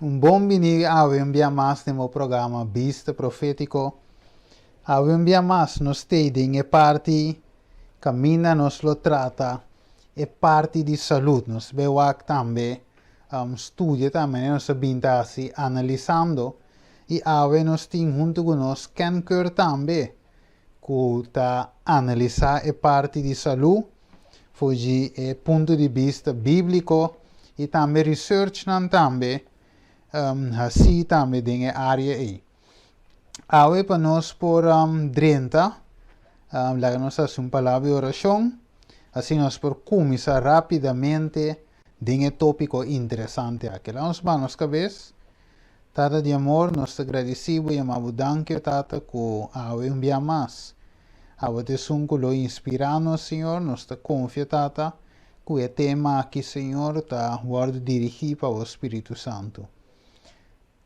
Un bon bini awe un bia mas den bo programa Bista Profétiko. Awe un bia mas nos t'ei den e parti kaminda nos lo trata e parti di salud. Nos bai wak tambe studia tambe manera nos a bin ta hasi analisando i awe nos tin huntu ku nos Ken Keur tambe ku ta analisá e parti di salú for di e punto di bista bíbliko i tambe researchnan tambe hasí tambe den e área ei. Awe pa nos por drenta, laga nos hasi un palabra di orashon, asina nos por kuminsá rápidamente den e tópiko interesante aki. Laga nos baha nos kabes. Tata di amor, nos ta gradisí bo i ama bo danki, o Tata, ku awe un bia mas abo ta esun ku lo inspirá nos, Señor. Nos ta konfia, Tata, ku e tema aki, Señor, ta wòrdu dirigí pa bo Spiritu Santu.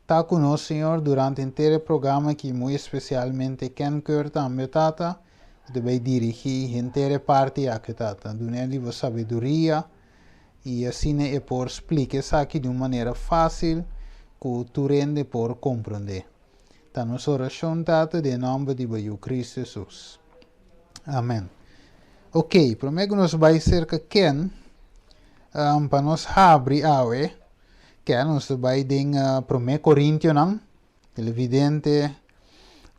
Ta ku nos, Señor, durante henter e programa aki, muy espesialmente Ken Keur tambe, o Tata, ku ta bai dirigí henter e parti aki, o Tata. Dun'é di bo sabiduria. I asina e por splika esaki di un manera fásil ku tur hende por komprondé. Ta nos orashon, Tata, den e nòmber di bo Yu Kristu Hesus. Amèn. Oké, promé ku nos bai serka Ken, pa nos habri awe, Ken, nos ta bai den Promé Korintionan, Televidente,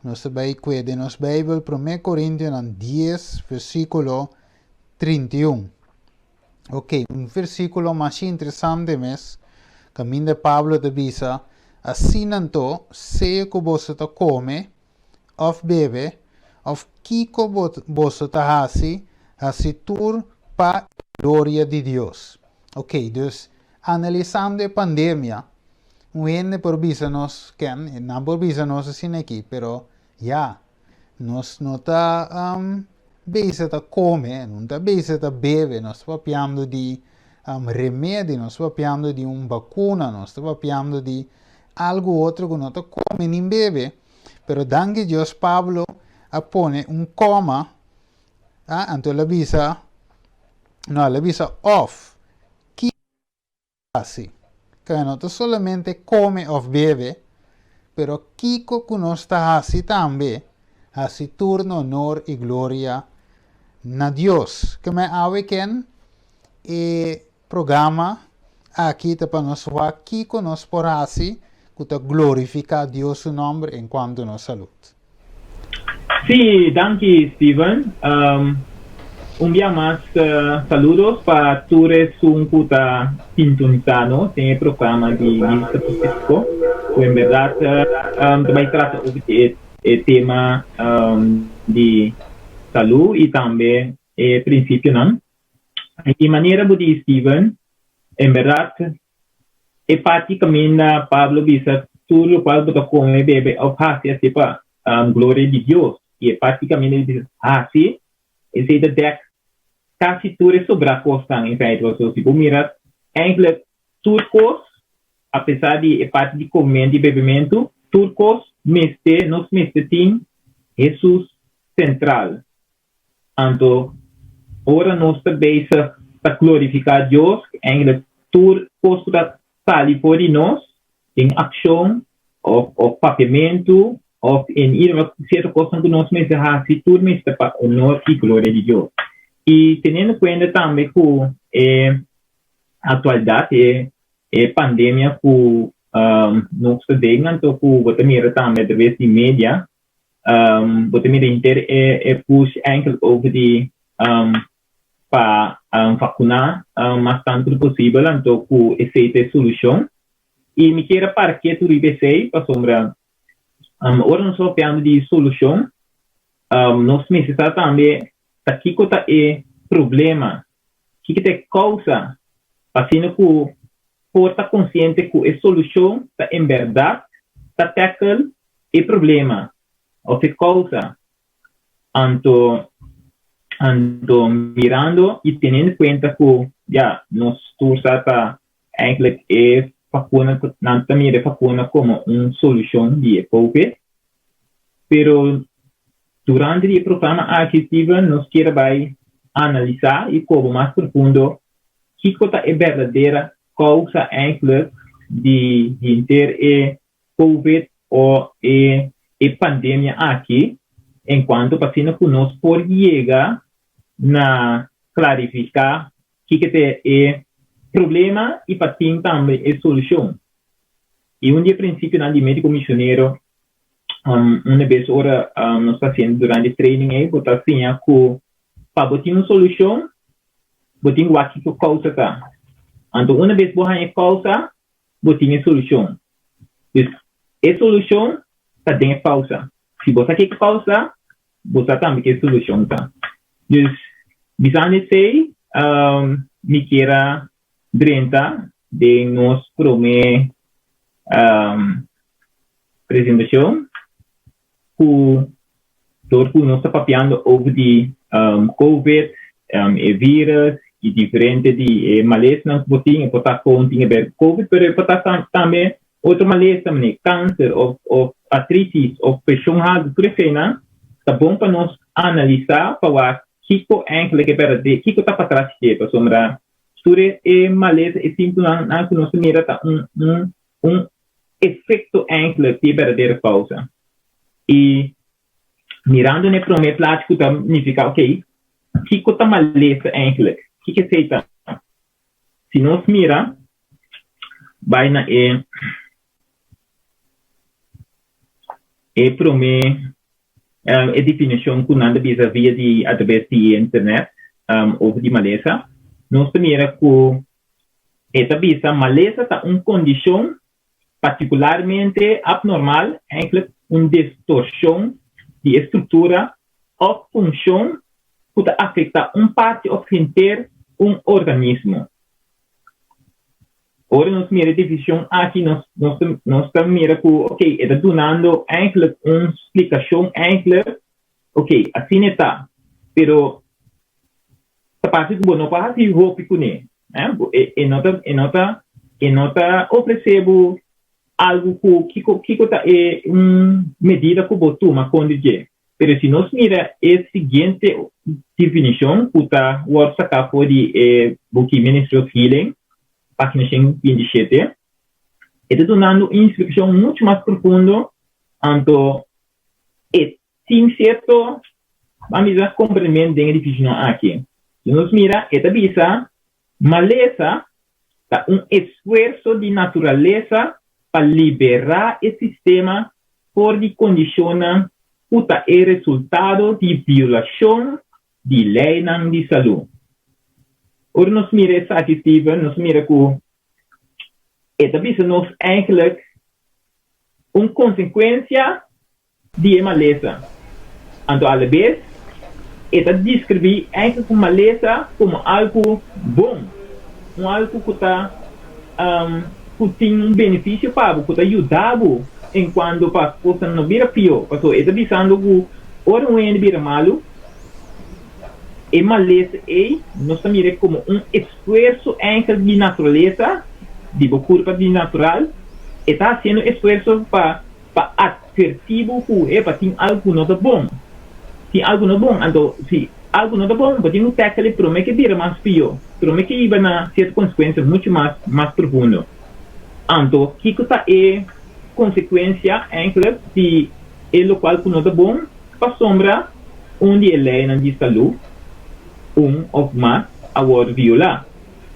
nos ta bai kue den nos Beibel Promé Korintionan 10, versíkulo 31. Ok, un versíkulo masha interesante mes, kaminda Pablo ta bisa, Asina anto, sea ku boso ta kome òf bebe, òf kiko boso ta hasi, hasi tur pa e gloria di Dios. Ok, dus, analisando e pandemia, un hende por bisa nos, ken, nan por bisa nos asina aki, pero ya, Nos no ta bezig ta kome, no ta bezig ta bebe, nos ta papiando di remedi, nos ta papiando di un bakuna, nos ta papiando di algu otro ku no ta kome ni bebe. Pero danki Dios Pablo a pone un koma, anto el a bisa, no, el a bisa òf. Hasi. Kaya no ta solamente kome òf bebe, pero kiko ku nos ta hasi tambe, hasi tur na onor i gloria na Dios. Keme awe ken e programa aki ta pa nos wak kiko nos por hasi ku ta glorifiká Dios su nòmber en kuantu nos salud. Sí, danki Steven. Un bia mas saludos pa tur esun ku ta sintonisa nos den e programa di Bista Profético, ku en berdad ta bai trata over di e tema di salú i tambe e prinsipionan. Di manera bo di Steven, en berdad E parti kaminda Pablo bisa tur lokual bo ta kome, bebe òf hasi, hasié pa gloria di Dios. I e parti kaminda e bisa hasi, esei ta dèk kasi tur e sobrá kosnan en feite. Pasobra si bo mira, eindelijk tur kos, apesar di e parti di komementu i bebementu, tur kos mester, nos mester tin Hesus sentral. Anto, ora nos ta bezig ta glorifiká Dios, eigenlijk tur kos ku ta sali for di nos den akshon òf òf papiamentu òf en ieder sierto kosnan ku nos mester hasi, tur mester pa honor i gloria di Dios. I teniendo kuenta tambe ku e aktualidat, e e pandemia ku nos ta den, anto ku bo ta mira tambe atraves di media, Bo ta mira henter e push eigenlijk over di pa vakuná mas tantu posibel anto ku esei ta e solushon. I mi kier a para ketu riba esei pasobra ora nos ta papiando di solushon nos mester sa tambe ta kiko ta e problema, kiko ta e kousa pa asina ku por ta konsiente ku e solushon ta en bèrdat ta tackle e problema of e kousa. Anto anto mirando i teniendo kuenta ku ya nos tur sa ta eigenlijk e vakuna nan ta mira e vakuna komo un solushon di e covid pero durante di e programa aki Steven nos kier a bai analisá i koba mas profundo kiko ta e berdadera kousa eigenlijk. di henter e Covid o e e pandemia aki en cuanto pa asina cu nos por yega na clarifica kiko ta e problema y pa tin tambe e solucion. Y un di e principionan di medico misionero una bes ora nos ta haciendo durante training ey bo ta siña cu pa bo tin un solucion bo tin cu wak kiko causa ta. Anto una bes bo haña e causa bo tin e solucion. Dus e solucion ta den e causa. Si bo sa kiko causa, bo sa tambe ke solucion ta. Dus bisando esey mi kier a drenta den nos prome presentacion cu dor cu nos ta papiando over di Covid, e virus y diferente di e malesnan cu bo tin, e por ta con tin e ber cu Covid, pero e por ta tambe otro malesa manera cancer of of artritis of presion haltu, tur eseinan ta bon pa nos analisa pa wak kico eigenlijk e berdadero, kico ta patras di dje, pasobra tur e malesa, e sintomanan cu nos ta mira ta un un un efecto eigenlijk di e berdadero causa. Y mirando na e prome plachi cu ta nifica, ok, kico ta malesa eigenlijk? Kico esey ta? Si nos mira bay na e e prome e definicion cu nan ta bisa via di atraves di internet over di malesa, nos ta mira cu E ta bisa, Malesa ta un kondishon partikularmente abnormal, enklik un distorshon di e struktura òf funshon ku ta afektá un parti òf henter un organismo. Ora nos mira e definishon aki nos nos nos ta mira ku ok e ta dunando enklik un splikashon enklik ok asina e ta pero Ta parse ku bo no por hasi hopi kuné. E no ta, e no ta, e no ta ofresé bo algu ku kiko, kiko ta e un medida ku bo tuma kontra dje. Pero si nos mira e siguiente definishon ku ta wòrdu saká for di e buki Ministry of Healing, página 127, e ta dunando un instrukshon muchu mas profundo, anto e Tin sierto, ban bisa, komprendiment den e difishonnan aki. Si nos mira, e ta bisa, Malesa ta un esfuerso di naturalesa pa liberá e sistema for di kondishonnan ku ta e resultado di violashon di leinan di salú. Ora nos mira esaki, Steven, nos mira ku e ta bisa nos eigenlijk un konsekuensia di e malesa. Anto alabes e ta deskribí eigenlijk un malesa komo algu bon, un algu ku ta ku tin un benefisio pa bo, ku ta yuda bo enkuanto pa kosnan no bira pió. Pasobra e ta bisando ku ora un hende bira malu, e malesa ei nos ta mira komo un esfuerso eigenlijk di naturalesa, di bo kurpa di natural, e ta hasiendo esfuerso pa Pa atvertí bo ku epa tin algu ku no ta bon. Tin algu no bon, anto si algu no ta bon bo tin ku tackle e promé ke bira mas pió, promé ke hiba na sierto konsekuensia muchu mas mas profundo. Anto kiko ta e konsekuensia enkele di e lokual ku no ta bon? Pasobra un di e leinan di salú, un òf mas, a wòrdu violá.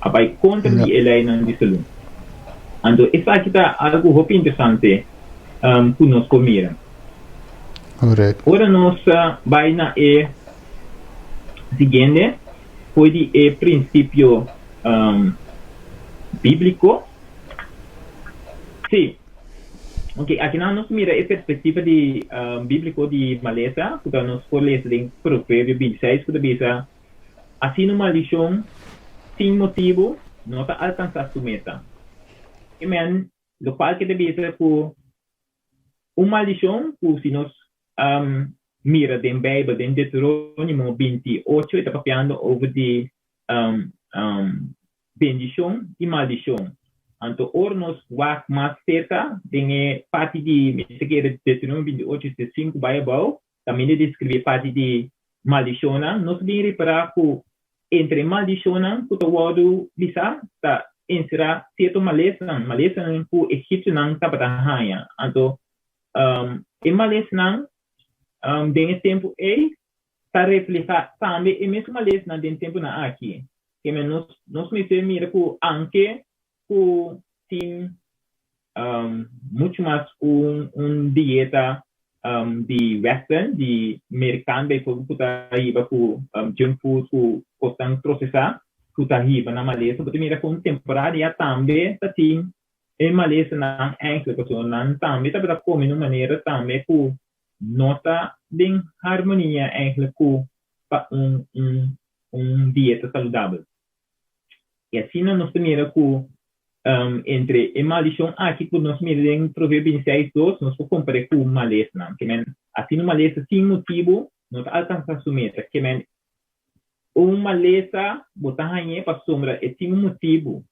A bai kontra di e leinan di salú. Anto esaki ta algu hopi interesante ku nos por mira. Ora nos bai na e siguiente, foi di e prinsipio bíbliko. Sí. Ok, akinan nos mira e perspektiva di bíbliko di malesa, ku ta nos por lesa den Proverbio 26 ku ta bisa, Asina un maldishon sin motibu no ta alkansá su meta. Amen. Lokual ke ta bisa ku un maldishon ku si nos mira den Beibel, den Deuterónimo 28, e ta papiando over di bendishon i maldishon. Anto ora nos wak mas serka den e parti di, mi ta kere Deuterónimo 28, 5 bai abou, Kaminda di skribí parti di maldishonnan, nos ta bin ripará ku entre e maldishonnan ku ta wòrdu bisá ta enserá sierto malesanan, malesanan ku egipsionan tabata haña. Anto e malesanan den e tempu ei ta reflehá tambe e mesun malesanan den tempunan aki. Keme nos nos mester mira ku anke ku tin muchu mas un un dieta di western, di merikano bijvoorbeeld ku ta hiba ku junk food ku kosnan prosesá ku ta hiba na malesa. Bo ta mira ku un temporada ya tambe ta tin e malesanan eigenlijk pasobra nan tambe tabata kome na un manera tambe ku no ta den harmonia eigenlijk ku pa un un un dieta saludabel. I asina nos ta mira ku entre e maldishon aki ku nos mira den Proverbio 26, 2, nos por kompar'é ku malesanan. Ke men, asina un malesa sin motibu no ta alkansá su meta. Ke men, un malesa bo ta hañ'é pasobra e tin un motibu.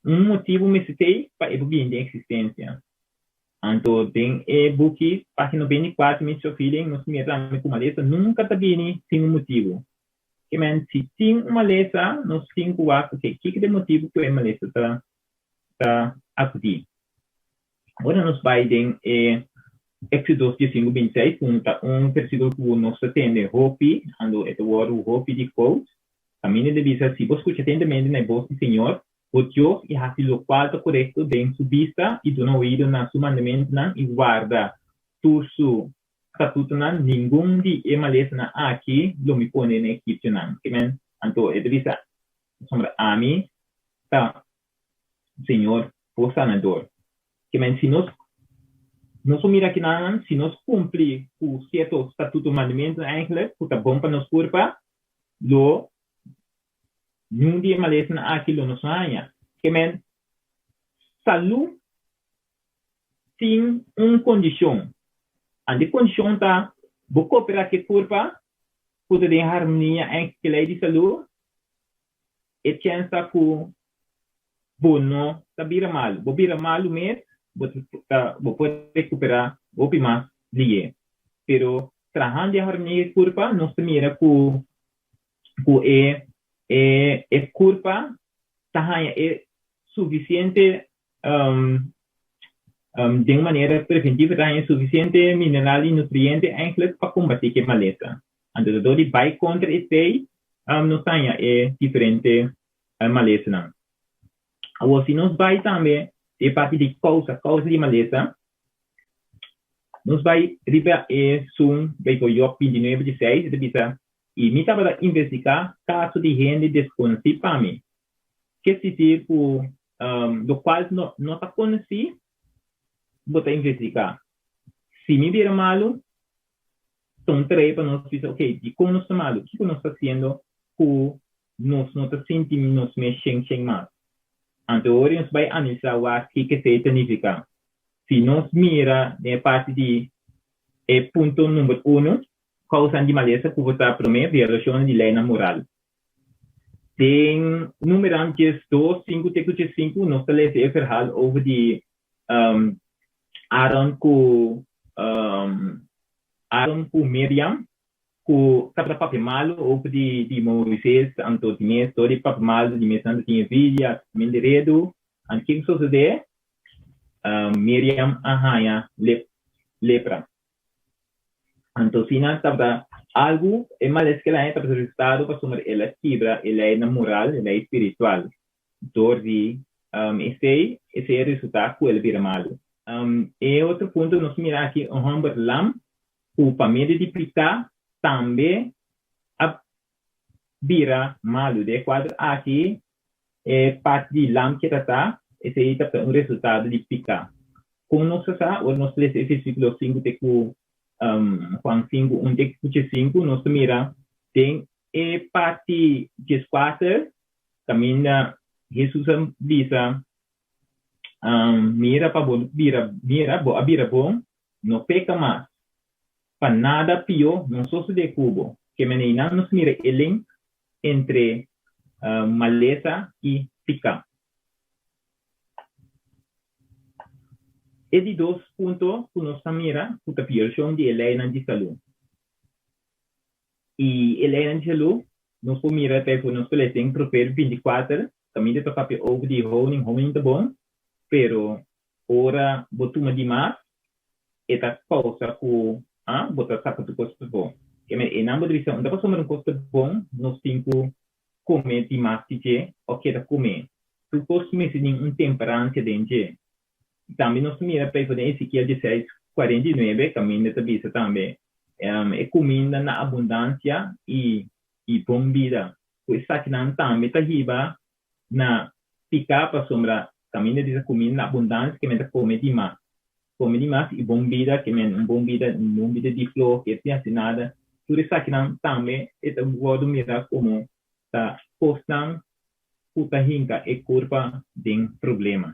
Un motibu mester t'ei pa e por bini den eksistensia. Anto den e buki, página 94, Mystery of Healing, nos mira tambe ku malesa nunka ta bini sin un motibu. Ke men, si tin un malesa, nos tin ku wak, oke, kiko ta e motibu ku e malesa ta ta akudí? Ora nos bai den e Éxodo 15, 26, ku ta un versíkulo ku nos ta tende hopi, anto e ta wòrdu hopi di quote, kaminda ta bisa, Si bo skucha atentamente na e bos di Señor, bo Dios, i hasi lokual ta korekto den su bista, i duna oido na su mandamentunan, i warda tur su statutonan, ningun di e malesanan aki lo mi pone na egipcionan. Ke men, anto e ta bisa, Pasobra ami ta Señor bo Sanador. Ke men, si nos, nos por mira kinanan, si nos cumpli cu cierto statuto, mandamentonan eigenlijk, cu ta bon pa nos curpa, lo niun di e malesanan aki lo nos no haña. Ke men, salú tin un kondishon. Ant e kondishon ta bo koperá ku e kurpa ku ta den harmonia en ku e lei di salú, e chèns ta ku bo no ta bira malu. Bo bira malu mes, bo ta bo por rekuperá hopi mas lié. Pero trahando den harmonia ku e kurpa nos ta mira ku ku e e kurpa ta haña e sufisiente Den un manera preventivo ta haña sufisiente mineral i nutriente eigenlijk pa kombatí ku e malesa. Anto dor di bai kontra esei nos ta haña e diferente malesanan. Awor si nos bai tambe di e parti di kousa, kousa di malesa, nos bai riba esun Bijbel Job 29 16 e ta bisa, I mi tabata investigá kaso di hende deskonosí pa mi. Ke sisir ku lokual no no ta konosí, bo ta investigá. Si mi bira malu, ta un tarea pa nos bisa, ok, dikon nos ta malu? Kiko nos ta hasiendo ku nos no ta sinti nos mes shen shen mas? Anto ora nos bai analisá wak kiko esei ta nifiká. Si nos mira den e parti di e punto number uno, kousanan di malesa ku bo ta promé violashonnan di leinan moral. Den Numeran 12, 5 te ku 15 nos ta lesa e verhaal over di Aaron ku Aaron ku Miriam ku tabata papia malu over di di Moises, anto di mes dor di papia malu di mes nan ta tin envidia, men di redu, anto kiko sosode? Miriam a haña lepra. Anto si nan tabata algu, e males ku el a haña tabata resultado pasobra el a kibra e leinan moral, e lei spiritual. Dor di esei, esei a resultá ku el a bira malu. E otro punto nos mira aki un hòmber lam ku pa medio di piká tambe a bira malu. Den e kuadro aki E parti di lam ke ta ta, esei ta un resultado di piká. Kon nos ta sa? Ora nos lesa e versíkulo 5 te ku Juan 5, 1 te ku 5, nos ta mira den e parti 14 kaminda Hesus a bisa, Mira pa bo bira, mira, bo a bira bon, no peka mas, pa nada pió no sosodé ku bo. Ke manera nos mira e link entre malesa i piká. E di dos punto ku nos ta mira ku ta violashon di e leinan di salú. I e leinan di salú nos por mira ta nos por lesa den Proverbio 24. Kaminda ta papia over di honing, honing ta bon, pero ora bo tuma di mas, e ta kousa ku bo ta saka tur kos pafó. Ke men einan bo ta bisa, un ta pasobra un kos ta bon, nos tin ku kome di mas di dje òf keda kome. Tur kos mester tin un temperansia den dje. Tambe nos ta mira p'ei for den Ezekiel dieseis, 49, kaminda ta bisa tambe, E kuminda na abundansia i i bon bida. Ku esakinan tambe ta hiba na piká pasobra kaminda di ta kuminda na abundansia ke men ta kome di mas. Kome di mas i bon bida ke men un bon bida, un bon bida di flor ke sin hasi nada. Tur esakinan tambe e ta wòrdu mirá komo ta kosnan ku ta hinka e kurpa den problema.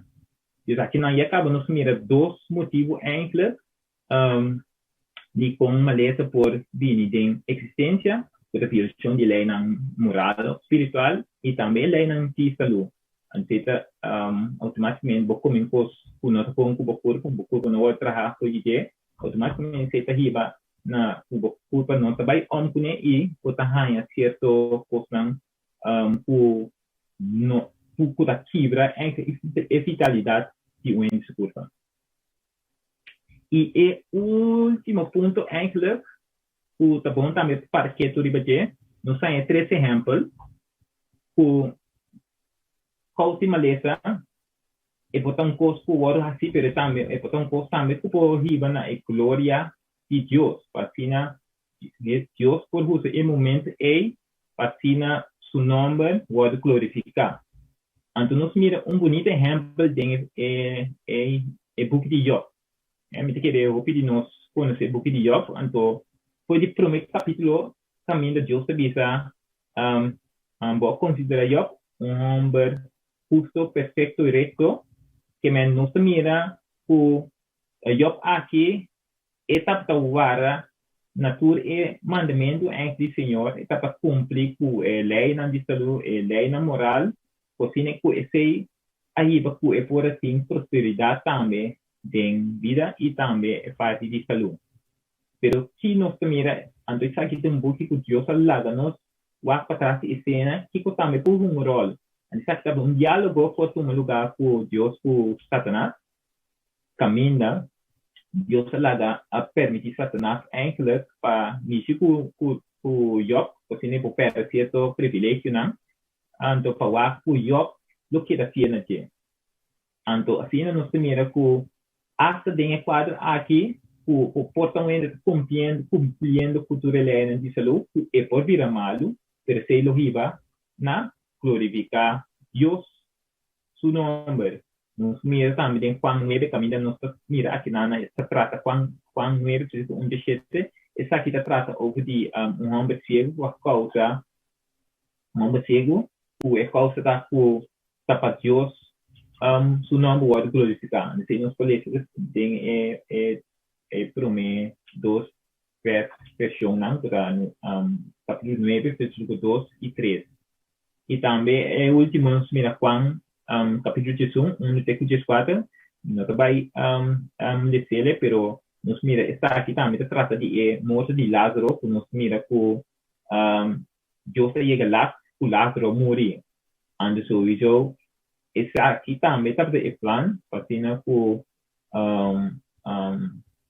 Dus akinan ya kaba nos mira dos motibu eindelijk dikon malesa por bini den eksistensia, ku ta violashon di leinan moral òf spiritual i tambe e leinan di salú. Anto ta outomátikamente bo kome un kos ku no ta bon ku bo kurpa, bo kurpa no wòrdu traha for di dje, outomátikamente esei ta hiba na ku bo kurpa no ta bai òm kuné i bo ta haña sierto kosnan ku no ku ta kibra e vitalidat di un hende su kurpa. I e último punto eigenlijk ku ta bon tambe para ketu riba dje, nos haña tres ehèmpel ku kousa di malesa e por ta un kos ku wòrdu hasí pero e tambe e por ta un kos tambe ku por hiba na e gloria di Dios pa asina Dios por usa e momento ei pa asina su nòmber wòrdu glorifiká. Anto nos mira un bunita ehèmpel den e e e buki di Jòb. Mi ta kere hopi di nos konosé e buki di Jòb. Anto for di promé kapítulo kaminda Dios ta bisa, Bo a konsiderá Jòb un hòmber husto, perfekto i rekto. Ke men nos ta mira ku Jòb aki E tabata wara na tur e mandamentu ègt di Señor, e tabata kumpli ku e leinan di salú, e leinan moral, ku asina ku esei a hiba ku e por a tin prosperidat tambe den bida i tambe e parti di salú. Pero ki nos ta mira? Anto esaki ta un buki ku Dios a laga nos wak patras di esena, kiko tambe por hunga un ròl. Anto esaki tabata un diálogo ku a tuma lugá ku Dios ku Satanas. Kaminda Dios a laga a permití Satanas eindelijk pa mishi ku ku ku Job, asina e por pèrdè sierto privilegionan, anto pa wak ku Job lo keda fiel na dje. Anto asina nos ta mira ku asta den e kuadro aki ku ku por ta un hende ta kumpliendo kumpliendo ku tur e leinan di salú ku e por bira malu, pero esei lo hiba na glorifiká Dios su nomber. Nos mira tambe den Juan nuebe kaminda nos ta mira akinan e ta trata Juan Juan nuebe versíkulo un te shete esaki ta trata over di un hòmber siegu ku a kousa un hòmber siegu ku e kousa ta ku ta pa Dios su nòmber wòrdu glorifiká. Esei nos por lesa den e e e promé dos vershonnan ku ta kapítulo nuebe versíkulo dos i tres. I tambe e último nos mira Juan capítulo 11, 1 te ku 14, mi no ta bai lesele, pero nos mira esaki tambe ta trata di e morto di Lázaro, ku nos mira ku Dios a yega lat ku Lázaro muri. Anto souiso esaki tambe tabata e plan pa asina ku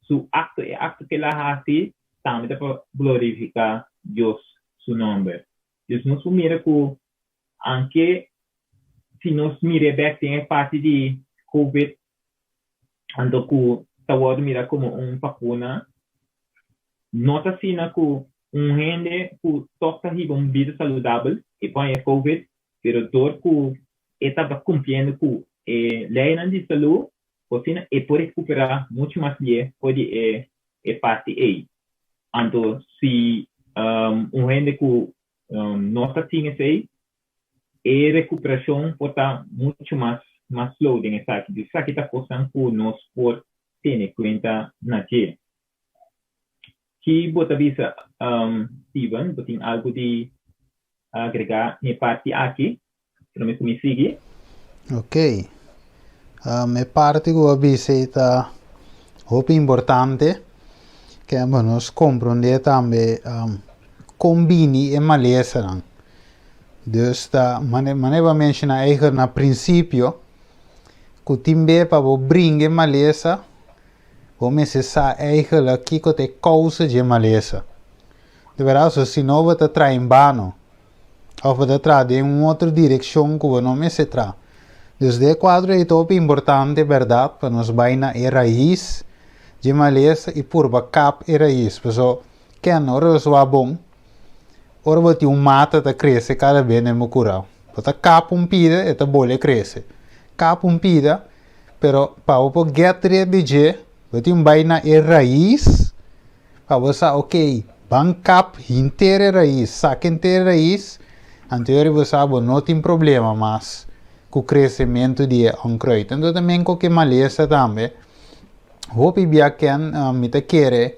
su akto, e akto ku el a hasi tambe ta pa glorifiká Dios su nòmber. Dus nos por mira ku anke si nos mir'é bèk den e parti di Covid, anto ku ta wòrdu mira komo un vakuna, no ta asina ku un hende ku tòg ta hiba un bida saludabel e por haña Covid, pero dor ku e tabata kumpliendo ku e leinan di salú, por asina e por rekuperá muchu mas lié for di e parti ei. Anto si un hende ku no ta tin esei, e rekuperashon por ta muchu mas mas slow den esaki. Dus esaki ta kosnan ku nos por tene kuenta na dje. Ki bo ta bisa Steven? Bo tin algu di agregá n'e parti aki promé ku mi sigui? Ok. E parti ku bo a bisa ei ta hopi importante. Ke bo nos komprondé tambe kon bini e malesanan. Dus ta manera bo a menshoná eiger na prinsipio ku tin be pa bo bringa e malesa bo mester sa eigerlik kiko ta e kousa dje malesa. Di bèrdat so si no bo ta traha en bano òf bo ta traha den un otro direkshon ku bo no mester traha. Dus den e kuadro ei ta hopi importante bèrdat pa nos bai na e rais dje malesa i purba kap e rais pasobra ken ora nos wak bon Ora bo tin un mata ta krese kada bes den bo kura, bo ta kap un pida e ta bole krese. Kap un pida, pero pa bo por get red di dje, bo tin bai na e rais pa bo sa ok, ban kap henter e rais, saka henter e rais, anto yori bo sa bo no tin problema mas ku kresementu di e onkruid. Anto ta men ku ke malesa tambe, hopi bia ken mi ta kere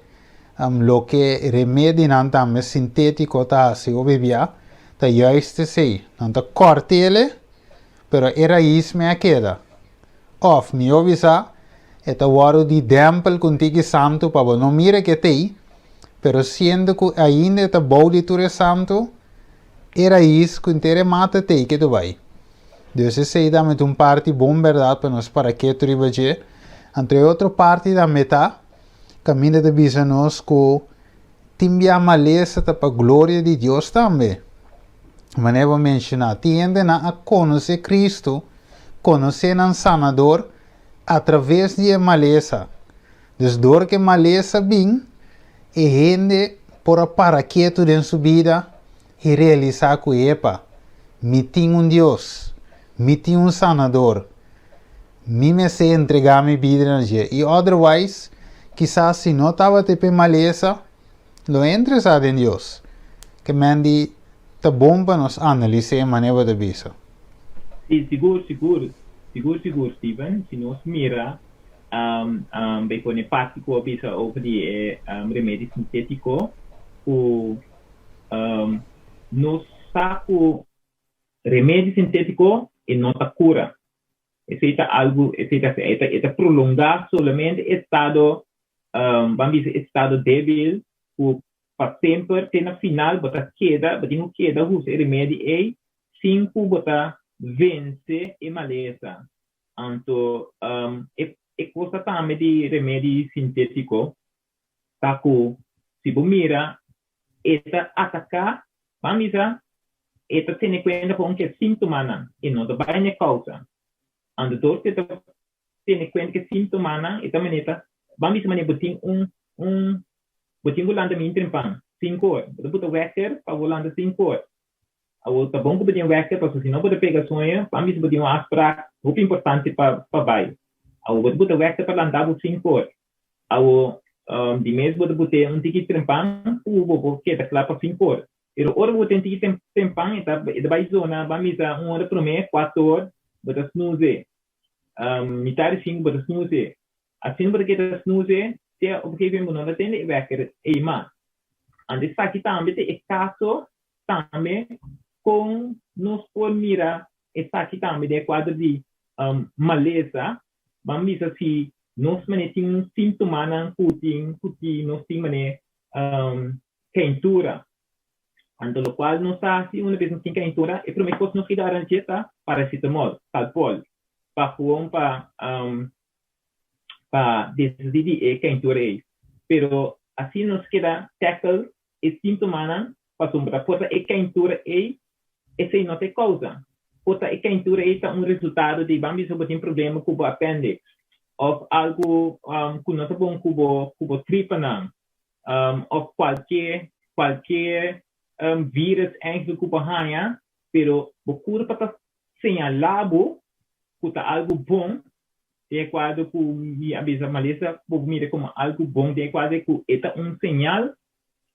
Loke remedinan tambe sintétiko ta hasi hopi bia ta juist esei. Nan ta kòrt'ele, pero e rais me a keda. Òf, mihó bisá, e ta wòrdu di dèmpel ku un tiki santu pa bo no mira ke t'ei, pero siendo ku ainda e ta bou di tur e santu, e rais ku henter e mata t'ei ke ta bai. Dus esei tambe ta un parti bon bèrdat pa nos para ketu riba dje. Anto e otro parti tambe ta. Kaminda ta bisa nos ku tin bia malesa ta pa gloria di Dios tambe. Manera bo menshoná, tin hendenan a konosé Kristu, konosé nan Sanador atraves di e malesa. Dus dor ku e malesa bin, e hende por a para ketu den su bida i realisá ku, Epa, mi tin un Dios, mi tin un Sanador. Mi mester entregá mi bida na dje i otherwise kisas si no tabata p'e malesa lo e interesá den Dios. Ke men di ta bon pa nos analis'é manera bo ta bisa. Sí, sigur, sigur, sigur, sigur, Steven. Si nos mira bai pone parti ku a bisa over di e remedi sintétiko ku nos sa ku remedi sintétiko e no ta kura. Esei ta algu, esei ta e ta e ta prolongá solamente e estado, ban bisa estado débil ku pa semper te na final bo ta keda, bo tin ku keda usa e remedi ei sin ku bo ta vense e malesa. Anto e e kos ta tambe di remedi sintétiko ta ku si bo mira e ta ataká, ban bisa e ta tene kuenta kon ku e síntomanan, e no ta bai na e kousa. Anto dor ku e ta tene kuenta ku e síntomanan, e ta manera ta, ban bisa manera bo tin un un bo tin ku lanta min trempan, sinku or, bo ta buta wèker pa bo lanta sinku or. Awor ta bon ku bo tin wèker pasobra si no bo ta pega sueño, ban bisa bo tin un afsprak hopi importante pa pa bai. Awor bo ta buta wèker pa lanta bo sinku or. Awo, di mes bo ta bute un tiki trempan ku bo por keda kla pa 5 or. Pero ora bo bute un tiki trempan e ta e ta bai zona ban bisa un ora promé, 4 or, bo ta snooze. Mitad di 5 bo ta snooze. Asina bo ta keda snooze te op gegeven bo no ta tende e wèker ei mas. Anto esaki tambe ta e kaso tambe kon nos por mira esaki tambe den e kuadro di malesa. Ban bisa si nos mane tin un sintomanan ku tin ku tin nos tin mane keintura. Anto lokual nos ta hasi una bes nos tin keintura e prome kos nos ki dara dje ta paracetamol, Calpol, pa gewoon pa pa deshasí di e keintura ei. Pero asina nos keda tackle e sintomanan pasobra por ta e keintura ei esei no ta e kousa. Por ta e keintura ei ta un resultado di ban bisa bo tin problema ku bo appendix òf algu ku no ta bon ku bo ku bo tripanan òf kualke kualke virus eigenlijk ku bo haña pero bo kurpa ta señalá bo ku ta algu bon den e kuadro ku mi a bisa malesa bo mira komo algu bon den e kuadro ku e ta un señal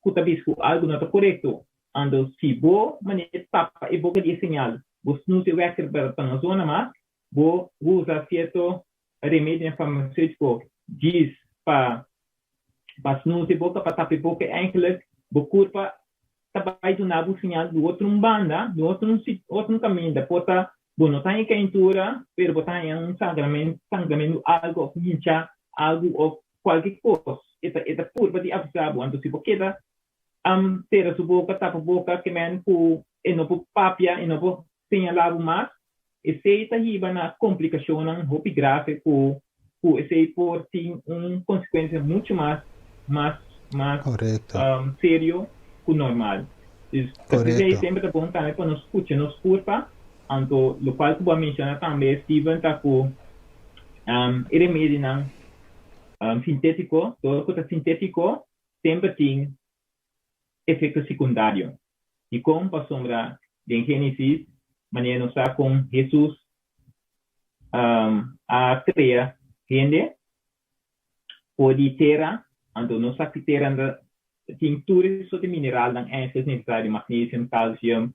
ku ta bisa ku algu no ta korekto. Anto si bo manera tapa e boka di e señal, bo snus e wèker pa no zona mas, bo usa sierto remedionan farmaseutiko djis pa pa snus e boka, pa tapa e boka, eigenlijk bo kurpa ta bai duna bo señal di otro un banda, di otro un otro un kaminda. Por ta bo no ta haña keintura, pero bo ta haña un sangramentu, sangramentu algu òf hincha algu òf kualke kos. E ta e ta purba di avisá bo. Anto si bo keda sera su boka, tapa boka, ke men ku E no por papia, e no por señalá bo mas. Esei ta hiba na komplikashonnan hopi grave ku esei por tin un konsekuensia muchu mas mas mas serio ku normal. Dus p'esei semper ta bon tambe pa nos skucha nos kurpa. Anto lokual ku bo a menshoná tambe, Steven, ta ku e remedinan sintétiko, tur ku ta sintétiko semper tin efekto sekundario. Dikon? Pasobra den Génesis, manera nos sa kon Hesus a krea hende for di tera, anto nos sa ku tera tin tur e sorti mineralnan ègels nesesario, magnesium, kalsium,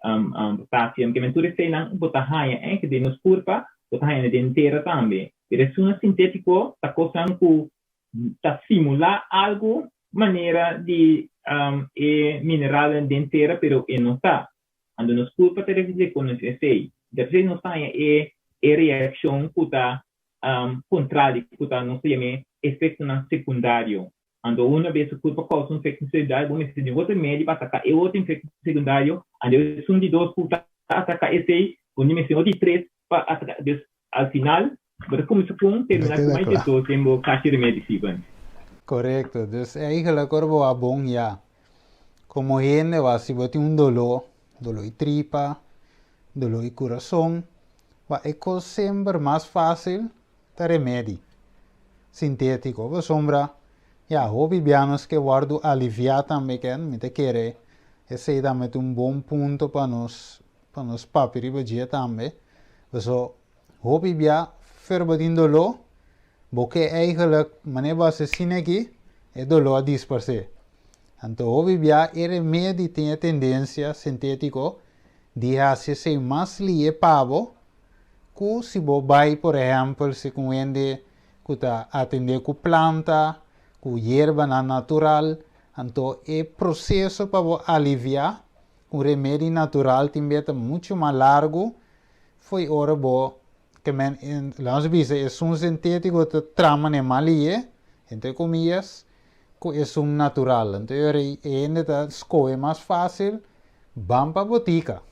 potasium, kimen tur eseinan bo ta haña ègels den nos kurpa, bo ta haña den tera tambe. Pero esunnan sintétiko ta kosnan ku ta simulá algu manera di e mineralnan den tera pero e no ta. Anto nos kurpa ta rekonosé esei. Di esei nos ta haña e e reakshon ku ta kontrali, ku ta nos ta yam'é efektonan sekundario. Anto una bes su kurpa kousa un efekto sekundario bo mester di un otro remedi pa ataká e otro efekto sekundario, anto esun di dos ku ta ataká esei bo mester un di tres pa ataká. Dus al final bo ta kuminsá ku un, terminá ku mas di dos den bo kashi remedi, Steven. Korekto. Dus eigenlijk ora bo a bon ya. Komo hende wak si bo tin un doló, doló di tripa, doló di kurason, wak e kos semper mas fásil ta remedi sintétiko pasobra ya hopi bia nos ke wòrdu aliviá tambe ken mi ta kere esei tambe ta un bon punto pa nos pa nos papia riba dje tambe paso hopi bia fer bo tin doló bo ke eigenlijk manera bo hasi asina aki e doló a disparsé anto hopi bia e remedi tin e tendensia sintétiko di hasi esei mas lihe pa bo ku si bo bai por ehèmpel si ku un hende ku ta atendé ku planta, ku yerbanan natural, anto e proseso pa bo aliviá ku un remedi natural tin bia ta muchu mas largu fo'i ora bo ke men laga nos bisa esun sintétiko ta traha manera mas lihe, entre komiyas, ku esun natural. Anto e ora ei e hende ta skohe mas fásil ban pa botika.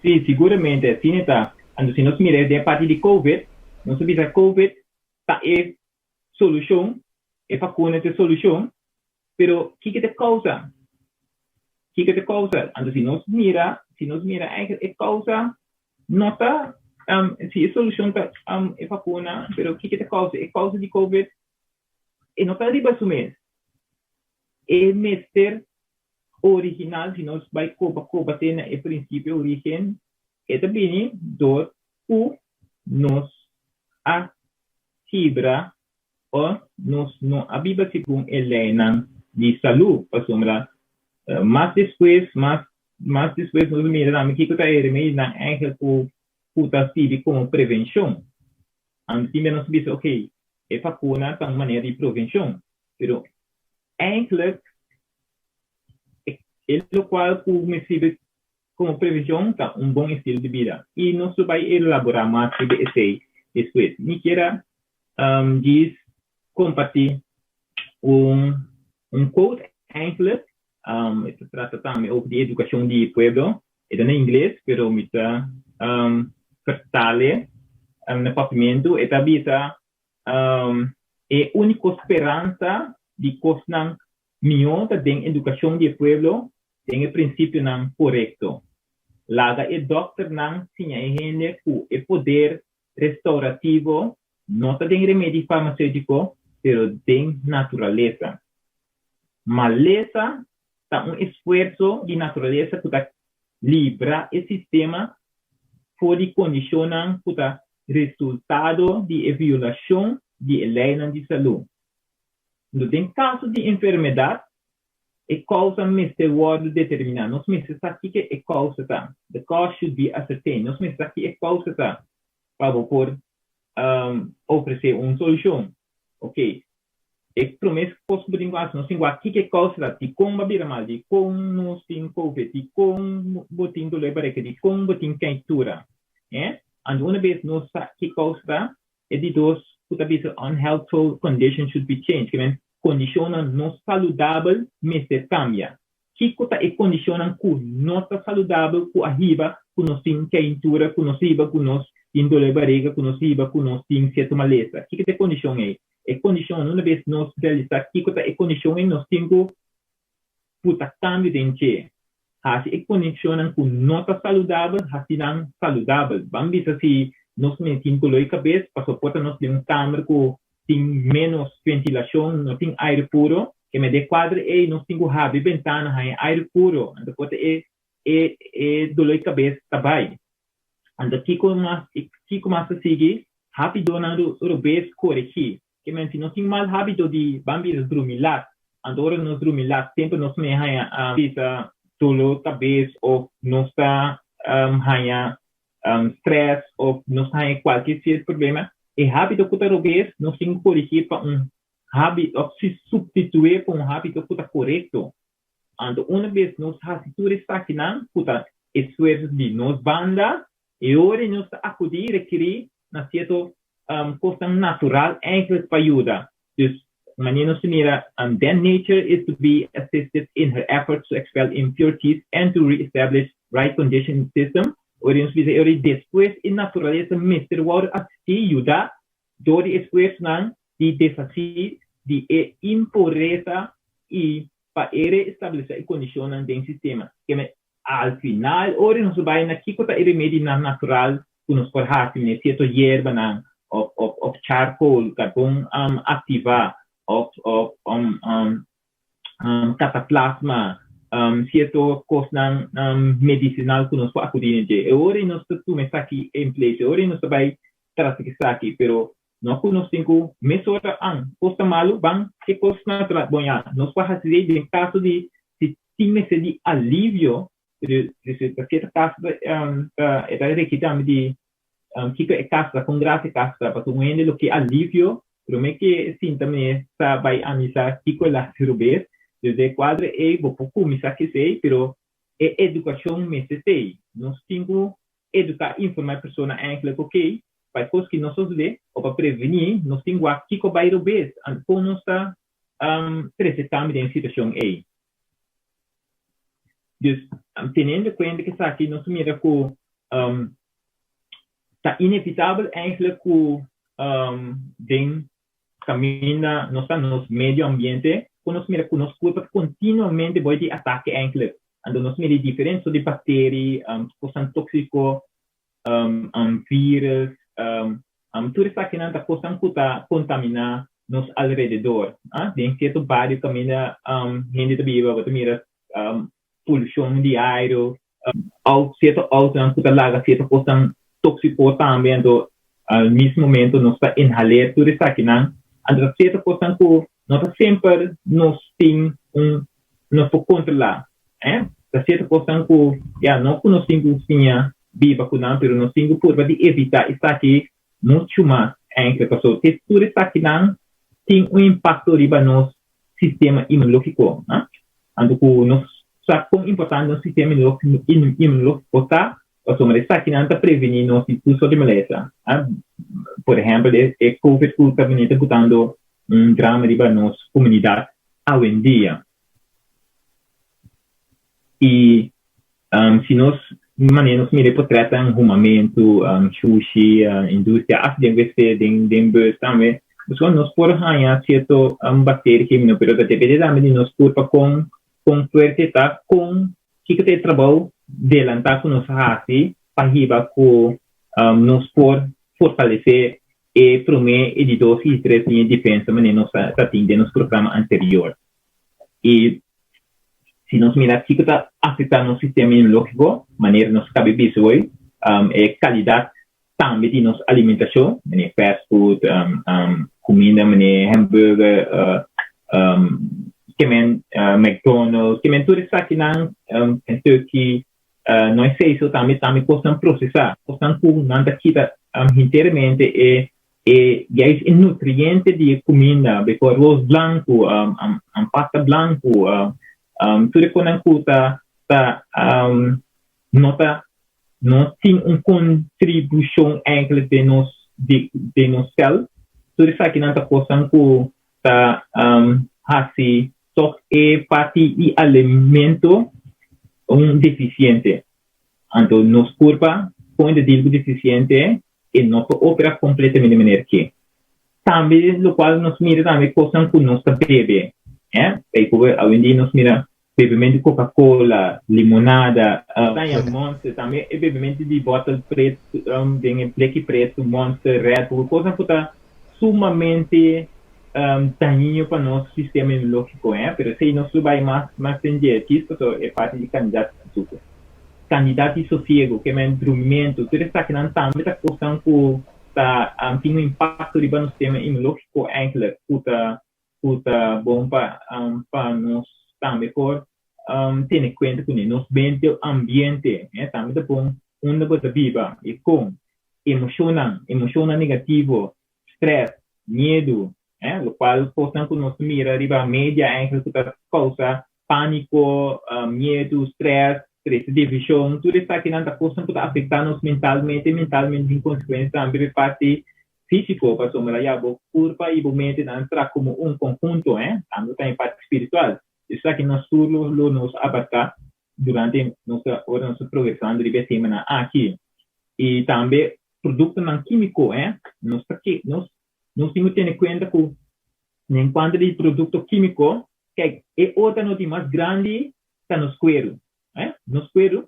Sí, siguramente asina e ta. Anto si nos mira den e parti di Covid, nos ta bisa Covid ta e solushon, e vakuna ta e solushon, pero kiko ta e kousa? Kiko ta e kousa? Anto si nos mira, si nos mira eigenlijk e kousa no ta, si e solushon ta e vakuna, pero kiko ta e kousa? E kousa di Covid e no ta riba su mes, e mester original, si nos bai koba koba te na e prinsipio origen, e ta bini dor ku nos a kibra o nos no a biba segun e leinan di salú, pasobra mas despues, mas mas despues nos mira tambe kiko ta e remedinan eigentlik ku ku ta sirbi komo prevenshon. Anto tin bia nos bisa ok, e vakuna ta un manera di prevenshon, pero eigentlik e lokual ku mi sirbi komo prevenshon ta un bon estilo di bida i nos lo bai elaborá mas riba esei despues. Mi kier a djis kompartí un un quote eigentlik, e ta trata tambe over di edukashon di pueblo, e ta na ingles pero mi ta vertal'e na papiamentu, e ta bisa e úniko speransa di kosnan mihó ta den edukashon di e pueblo den e prinsipionan korekto. Laga e dòkternan siña e hende ku e poder restaurativo no ta den remedi farmaseutiko, pero den naturalesa. Malesa ta un esfuerso di naturalesa ku ta libra e sistema for di kondishonnan ku ta resultado di e violashon di e leinan di salú. Anto den kaso di enfermedat, e kousa mester wòrdu determiná. Nos mester sa kiko e kousa ta. The cause should be ascertained. Nos mester sa ki e kousa ta pa bo por ofresé un solushon. Oke, e promé kos ku bo tin ku hasi, nos tin ku wak kiko e kousa ta, dikon bo a bira mal, dikon nos tin covid, dikon bo tin doló e barika, dikon bo tin keintura. Anto una bes nos sa ki kousa ta, E di dos ku ta bisa unhealthful condition should be changed, ke men kondishonnan no saludabel mester kambia. Kiko ta e kondishonnan ku no ta saludabel ku a hiba ku nos tin keintura, ku nos hiba ku nos tin dolor bariga, ku nos hiba ku nos tin sierto malesa? Kiko ta e kondishon ei? E kondishon, una bes nos realisá kiko ta e kondishon ei, nos tin ku puta kambio den dje. Hasi e kondishonnan ku no ta saludabel, hasi nan saludabel. Ban bisa si nos mester tin dolor di kabes, pasobra por ta nos den un kamer ku tin ménos ventilashon, no tin aire puro. Ke me de kuadro ei nos tin ku habri bentana haña aire puro, anto por ta e e e dolor di kabes ta bai. Anto kiko mas kiko mas ta sigui? Hábitonan robes koregí. Ke men si nos tin mal hábito di ban bisa drumi lat, anto ora nos drumi lat semper nos mei haña bisa dolor kabes òf nos ta haña stress òf nos ta haña kualke sierto problema. E hábito ku ta robes nos tin ku koregí pa un hábito òf si supstitué pa un hábito ku ta korekto. Anto una bes nos hasi tur esakinan ku ta esfuerso di nos banda, e ora nos ta akudí rekirí na sierto kosnan natural eigenlijk pa yuda. Dus manera nos ta mira, then nature is to be assisted in her efforts to expel impurities and to re-establish right condition in the system. Ora nos bisa e ora despues e naturalesa mester wòrdu asistí, yudá, dor di esfuersonan di deshasí di e impuresa i pa e reestablesé e kondishonnan den sistema. Keme al final ora nos bai na kiko ta e remedinan natural ku nos por hasi, mene sierto yerbanan òf òf òf charcoal, karbon aktivá òf òf kataplasma, sierto kosnan medisinal ku nos por akudí na dje. E ora ei nos ta tuma esaki en place, e ora ei nos ta bai trata ku esaki, pero no ku nos tin ku mesora an kos ta malu, ban ke kos natural. Bon ya, nos por hasi esei den kaso di si tin mester di alivio, pero si ta sierto kaso ta e ta rekerí tambe di kiko e kaso ta, kon grave e kaso ta, pasobra un hende lo ke alivio, promé ke e sinta mester sa bai analisá kiko el a hasi robes, dus den e kuadro ei bo por kuminsá ku esei, pero e edukashon mester t'ei. Nos tin ku eduká i informá e persona enkele ku okey, pa e kos ki no sosodé o pa prevení, nos tin wak kiko bai robes, anto kon nos ta trese kambio den e situashon ei. Dus, teniendo kuenta ku esaki nos ta mira ku ta inevitabel enkele ku den kaminda nos ta nos medio ambiente ku nos mira ku nos kurpa ta kontinuamente boi di atake enkele. Anto nos mira e diferente sort di bakteri, kosnan tóksiko, vírus, tur esakinan ta kosnan ku ta kontaminá nos alrededor. Den sierto bario kaminda hende ta biba bo ta mira polushon di airu, sierto outonan ku ta laga sierto kosnan tóksiko tambe, anto al mismo momento nos ta inhal'é tur esakinan. Anto ta sierto kosnan ku no ta semper nos tin un nos por kontrolá. Ta sierto kosnan ku ya no ku nos tin ku siña biba ku nan, pero nos tin ku purba di evitá esaki muchu mas enkele pasobra te tur esakinan tin un impakto riba nos sistema inmunológiko. Anto ku nos sa kon importante nos sistema inmunológiko ta, pasobra esakinan ta prevení nos di tur sort di malesa. Por ehèmpel e covid ku ta bini ta butando un drama riba nos komunidat awendia. I si nos manera nos mira e potretnan humamentu, shushi, industria, asta den wc, den bus tambe, pasobra nos por haña sierto bacteria kemino, pero ta depende tambe di nos kurpa kon kon fuerte ta, kon kiko ta e trabou delantá ku nos a hasi pa hiba ku nos por fortalesé e promé, e di dos i di tres liña di defensa manera nos ta tin den nos programa anterior. I si nos mira kiko ta afektá nos sistema inmunológiko, manera nos kabe bisa hoy, e kalidat tambe di nos alimentashon, manera fast food, kuminda manera hamburger, kemen McDonald's, kemen tur esakinan, Kentucky, no esei so tambe, tambe kosnan prosesá, kosnan ku nan ta kita hinteramente e E juist e nutriente di e kuminda, beko aros blanku, pasta blanku, tur e konan ku ta ta no ta no tin un kontribushon enkele den nos den nos sèl, tur esakinan ta kosnan ku ta hasi. Tòg e parti di alimento un defisiente. Anto nos kurpa kon e ta deal ku defisiente e no por opera kompletamente manera ke. Tambe lokual nos mira tambe kosnan ku nos ta bebe, eh, bijvoorbeeld awendia nos mira bebementu Coca Cola, limonada, taña Monster, tambe e bebementu di bòtel pretu den e bleki pretu, Monster, Red Bull, kosnan ku ta sumamente dañino pa nos sistema inmunológiko, eh, pero esei nos lo bai mas mas den dje djis pasobra e parti di kandidat di suku, kandidat di sosiego, ke men drumimentu, tur esakinan tambe ta kosnan ku ta tin un impakto riba nos sistema inmunológiko eindelijk ku ta ku ta bon pa pa nos tambe por tene kuenta kuné. Nos mente ambiente tambe ta bon unda bo ta biba i kon. Emoshonnan, emoshonnan negativo, stress, miedu, lokual kosnan ku nos ta mira riba media eigenlijk ku ta kousa pániko, miedu, stress, trese divishon, tur esakinan ta kosnan ku ta afektá nos mentalmente, mentalmente tin konsekuensia tambe riba e parti físiko, pasobra ya bo kurpa i bo mente nan traha komo un konhunto, tantu ta e parti spiritual. Esaki nos tur lo nos abarká durante nos ora nos ta progresando riba e temanan aki. I tambe produktonan kímiko, nos ta ke nos nos tin ku tene kuenta ku den kuantu di produkto kímiko, kijk, e órgano di mas grandi ta nos kueru, nos kueru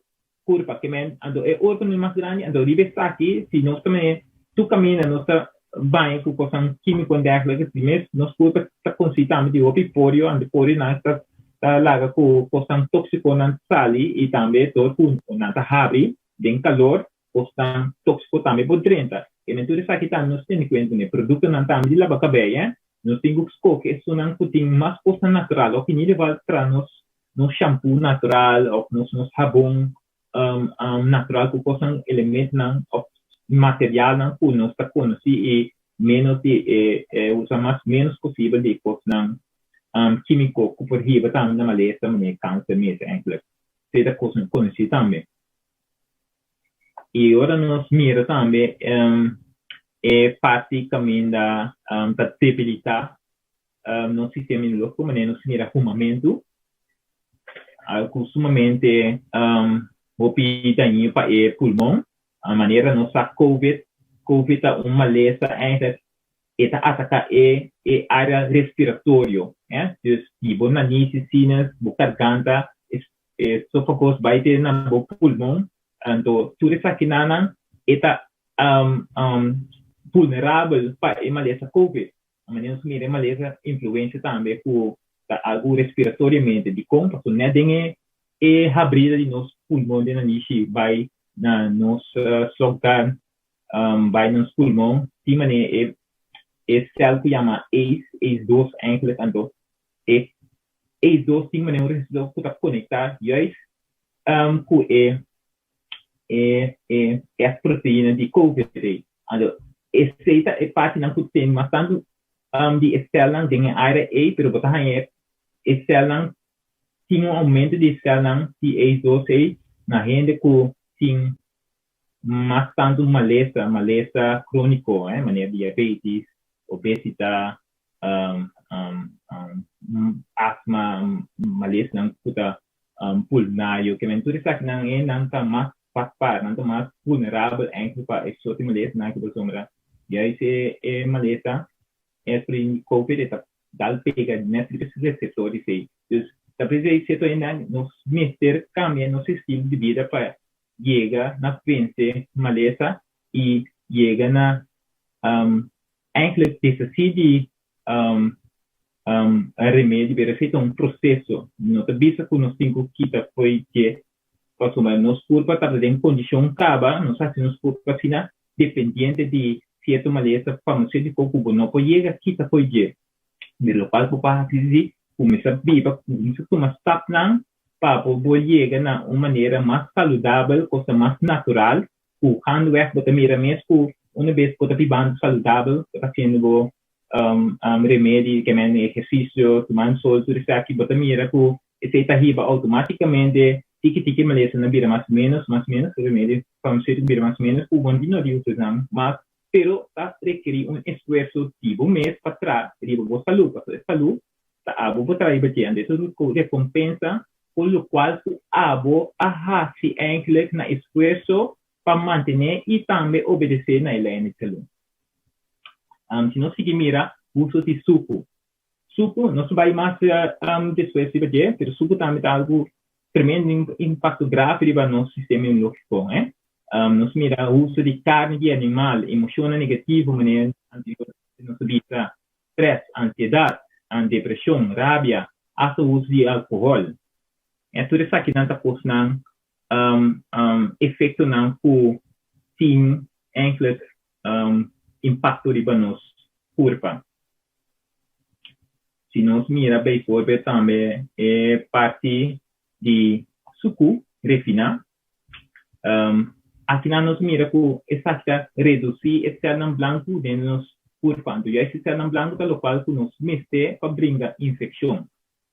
kurpa ke men anto e órgano mas grandi anto riba esaki si nos ta mene tur kaminda nos ta baña ku kosnan kímiko en dergelijke di mes nos kurpa ta konsistí tambe di hopi porio anto porionan ta ta laga ku kosnan tóksikonan sali i tambe dor ku nan ta habri den kalor kosnan tóksiko tambe por drenta ke men tur esaki tambe nos tene kuenta ne produktonan tambe di laba kabei nos tin ku skohe esunnan ku tin mas kosnan natural òf in ieder geval traha nos nos shampoo natural of nos nos habon natural ku kosnan elementonan of materialnan ku nos ta konosí i menos di e usa mas menos posibel di kosnan kímiko ku por hiba tambe na malesa manera kanser mes enkele. Esei ta kosnan konosí tambe. I ora nos mira tambe e parti kaminda ta debilitá nos sistema inmunológiko manera nos mira humamentu, algu sumamente hopi dañino pa e pulmon. Manera nos sa covid, covid ta un malesa eigenlijk e ta ataka e e área respiratorio, dus di bo naniz i sinus, bo garganta, e sofagos bai te na bo pulmon, anto tur esakinan e ta vulnerabel pa e malesa covid. A manera nos mira e malesa influensia tambe ku ta algu respiratoriamente. Dikon? Pasobra nèt den e e habrida di nos pulmon den nanishi bai na nos slokdarm, bai nos pulmon, tin manera e e sèl ku yama ACE, ACE dos eigenlijk, anto e ACE dos tin manera un reseptor ku ta konektá juist ku e e e e proteína di COVID ei. Anto esei ta e partinan ku tin mas tantu di e sèlnan den e aire ei, pero bo ta haña e sèlnan tin un oumento di sèlnan di ACE dos ei na hende ku tin mas tantu malesa, malesa króniko, manera diabetis, obesita, asma, malesanan ku ta pulmonario, ke men tur esakinan e nan ta mas vatbaar, nan ta mas vulnerabel eigenlijk pa e soort di malesanan aki pasobra juist e e malesa es por di covid e ta dal pega net riba e receptor di esei. Dus ta p'esei cierto hende nos mester cambia nos estilo di bida pa yega na vence malesa y yega na Eigenlijk deshací di remedi, pero esei ta un proseso. No ta bisa ku nos tin ku kita fo'i dje, pasobra nos kurpa tabata den kondishon kaba, nos hasi nos kurpa asina dependiente di sierto malesa farmaseutiko ku bo no por yega kita fo'i dje. Pero lokual bo por hasi si kuminsá biba, kuminsá tuma stapnan pa bo por yega na un manera mas saludabel, kosa mas natural, ku gaandeweg bo ta mira mes ku una bes bo ta bibando saludabel, bo ta hasiendo bo remedi, ke men ehersisio, tumando sol, tur esaki, bo ta mira ku esei ta hiba outomátikamente tiki tiki malesa nan bira mas ménos, mas ménos, remedi farmaseutiko bira mas ménos ku bo no tin no di usa esnan mas, pero ta rekerí un esfuerso di bo mes pa traha riba bo salú, pasobra e salú. Ta abo bo traha riba dje, anto e ta rekompensa ku lokual ku abo a hasi eigenlijk na esfuerso pa mantené i tambe obedesé na e leinan di salú. Si nos sigui mira uso di suku. Suku, nos bai mas despues riba dje, pero suku tambe ta algu tremendo impakto grave riba nos sistema inmunológiko. Nos mira uso di karni di animal, emoshonnan negativo manera anteriormente nos a bisa, stress, ansiedat, depreshon, rabia, asta uso di alkohòl. Tur esakinan ta kosnan, efektonan ku tin enklik impakto riba nos kurpa. Si nos mira bijvoorbeeld tambe e parti di suku refiná, akinan nos mira ku esaki ta redusí e sèlnan blanku den nos kurpa. Anto juist e sèlnan blanku ta lokual ku nos mester pa bringa infekshon.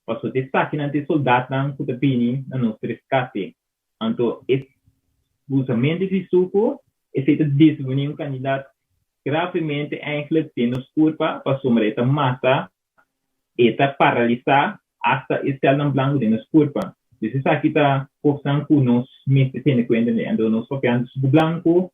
Pasobra esakinan ta e soldatnan ku ta bini na nos reskate. Anto e usamentu di suku esei ta disminuí un kantidat gravemente eigenlijk den nos kurpa pasobra e ta mata, e ta paralisá asta e sèlnan blanku den nos kurpa. Dus esaki ta kosnan ku nos mester tene kuenta. Anto nos papiando suku blanku,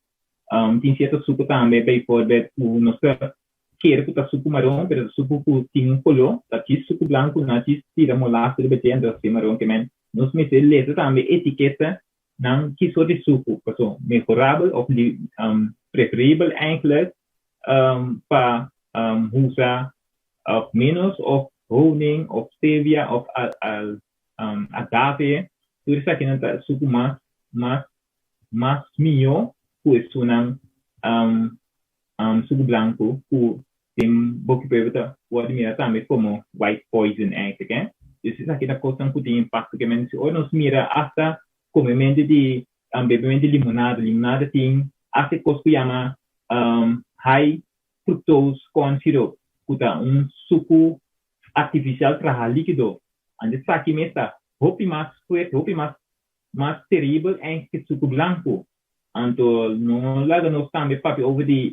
tin sierto suku tambe bijvoorbeeld ku nos ta kere ku ta suku maron pero ta suku ku tin un koló, ta djis suku blanku na djis tira molase riba dje anto ta hasi maron. Ke men nos mester lesa tambe etiketa nan ki sort di suku paso mehorabel of preferibel eigenlijk pa usa of menos of honing of stevia of agave tur esakinan ta suku mas mas mas mihó ku esunnan suku blanku ku den boki pueblo ta wòrdu mira tambe komo white poison eigenlijk eh. Dus esaki ta kosnan ku tin impakto ke men si ora nos mira asta komementu di bebementu di limonada, limonada tin asta e kos ku yama high fructose corn syrup ku ta un suku artifisial traha likido. Anto esaki mes ta hopi mas fuerte, hopi mas mas teribel eigenlijk ke suku blanku. Anto no laga nos tambe papia over di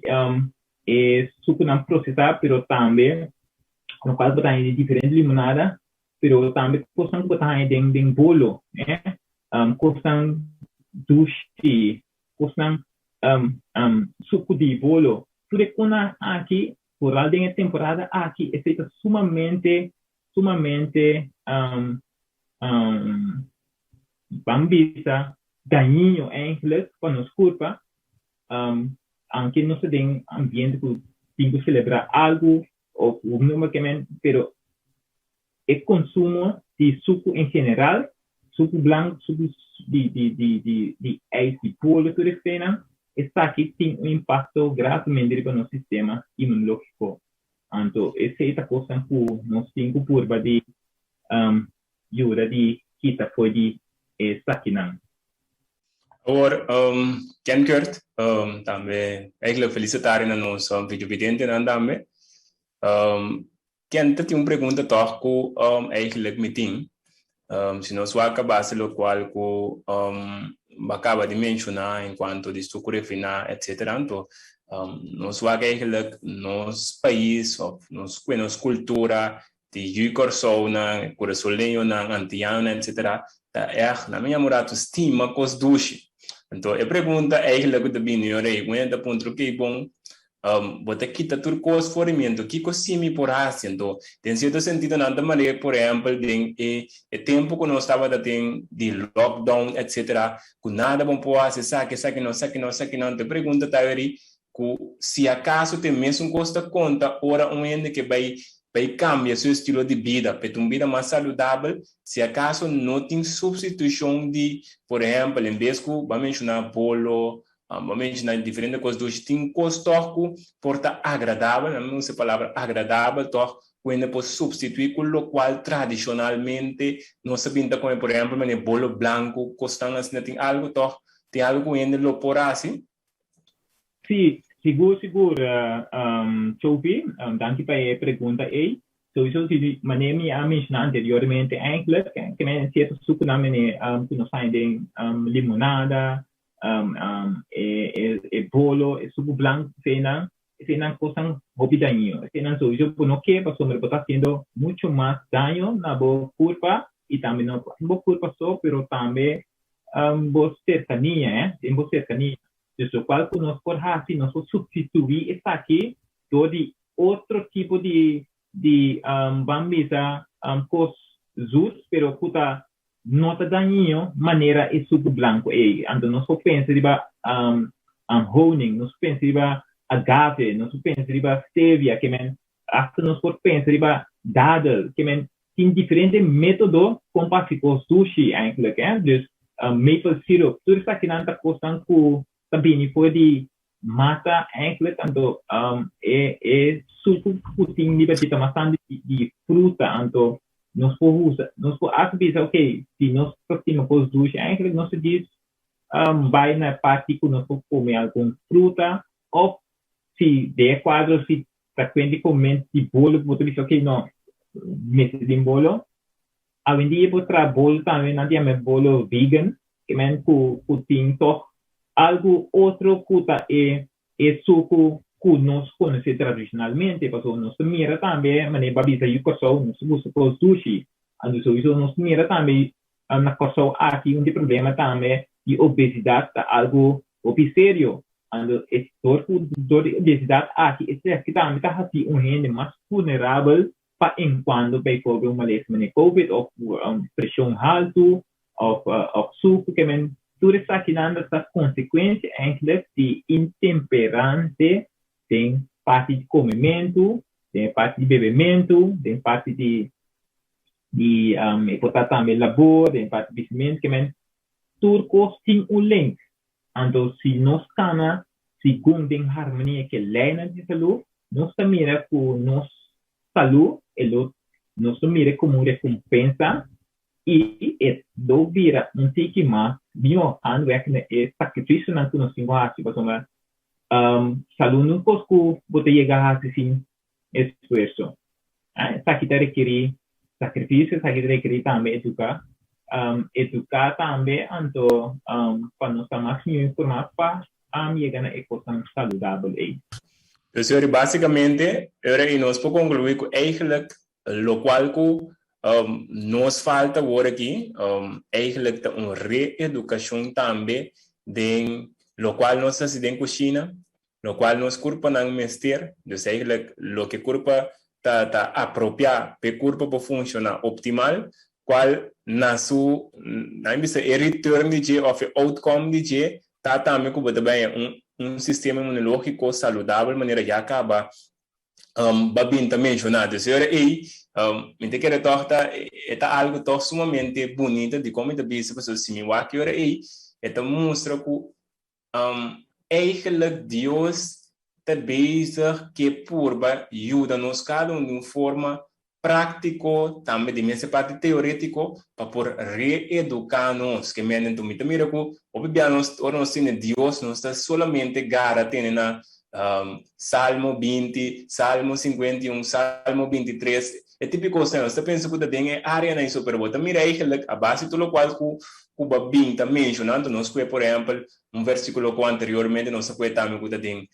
e sukunan prosesá, pero tambe lokual bo ta haña di diferente limonada, pero tambe kosnan ku bo ta haña den den bolo, eh, kosnan dushi, kosnan suku di bolo. Tur e konan aki, foral den e temporada aki, esei ta sumamente, sumamente ban bisa dañino eigenlijk pa nos kurpa, aunke nos ta den ambiente ku tin ku selebrá algu òf noem ke men, pero e konsumo di suku en general, suku blanku, suku di di di di di ijs, di bolo, tur eseinan, esaki tin un impakto gravemente riba nos sistema inmunológiko. Anto esei ta kosnan ku nos tin ku purba di yuda di kita for di esakinan. Awor, Ken Kurt, tambe eigenlijk felicitari na nos videovidentenan tambe. Ken, ta tin un pregunta toch ku eigenlijk mi tin. Si nos wak a base lokual ku bo a kaba di menshoná en kuanto di suku refiná etcetera, anto nos wak eigenlijk nos pais òf nos nos kultura di yu Kòrsounan, kurasoleñonan, antianonan etcetera ta ègt na mi amorado stima kos dushi. Anto e pregunta eigenlijk ku ta bini ora ei, ku ta puntra okey bon Bo ta kita tur kos for di mi, anto kiko si mi por hasi? Anto, den sierto sentido nan ta manera, por ehèmpel, den e e tempu ku nos tabata den di lockdown etcetera, ku nada bo por hasi, esaki, esaki no, esaki no, esaki no. Anto e pregunta ta weri ku si akaso ta e mesun kos ta konta ora un hende ke bai bai kambia su estilo di bida pa e ta un bida mas saludabel, si akaso no tin supstitushon di, por ehèmpel, en bes ku bo a menshoná bolo, Bo menshoná diferente kos dushi. Tin kos tòg ku por ta agradabel, nan usa e palabra agradabel tòg, ku hende por supstituí ku lokual tradishonalmente nos a bin ta kome. Por ehèmpel, manera bolo blanku, kosnan asina. Tin algu tòg? Tin algu ku hende lo por hasi? Sí, sigur sigur, Chopi. Danki pa e pregunta ei. Souiso si manera mi a menshoná anteriormente, eigenlijk ke men sierto sukunan manera ku nos haña den limonada, e bolo, e suku blanku eseinan, Eseinan kosnan hopi dañino. Eseinan souiso bo no ke pasobra bo ta hasiendo mucho mas daño na bo kurpa i tambe no bo kurpa so pero tambe bo serkania, eh, den bo serkania. Dus lokual ku nos por hasi, nos por supstituí esaki dor di otro tipo di di ban bisa kos zoet pero ku ta no ta dañino manera e suku blanku ei. Anto nos por pensa riba honing, nos por pensa riba agave, nos por pensa riba stevia, ke men hasta nos por pensa riba dadel, ke men tin diferente método kon pa hasi kos dushi eigenlijk, eh. Dus maple syrup, tur esakinan ta kosnan ku ta bini for di mata eigenlijk, anto e e suku ku tin riba dje ta mas tantu di fruta, anto nos por usa, nos por hasta bisa ok, si nos ta stima kos dushi eigenlijk nos ta djis bai na e parti ku nos por kome algun fruta òf si den e kuadro si ta kuent di kome di bolo ku bo ta bisa ok no mester den bolo. Awendia bo traha bolo tambe, nan ta yama e bolo vegan, ke men ku ku tin tòg algu otro ku ta e e suku ku nos konosé tradishonalmente, pasobra nos ta mira tambe manera bo a bisa yu Kòrsou nos ta gusta kos dushi, anto souiso nos ta mira tambe na Kòrsou aki un di problema tambe di obesidat ta algu hopi serio, anto e dor ku dor di obesidat aki esaki tambe ta hasi un hende mas vulnerabel pa encuando bijvoorbeeld un malesa manera covid of presion haltu of of suku ke men tur esakinan ta consecuencia eigenlijk di intemperante den parti di comementu, den parti di bebementu, den parti di di e por ta tambe labor, den parti di bisimentu ke men tur cos tin un link. Anto si nos cana segun den harmonia ke leynan di salud, nos ta mira ku nos salú e lo nos lo mira komo un rekompensa i e lo bira un tiki mas mihó handwerk na e sakrifisionan ku nos tin ku hasi pasobra salú no un kos ku bo ta yega hasi sin esfuerso. Esaki ta rekerí sakrifisio, esaki ta rekerí tambe eduká, eduká tambe anto pa nos ta mas mihó informá pa yega na e kosnan saludabel ei. Dus yori básikamente ora ei nos por konkluí ku eigenlijk lokual ku nos falta awor aki eigenlijk ta un reedukashon tambe den lokual nos ta hasi den kushina, lokual nos kurpanan mester, dus eigenlijk loke kurpa ta ta apropiá p'e kurpa por funshoná optimal, kual na su, nan a bisa e return di dje òf e outcome di dje ta tambe ku bo ta bai un un sistema inmunológiko saludabel manera ya kaba ba bin ta menshoná. Dus e ora ei mi ta kere tòg ta e ta algu tòg sumamente bunita dikon mi ta bisa pasobra si mi wak e ora ei e ta mustra ku Eigenlijk Dios ta bezig ke purba yuda nos kada un di un forma práktiko, tambe di mester parti teorétiko, pa por reeduká nos. Ke mende anto mi ta mira ku hopi bia nos ora nos tene Dios nos ta solamente gara tene na Salmo 20, Salmo 51, Salmo 23, e tipo kosnan. Nos ta pensa ku ta den e áreanan ei so, pero bo ta mira eigenlijk a base di tur lokual ku ku bo a bin ta menshoná, anto nos kue por ehèmpel un versíkulo ku anteriormente nos a kue tambe ku ta den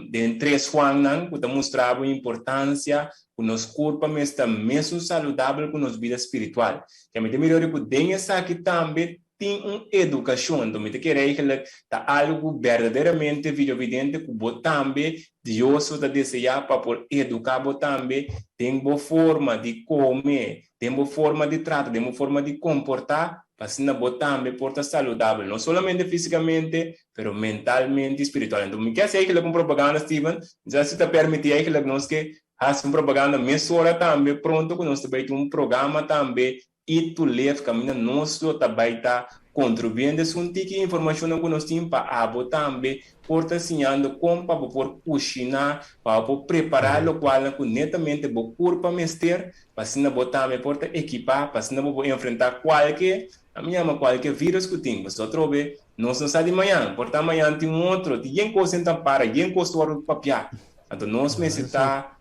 den Tres Juannan ku ta mustra bo importansia ku nos kurpa mester ta mesun saludabel ku nos bida spiritual. Ke mi ta mira ora ku den esaki tambe tin un edukashon, anto mi ta kere eigenlijk ta algu ku berdaderamente videovidente ku bo tambe Dios lo ta deseá pa por eduká bo tambe den bo forma di kome, den bo forma di trata, den bo forma di komportá, pa asina bo tambe por ta saludabel, no solamente físikamente, pero mentalmente i spiritualmente. Mi ke hasi eigenlijk un propaganda, Steven, mi sa si ta permití eigenlijk nos ke hasi un propaganda mesora tambe, pronto ku nos ta bai tin un programa tambe Eat to Live kaminda nos lo ta bai ta kontribuyendo esun tiki informashonnan ku nos tin pa abo tambe por ta siñando kon pa bo por kushiná, pa bo por prepará lokualnan ku netamente bo kurpa mester, pa asina bo tambe por ta ekipá, pa asina bo por enfrentá kualke, ami yama kualke vírus ku tin. Pasobra atrobe nos no sa di mañan, por ta mañan tin un otro, tin yen kos den ta para, yen kos ta wòrdu papiá. Anto nos mester ta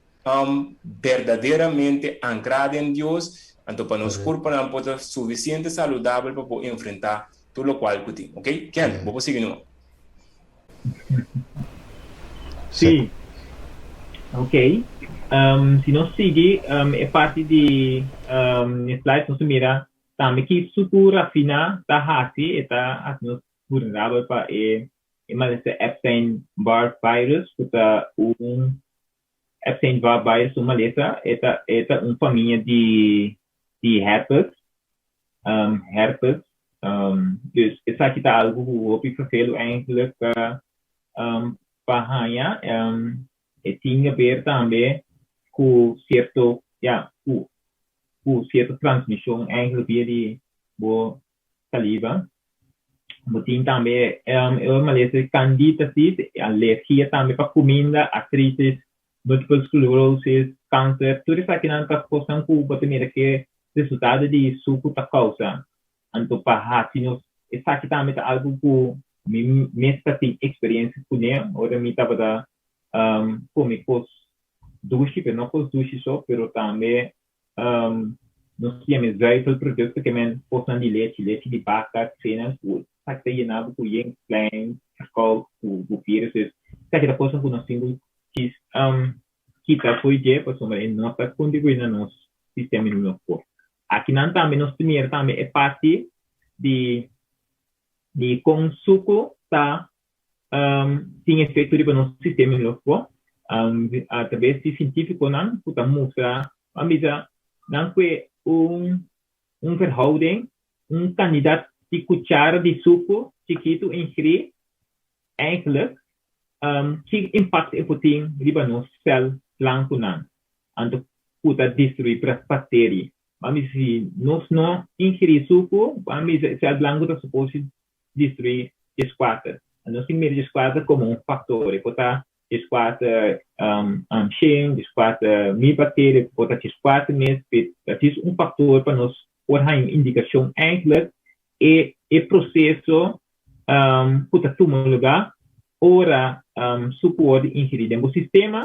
Berdaderamente ankrá den Dios, anto pa nos kurpanan por ta sufisiente saludabel pa por enfrentá tur lokual ku tin. Ok? Ken, bo por sigui numa. Sí. Ok. Si nos sigui e parti di e slide, nos ta mira tambe ki suku rafiná ta hasi, e ta hasi nos vulnerabel pa e malesa Epstein-Barr virus, ku ta un Epstein-Barr virus, un malesa, e ta un famia di herpes, herpes. Dus esaki ta algu ku hopi vervelend eigenlijk pa haña. E tin di aber tambe ku sierto, ja, ku sierto transmishon eigenlijk via di bo saliva. Bo tin tambe e malesa candidiasis, alergia tambe pa kuminda, artritis, multiple sclerosis, kanser, tur esakinan ta kosnan ku bo ta mira ku resultado di suku ta kousa. Anto pa hasi nos, esaki tambe ta algu ku mi mes tin eksperensia kuné, ora mi tabata kome kos dushi, pero no kos dushi so, pero tambe nos yama zuivelproducten, ke men kosnan di lechi, lechi di baka, cena, ku esaki ta yená ku yen klein, verkoud, ku virus, dus esaki ta kosnan ku nos tin ku kita for dje, pasobra e no ta kontribuí na nos sistema inmunológiko. Akinan tambe nos ta mira tambe e parti di kon suku ta tin efekto riba nos sistema inmunológiko. Atraves di sientífikonan ku ta mustra, ban bisa, nan kue un verhouding, un kantidat di kuchara di suku chikitu ingerí eigenlijk, ki impakto e por tin riba nos sèl blankunan, anto ku ta destruí bakteria. Ban bisa, si nos no ingerí suku, ban bisa, sèl blanku ta suposto destruí 14. Nos tin mira 14 komo un faktor, e por ta 14 100, 14.000 bakteria, por ta 14 mes, dat is un faktor pa nos por haña un indikashon eigenlijk e proseso ku ta tuma lugá ora suku wòrdu ingerí den bo sistema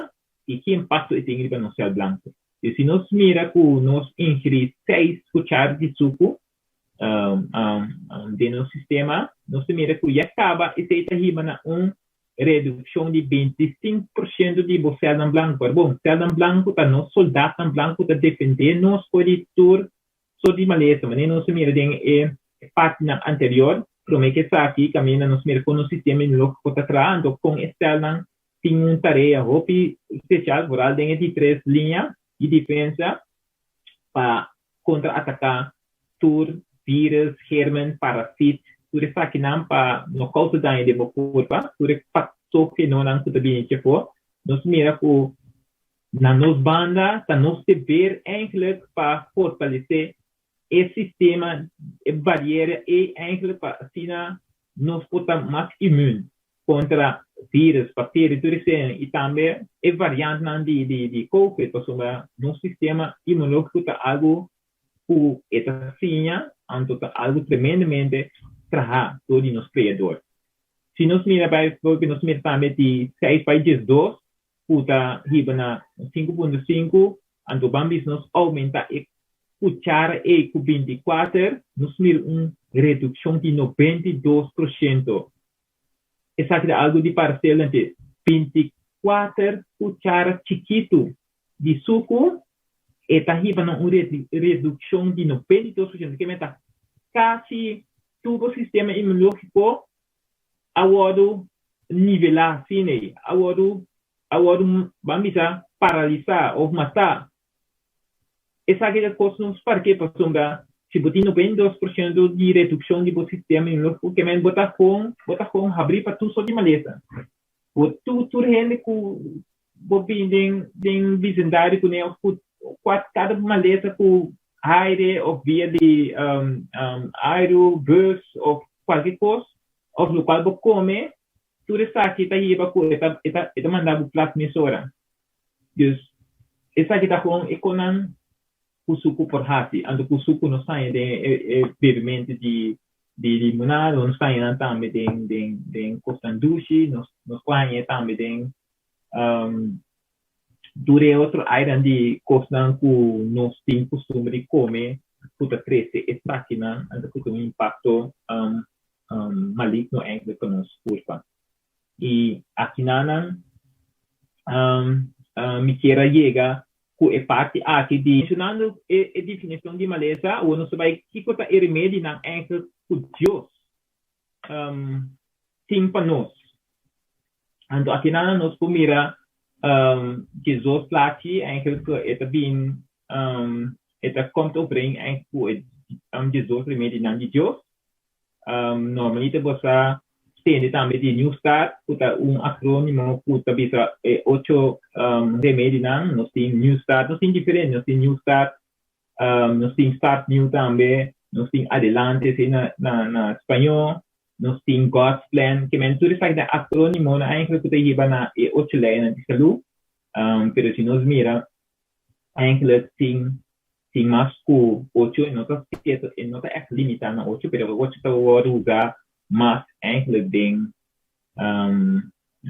i ki impakto e tin riba nos sèl blanku. I si nos mira ku nos ingerí 6 kuchara di suku den nos sistema, nos ta mira ku ya kaba esei ta hiba na un redukshon di 25% di bo sèlnan blanku. Pero bon, sèlnan blanku ta nos soldatnan blanku ta defendé nos for di tur sorto di malesa. Manera nos a mira den e partinan anterior, promé ku esaki kaminda nos mira kon nos sistema inmunológiko ta traha, anto kon e sèlnan tin un tarea hopi spesial, vooral den e di tres liña di defensa pa kontra-ataká tur virus, germen, parasit, tur esakinan pa no kousa daño den bo kurpa, tur e patógenonan ku ta bini djefo. Nos mira ku na nos banda ta nos deber eigenlijk pa fortalesé e sistema, e bariera ei eigenlijk pa asina nos por ta mas immuun kontra virus, bakteria, tur esei i tambe e variantenan di COVID, pasobra nos sistema inmunológiko ta algu ku e ta siña, anto ta algu tremendamente trahá dor di nos Kreador. Si nos mira bijvoorbeeld, nos mira tambe di 6 pa 12 ku ta hiba na 5.5, anto ban bisa nos oumentá e kuchara ei ku 24, nos mira un redukshon di 92%. Esaki ta algu di para stelente. 24 kuchara chikitu di suku e ta hiba na un redukshon di 92%, ke men ta kasi tur bo sistema inmunológiko a wòrdu nivelá asina, a wòrdu, ban bisa, paralisá òf matá. Esaki ta kos nos parke, pasobra si bo tin 92% di redukshon di bo sistema inmunológiko, ke men bo ta gewoon habrí pa tur sorto di malesa. Bo tur hende ku bo bin den bisindario kuné òf ku kada malesa ku aire òf via di airu, bus òf kualke kos, òf lokual bo kome, tur esaki ta hiba ku e ta manda bo plat mesora. Dus esaki ta gewoon e kosnan ku suku por hasi. Anto ku suku nos haña den e bebementu di limonada, nos haña nan tambe den kosnan dushi, nos por haña tambe den tur e otro airenan di kosnan ku nos tin kustumber di kome ku ta trese esakinan, anto ku tin un impakto maligno eigenlijk pa nos kurpa. I akinan Mi kier a yega ku e parti aki di. Menshonando e definishon di malesa, awor nos ta bai kiko ta e remedinan eigenlijk ku Dios tin pa nos. Anto akinan nos por mira Jesus plachi eigenlijk ku e ta bin e ta komt overeen eigenlijk ku e Jesus remedinan di Dios. Normalmente bo sa tende tambe di New Start ku ta un akrónimo ku ta bisa e ocho remedinan. Nos tin New Start, nos tin diferente, nos tin New Start, nos tin Start New tambe, nos tin Adelante esei na na na spañó, nos tin God's Plan. Ke men tur esaki ta akrónimonan eigenlijk ku ta hiba na e ocho leinan di salú. Pero si nos mira eigenlijk tin Tin mas ku ocho, e no ta sierto, e no ta ègt limitá na ocho, pero e ocho ta wòrdu usá mas eigenlijk den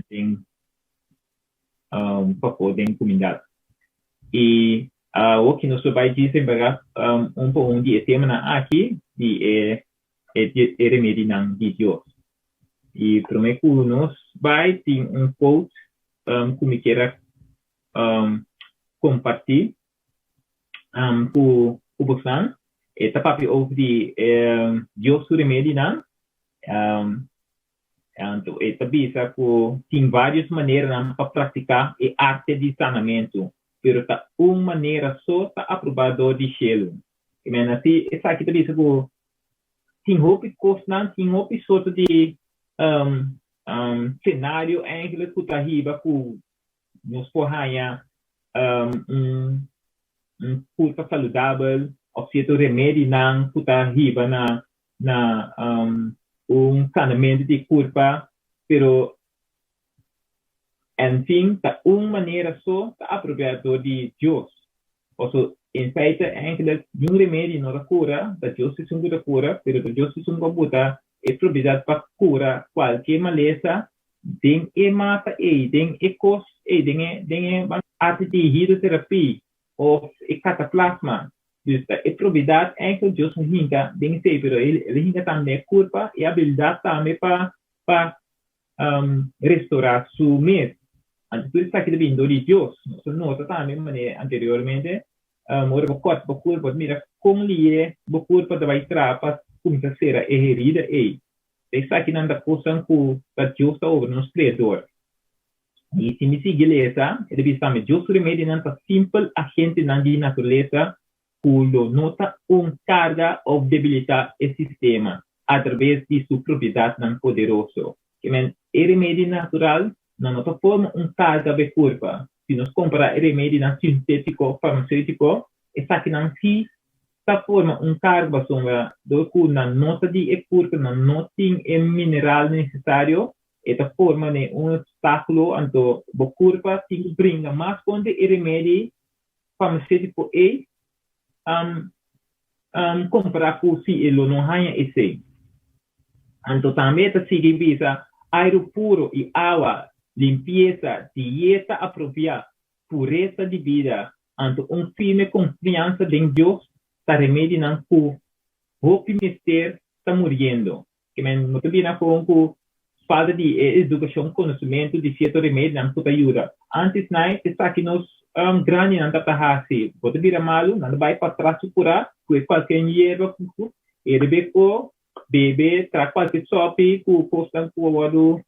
den pafó den kumindat. I awor ki nos lo bai djis enbergat un pa un di e temanan aki di e e remedinan di Dios. I promé ku nos bai tin un quote ku mi kier a kompartí ku bosan. E ta papia over di Dios su remedinan. Anto e ta bisa ku tin vários maneranan pa praktiká e arte di sanamentu, pero ta un manera so ta aprobá dor di shelu. Así esaki ta bisa ku tin hopi kosnan, tin hopi sorto di senario eigenlijk ku ta hiba ku nos por haña un un kurpa saludabel òf sierto remedinan ku ta hiba na na un sanamentu di kurpa, pero en fin ta un manera so ta apropiá dor di Dios. Pasobra en feite eindelijk niun remedi no ta kura, ta Dios esun ku ta kura, pero ta Dios esun ku a buta e propiedat pa kura kualke malesa Den e mata ei, den e kos ei, den e den e arte di hidroterapia of e kataplasma. Dus ta e propiedad eigenlijk Dios a hinka den esei, pero el a hinka tambe den e kurpa e abilidad tambe pa pa restorá su mes. Anto tur esaki ta bini dor di Dios. Nos a nota tambe manera anteriormente, ora bo kòrta bo kurpa, bo ta mira kon lihe bo kurpa ta bai traha pa kuminsá sera e herida ei. Esakinan ta kosnan ku ta Dios ta obra, nos Kreador. I si mi sigui lesa, e ta bisa tambe, Dios su remedinan ta simpel agentenan di naturalesa ku lo no ta un karga òf debilitá e sistema atraves di su propiedatnan poderoso. Ke men, e remedi natural nan no ta forma un karga pa e kurpa. Si nos kompará e remedinan sintétiko, farmaséutiko, esakinan sí ta forma un karga pasobra dor ku nan no ta di e kurpa, nan no tin e mineral nesesario, e ta forma den un opstákulo, anto bo kurpa tin ku bringa mas kontra e remedi farmaséutiko ei kompará ku si e lo no haña esei. Anto tambe e ta sigui bisa, Airu puro i awa, limpiesa, dieta apropiá, puresa di bida, anto un firme konfiansa den Dios ta remedinan ku hopi mester ta muriendo. Ke men no ta bira kon ku falta di e edukashon, konosementu di sierto remedinan ku ta yuda. Antes nai esaki nos grandinan tabata hasi. Bo ta bira malu, nan ta bai patras su kura ku e kualke yerba ku e rebe ko bebe, tra kualke sopi ku kosnan ku a wòrdu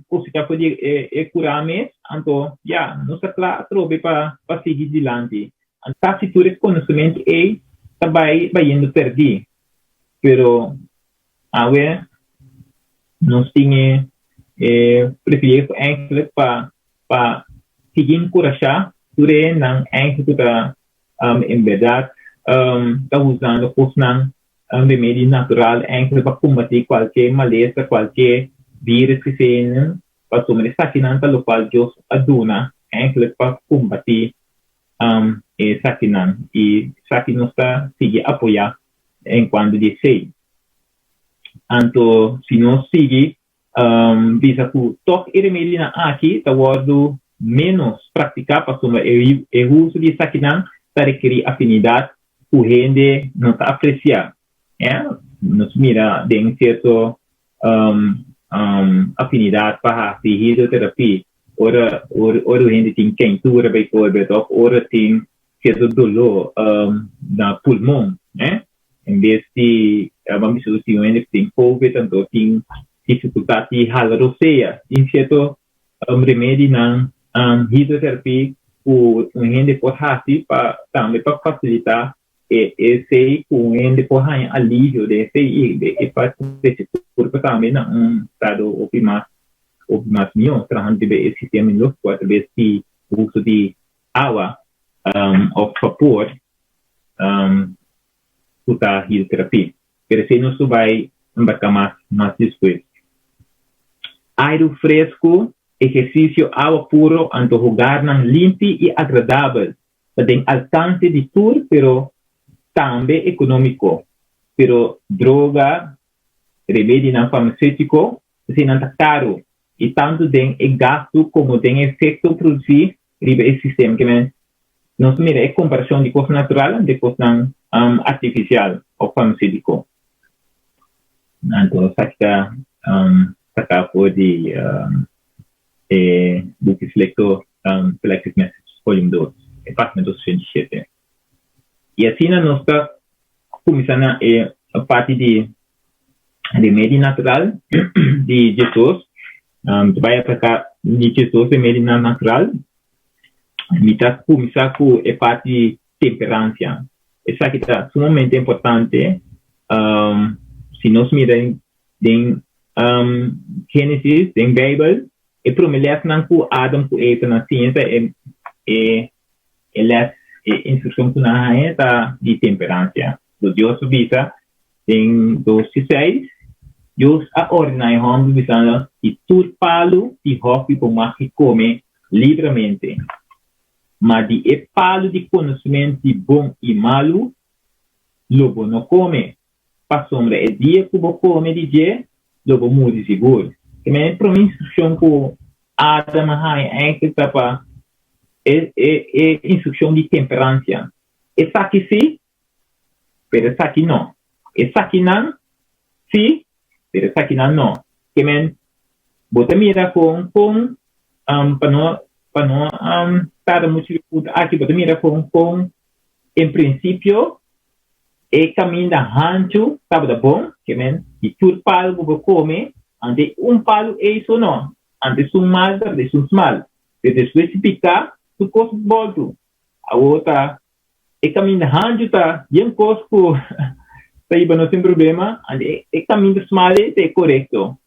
cosita for di e cura mes, anto ya, nos ta cla atrobe pa pa sigui dilanti. Casi tur e conocemento ey ta bay bayendo perdi, pero awe nos tin e e privilegio eigenlijk pa pa sigui encurasha tur e nan eigenlijk cu ta en berdad ta usando cosnan Un remedi natural eigenlijk pa kombatí kualke malesa, kualke virus ki sea, pasobra esakinan ta lokual Dios a duna eigenlijk pa kombatí esakinan i esaki nos ta sigui apoyá en kuanto di esei. Anto si nos sigui bisa ku tòg e remedinan aki ta wòrdu ménos praktiká pasobra e uso di esakinan ta rekerí afinidat ku hende no ta apresiá. Nos mira den sierto afinidat pa hasi hidroterapia. Ora ora ora hende tin keintura bijvoorbeeld of ora tin sierto doló na pulmon, eh. En bes di ban bisa si un hende tin covid anto tin difikultat di hala rosea, tin sierto remedinan hidroterapie ku un hende por hasi pa tambe pa fasilitá e esei ku un hende por haña alivio den esei i e pa trese kurpa tambe na un estado hopi mas hopi mas mihó trahando riba e sistema inmunológiko atraves di uso di awa òf vapor ku ta hidroterapie. Pero esei nos lo bai embarká mas mas despues. Airu fresku, ehersisio, awa puro anto hogarnan limpi i agradabel ta den alkanse di tur pero tambe ekonómiko. Pero droga, remedinan farmaséutiko, eseinan ta karu i tantu den e gastu komo den e efekto produsí riba e sistema. Ke men nos mira e komparashon di kos natural ante kosnan artifisial òf farmaséutiko. Anto esaki ta saká for di e buki Selecto Selected Messages Volume 2, e página 287. I asina nos ta kuminsá na e parti di remedi natural di Jesus. Ta bai ataká di Jesus remedinan natural. Mi ta kuminsá ku e parti di temperansia. Esaki ta sumamente importante. Si nos mira den Génesis, den Beibel, e promé lèsnan ku Adam ku Eva nan siña ta e e lès, e instrukshon ku nan haña ta di temperansia. Lo Dios a bisa den dos i seis, Dios a ordená e hòmber bisando, Di tur palu di hòfi bo mag di kome libramente, ma di e palu di konosementu di bon i malu lo bo no kome, pasobra e dia ku bo kome di dje, lo bo muri sigur. Te mene e promé instrukshon ku Adam a haña enkelt ta pa e e e instrukshon di temperansia. Esaki sí, pero esaki no. Esakinan sí, pero esakinan no. Ke men bo ta mira kon kon pa no pa no tarda muchu riba e punto aki, bo ta mira kon kon en prinsipio E kaminda hanchu tabata bon, ke men di tur palu ku bo kome, ante un palu ei so no, ante esun mal tabata esun smal. Pero despues di piká, tur kos boltu. Awor ta e kaminda hanchu ta yen kos ku ta hiba nos den problema, ante e kaminda smal ei ta e korekto.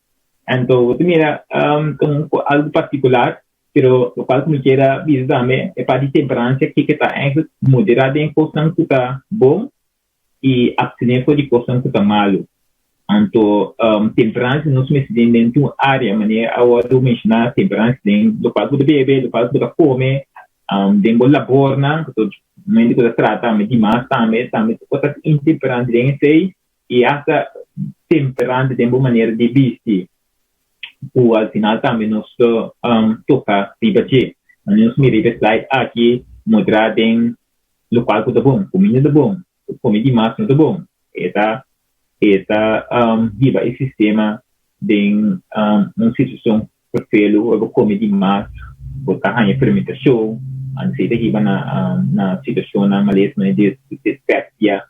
Anto bo ta mira ta un algu partikular. Pero locual cu mi kier a bisa tambe e parti di temperancia kiko ta eigenlijk modera den cosnan cu ta bon y abstene for di cosnan cu ta malo. Anto temperancia nos mester den den tur area manera a wordo menciona temperancia den locual cu bo ta bebe, locual cu bo ta come, den bo labornan, pasobra hende cu ta traha tambe dimas tambe, tambe por ta intemperante den esey y hasta temperante den bo manera di bisti. ku al final tambe nos lo toka riba dje. Manera nos mira riba e slide aki muestra den lokual ku ta bon, kuminda ta bon, kome dimas no ta bon. E ta e ta hiba e sistema den un situashon ferfelu ora bo kome dimas bo ta haña fermentashon, anto esei ta hiba na na situashonnan males manera dispepsia.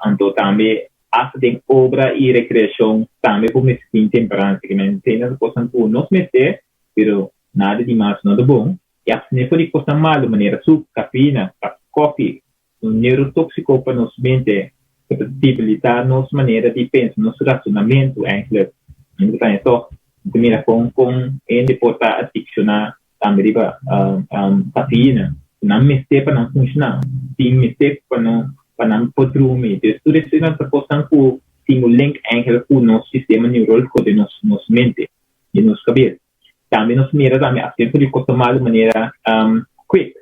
Anto tambe Asta den obra i rekreashon tambe bo mester tin temperansia. Ke men esei ta kosnan ku nos mester, pero nada di mas no ta bon. I abstené for di kosnan malu manera suku, kafeina, kòfi, un neurotóksiko pa nos mente ku ta debilitá nos manera di pensa, nos rasonamentu eindelijk. Mi ta haña tòg, mi ta mira kon kon hende por ta adikshoná tambe riba kafeina ku nan mester pa nan funshoná, tin mester pa nan pa nan por drumi. Dus tur eseinan ta kosnan ku tin un link eigenlijk ku nos sistema neurologiko den nos nos mente, den nos kabes. Tambe nos mira tambe aserka di kos ta malu manera kwik,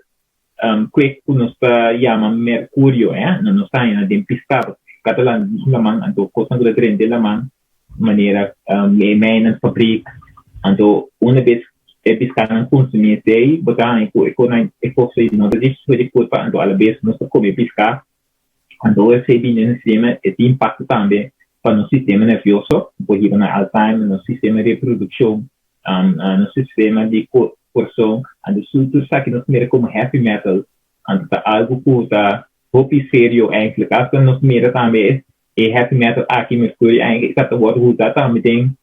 kwik ku nos ta yama merkurio, nos ta haña den piská, piská ta landa den laman anto kosnan ku ta drenta den laman manera e meinan fabrik anto una bes e piskanan konsumí esei bo ta haña ku e konan e kos ei no ta difísil di kurpa anto alabes nos ta kome piská anto ora esei bini den sistema e tin impakto tambe pa nos sistema nervioso por hiba na Alzheimer nos sistema di reprodukshon nos sistema di. Kòrsou, anto su tur esaki nos mira komo heavy metal, anto ta algu ku ta hopi serio eigenlijk. Asta nos mira tambe e heavy metal aki, mercurio eigenlijk, ta wòrdu usa tambe den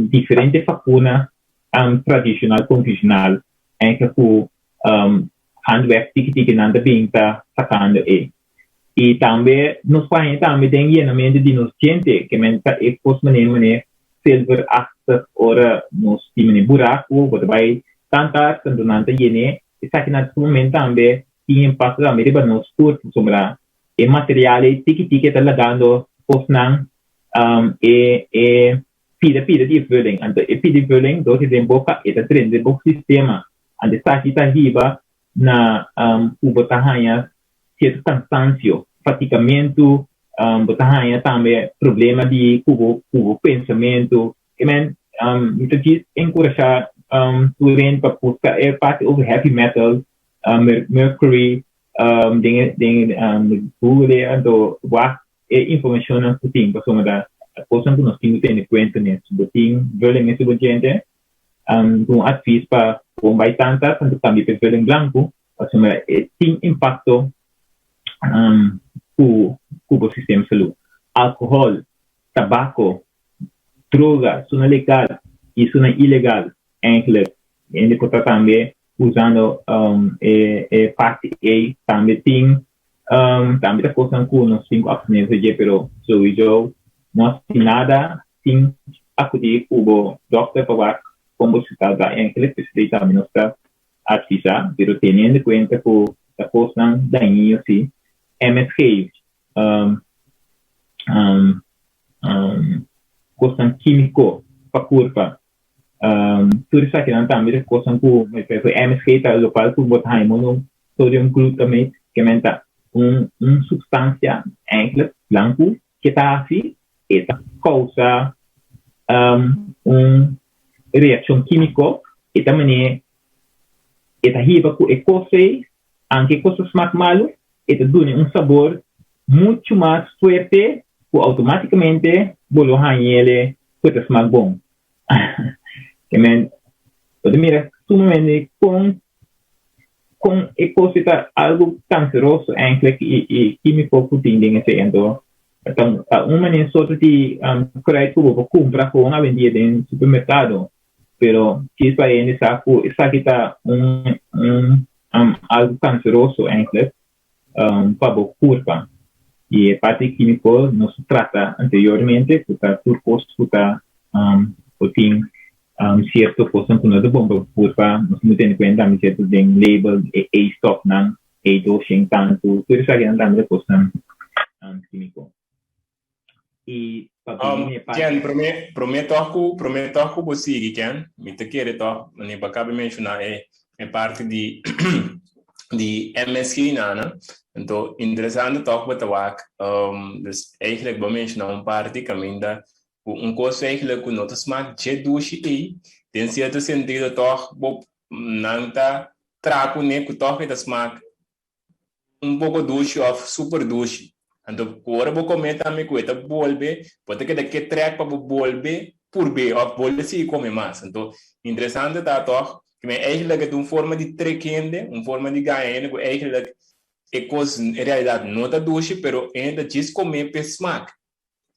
diferente vakuna tradishonal konvenshonal eigenlijk ku handweg tiki tiki nan ta bin ta sakando e. I tambe nos por haña tambe den yenamentu di nos djente, ke men ta e kos manera manera silverachtig ora nos tin manera buraku, bo ta bai tantarts anto nan ta yen'é. Esaki na su momento tambe tin impakto tambe riba nos kurp pasobra e material ei tiki tiki ta lagando kosnan e e pida pida di e vulling. Anto e pida di vulling dor di den boka e ta drenta den bo sistema. Anto esaki ta hiba na ku bo ta haña sierto kansansio, fatigamentu, bo ta haña tambe problema di ku bo ku bo pensamentu. Ke men mi ta djis enkurashá tur hende pa buska e parti over heavy metal, mercury den den Google anto wak e informashonnan ku tin pasobra ta kosnan ku nos tin ku tene kuenta mes. Bo tin veuling mes bo djente un advis pa bon bai tanta tanto kambia pa e veuling blanku pasobra e tin impakto ku ku bo sistema salú. Alkohòl, tabako, droga, suna legal i suna ilegal eindelijk hende por ta tambe usando e e parti ei tambe tin tambe ta kosnan ku nos tin ku abstener for dje pero souiso no hasi nada sin akudí ku bo dòkter pa wak kon bo ta ta eindelijk p'esei tambe nos ta advisá pero teniendo kuenta ku ta kosnan dañino si MSG kosnan kímiko pa kurpa. Tur esakinan tambe ta kosnan ku MSG ta lokual ku bo ta haña mono sodium glutamate ke men ta un un supstansia eindelijk blanku ke ta hasi e ta kousa un reakshon kímiko e ta manera e ta hiba ku e kos ei anke e kos ta smak malu e ta duna un sabor muchu mas fuerte ku outomátikamente bo lo hañ'ele ku e ta smak bon. Ke men bo ta mira sumamente kon kon e kos ei ta algu kanseroso eindelijk i i kímiko ku tin den esei. Anto ta un manera soto di kruid ku bo por kumpra gewoon awendia den supermerkado pero kis pa hende sa ku esaki ta un un algu kanseroso eindelijk pa bo kurpa. I e parti kímiko nos a trata anteriormente ku ta tur kos ku ta ku tin sierto kosnan ku no ta bon pa bo kurpa. Nos tin ku tene kuenta tambe sierto den label e A-stofnan, A dos shen tantu, tur esakinan tambe ta kosnan kímiko. I pa bini e parti. Ken, promé, promé tòg ku, promé tòg ku bo sigui, Ken, mi ta kere tòg, mi bo kaba menshoná e, e parti di, di MSG nana. Anto, interesante tòg bo ta wak, dus eigenlijk bo menshoná un parti kaminda ku un kos eigenlijk ku no ta smak dje dushi ei, den sierto sentido tòg bo nan ta traha kuné ku tòg e ta smak un poko dushi òf super dushi. Anto ku ora bo kome tambe ku e ta bolbe, bo ta keda ke trèk pa bo bolbe purb'é òf bolbe sigui kome mas. Anto interesante ta tòg ku men eigentlik e ta un forma di trek hende, un forma di gaña hende ku eigentlik e kos en realidat no ta dushi pero hende ta djis kome p'e smak.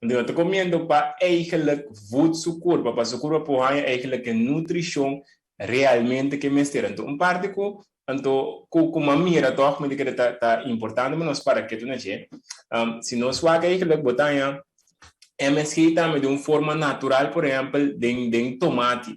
Anto no ta komiendo pa eigentlik voed su kurpa, pa su kurpa por haña eigentlik e nutrishon realmente ke mester. Anto un parti ku anto ku ku m'a mira tòg mi ta kere ta ta importante pa nos para ketu na dje, si nos wak eigentlik bo ta haña MSG tambe den un forma natural por ehèmpel den den tomati.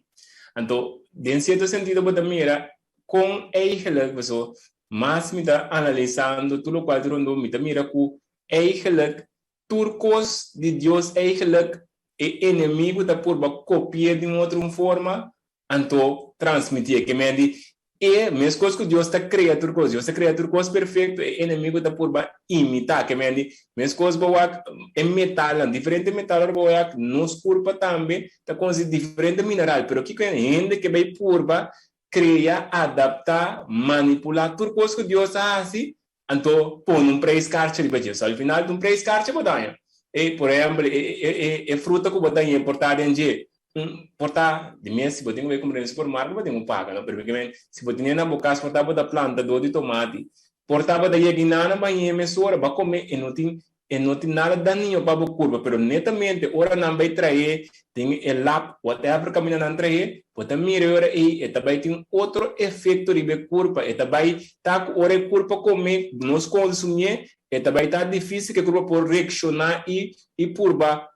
Anto den sierto sentido bo ta mira kon eigentlik paso mas mi ta analisando tur lokual ta rondó mi ta mira ku eigentlik Tur kos di Dios eigenlijk e enemigu ta purba kopi'é di un otro un forma, anto transmiti'é. Ke men di, e meskos ku Dios ta krea tur kos, Dios ta krea tur kos perfekto, e enemigu ta purba imitá. Ke men di, meskos bo wak e metalnan, diferente metal ora bo wak, nos kurpa tambe ta konsisti di diferente mineral, pero kiko e hende ke bai purba krea, adaptá, manipulá tur kos ku Dios a hasi, Anto pone un prijskaartje riba dje. So al final ta un prijskaartje bo daña. E, por ehempel, e, e, e, e fruta ku bo daña importá den dje. Un por ta di mes si bo tin ku bai kumpra den supermarket bo tin ku paga no, pero mi ke men si bo tene na bo kas por ta bo ta planta dor di tomati, por ta bo ta yega i nana bañ'é mesora bo a kome e no tin e no tin nada daño pa bo kurpa, pero netamente ora nan bai trae den e lab whatever kaminda nan trae bo ta mira e ora ei e ta bai tin otro efekto riba e kurpa, e ta bai ta ku ora e kurpa kome nos konsumié e ta bai ta difísil ku e kurpa por reakshoná i i purba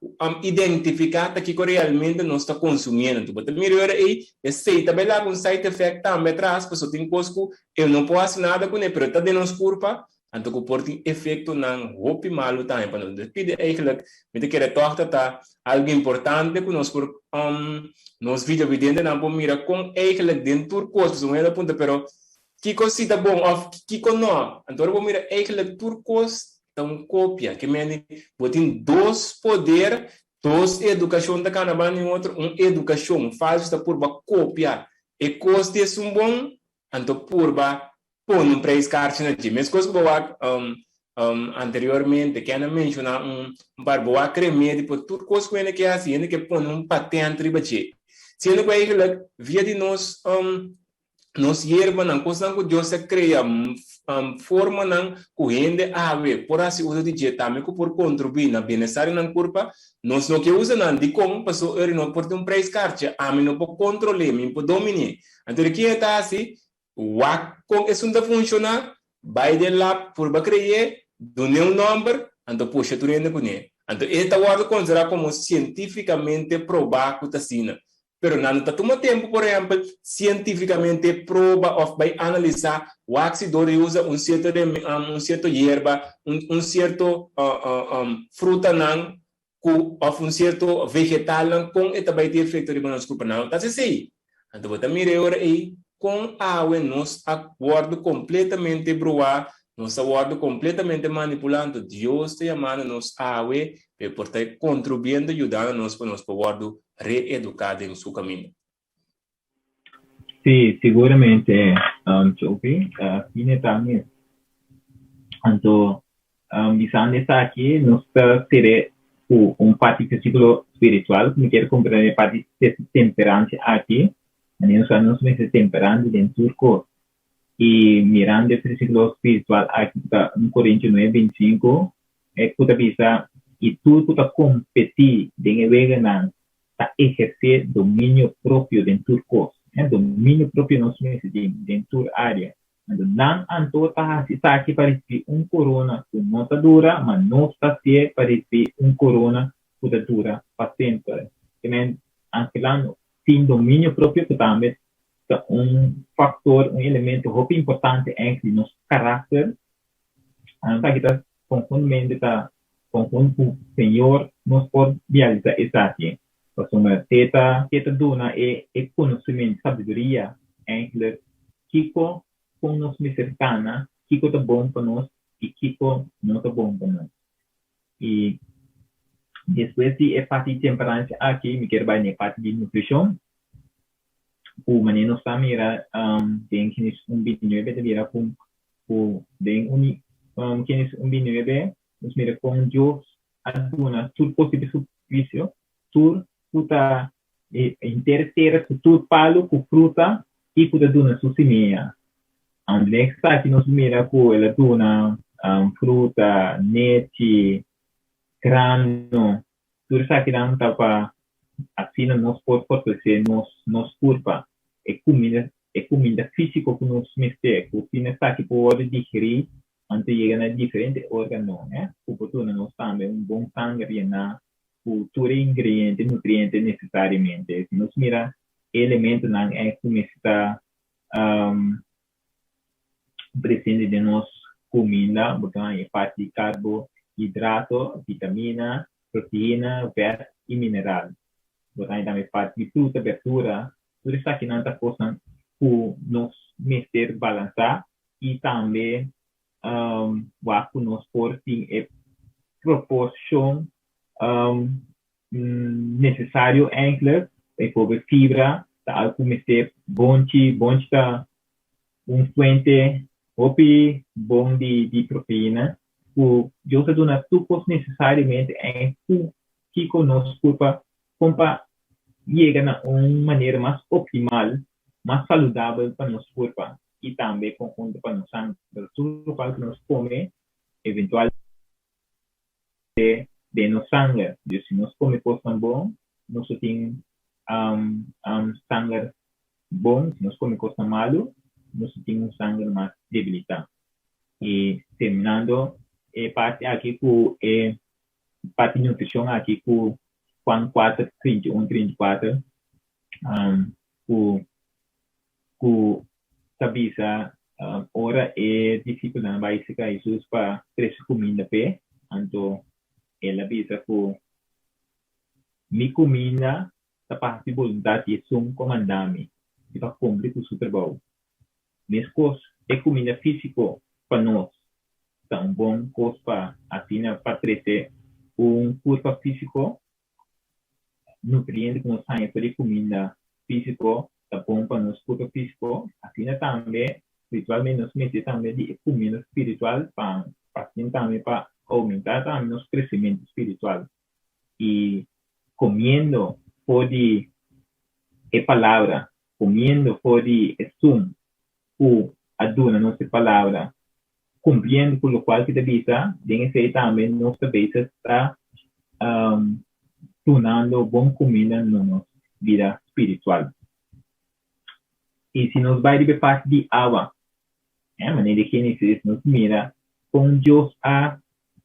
identifiká ta kiko realmente nos ta konsumiendo. Anto bo ta mira e ora ei, esei ta bai laga un side effect tambe atras, pasobra tin kos ku e no por hasi nada kuné, pero e ta den nos kurpa, anto ku por tin efektonan hopi malu tambe pa nos. Entonces pidi eigenlijk, mi ta kere tòg ta ta algu importante ku nos por nos videovidentenan por mira kon eigenlijk den tur kos, pasobra un hende a puntra pero Kiko si ta bon of kiko no? Anto ora bo mira eigenlijk tur kos ta un kopia. Ke mende bo tin dos poder, dos edukashon ta kana banda di otro, un edukashon falsu ta purba kopia e kos di esun bon, anto purba pone un prijskaartje na dje. Meskos ku bo wak anteriormente, Ken a menshona un par, bo wak remedi pa tur kos ku hende ke hasi, hende ke pone un patent riba dje. Siendo ku eigenlijk via di nos Nos yerbanan, kosnan ku Dios a krea, formanan ku hende awe por hasi uso di dje tambe ku por kontribuí na bienestar di nan kurpa, nos no ke usa nan. Dikon? Pasobra eri no por tin un prijskaartje, ami no por kontrol'é, mi por domin'é. Anto di ken e ta hasi? Wak kon esun ta funshoná, bai den lab, purba kre'é, dun'é un nòmber, anto pusha tur hende kuné. Anto e ta wòrdu konsiderá komo sientífikamente probá ku ta asina. Pero nan no ta tuma tempu, por ehèmpel, sientífikamente proba òf bai analisá wak si dor di usa un sierto un sierto yerba, un un sierto frutanan ku òf un sierto vegetalnan kon e ta bai tin efekto riba nos kurpa. Nan no ta hasi esei. Anto bo ta mira e ora ei kon awe nos a wòrdu kompletamente bruá, nos a wòrdu kompletamente manipulá. Anto Dios ta yamando nos awe pa e por ta kontribuyendo, yudando nos pa nos por wòrdu reeduká den su kaminda. Sí, siguramente, Chopi, asina e ta mes. Anto, bisando esaki, nos ta sere ku un parti versíkulo spiritual ku mi kier komprende e parti di temperansia aki. Manera nos sa nos mester temperante den tur kos. I mirando e versíkulo spiritual aki ku ta 1 Korintio 9, 25, E ku ta bisa, I tur ku ta kompetí den e weganan ta ehersé dominio propio den tur kos. Dominio propio nos mester tin den tur área. Anto nan anto ta hasi esaki pa risibí un korona ku no ta dura, ma nos ta hasié pa risibí un korona ku ta dura pa semper. Kimen anhelando tin dominio propio ku tambe ta un faktor, un elemento hopi importante ègt di nos karakter. Esaki ta konhuntamente ta konhunt ku Señor nos por realisa esaki, pasobra te ta te ta duna e e konosementu, sabiduria, eindelijk kiko kon nos mester kana, kiko ta bon pa nos i kiko no ta bon pa nos. I despues di e parti di temperansia aki mi kier bai na e parti di nutrishon ku manera nos ta mira den Genesis un binti nuebe ta bira ku ku den un Genesis un binti nuebe nos mira kon Dios a duna tur kos riba su huisio, tur ku ta henter tera ku tur palu ku fruta i ku ta duna su simia. Den esaki nos mira ku el a duna fruta, nechi, grano, tur esakinan ta pa asina nos por fortalesé nos nos kurpa. E kuminda e kuminda físiko ku nos mester, ku asina esaki por wòrdu digerí anto yega na diferente órgano, ku por duna nos tambe un bon sanger yená ku tur e ingrediente, nutriente nesesariamente. Si nos mira e elementonan ei ku mester ta presente den nos kuminda, bo ta haña e parti di karbohidrato, vitamina, proteina, vèt i mineral. Bo ta haña tambe parti di fruta, bèrdura. Tur esakinan ta kosnan ku nos mester balansá i tambe wak ku nos por tin e proporshon nesesario eindelijk. Bijvoorbeeld fibra ta algu ku mester bonchi, bonchi ta un fuente hopi bon di di proteina ku Dios a duna tur kos nesesariamente en ku kiko nos kurpa kon pa. yega na un manera mas optimal, mas saludabel pa nos kurpa i tambe konhunto pa nos sanger. Tur lokual ku nos kome eventualmente den nos sanger. Dus si nos kome kosnan bon, nos lo tin sanger bon, si nos kome kosnan malu, nos lo tin un sanger mas debilitá. I terminando e parti aki ku e parti nutrishon aki ku Juan 4, 31, 34, ku ku ta bisa ora e disipelnan bai serka Hesus pa trese kuminda p'e, anto el a bisa ku, Mi kuminda ta pa hasi boluntat di esun ku a manda mi i pa kumpli ku su trabou. Meskos e kuminda físiko pa nos ta un bon kos pa asina pa trese un kurpa físiko, nutriente ku nos haña for di kuminda físiko ta bon pa nos kurpa físiko, asina tambe spiritualmente nos mester tambe di e kuminda spiritual pa asina tambe pa oumentá tambe nos kresementu spiritual. I komiendo for di e palabra, komiendo for di esun ku a duna nos e palabra, kumpliendo ku lokual ki ta bisa, den esei tambe nos ta bezig ta dunando bon kuminda na nos bida spiritual. I si nos bai riba e parti di awa, manera di Génesis, nos mira kon Dios a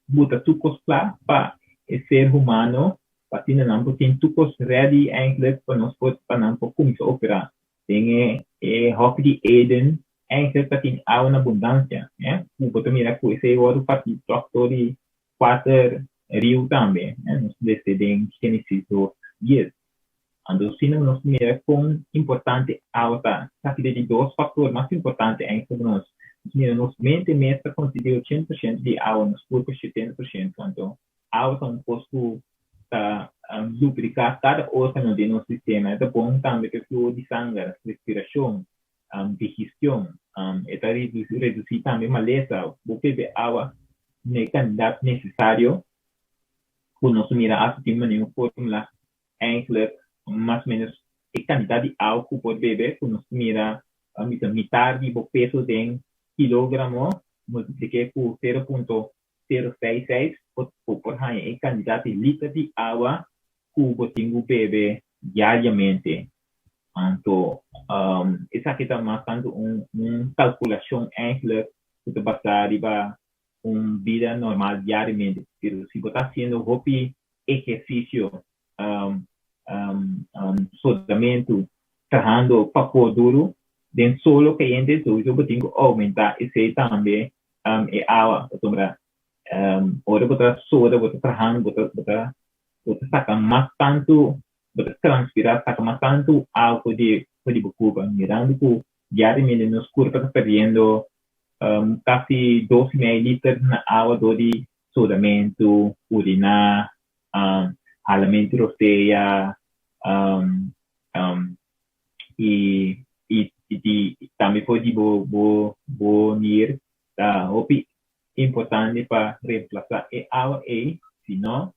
buta tur kos kla pa e ser humano, pa asina nan por tin tur kos ready eigenlijk pa nos por, pa nan por kuminsá operá. Den e hòfi di Eden eigenlijk ta tin awa na abundansia, ku bo ta mira ku esei wòrdu partí tòg dor di kuater riu tambe, nos lesa den Génesis dos dies. Anto asina nos mira kon importante awa ta. Esaki ta di dos faktor mas importante eigenlijk pa nos. Nos mira nos mente mes ta konsistí 80% di awa, nos kurpa 70%. Anto awa ta un kos ku ta lubriká kada órgano den nos sistema. E ta bon tambe pa e fluho di sanger, respirashon, digestion. E ta redusí tambe malesa. Bo bebe awa na e kantidat nesesario ku nos mira asta tin manera un fórmula eigenlijk mas o menos e kantidat di awa ku por bebe ku nos mira bisa mitar di bo peso den kilogramo multiplik'é ku 0.066 bo por haña e kantidat di liter di awa ku bo tin ku bebe diariamente. Anto esaki ta mas tantu un kalkulashon eigenlijk ku ta basá riba un bida normal diariamente. Pero si bo ta hasiendo hopi ehersisio, sodamentu, trahando pafó duru den solo kayente, souiso bo tin ku oumentá esei tambe e awa. Pasobra ora bo ta soda, bo ta trahando, bo ta bo ta bo ta saka mas tantu, bo ta transpirá, saka mas tantu awa for di for di bo kurpa. Mirando ku diariamente nos kurpa ta perdiendo kasi dos i mei liter na awa dor di sodamentu, uriná, halamentu rosea, i i di tambe for di bo bo bo nir ta hopi importante pa remplasá e awa ei, si no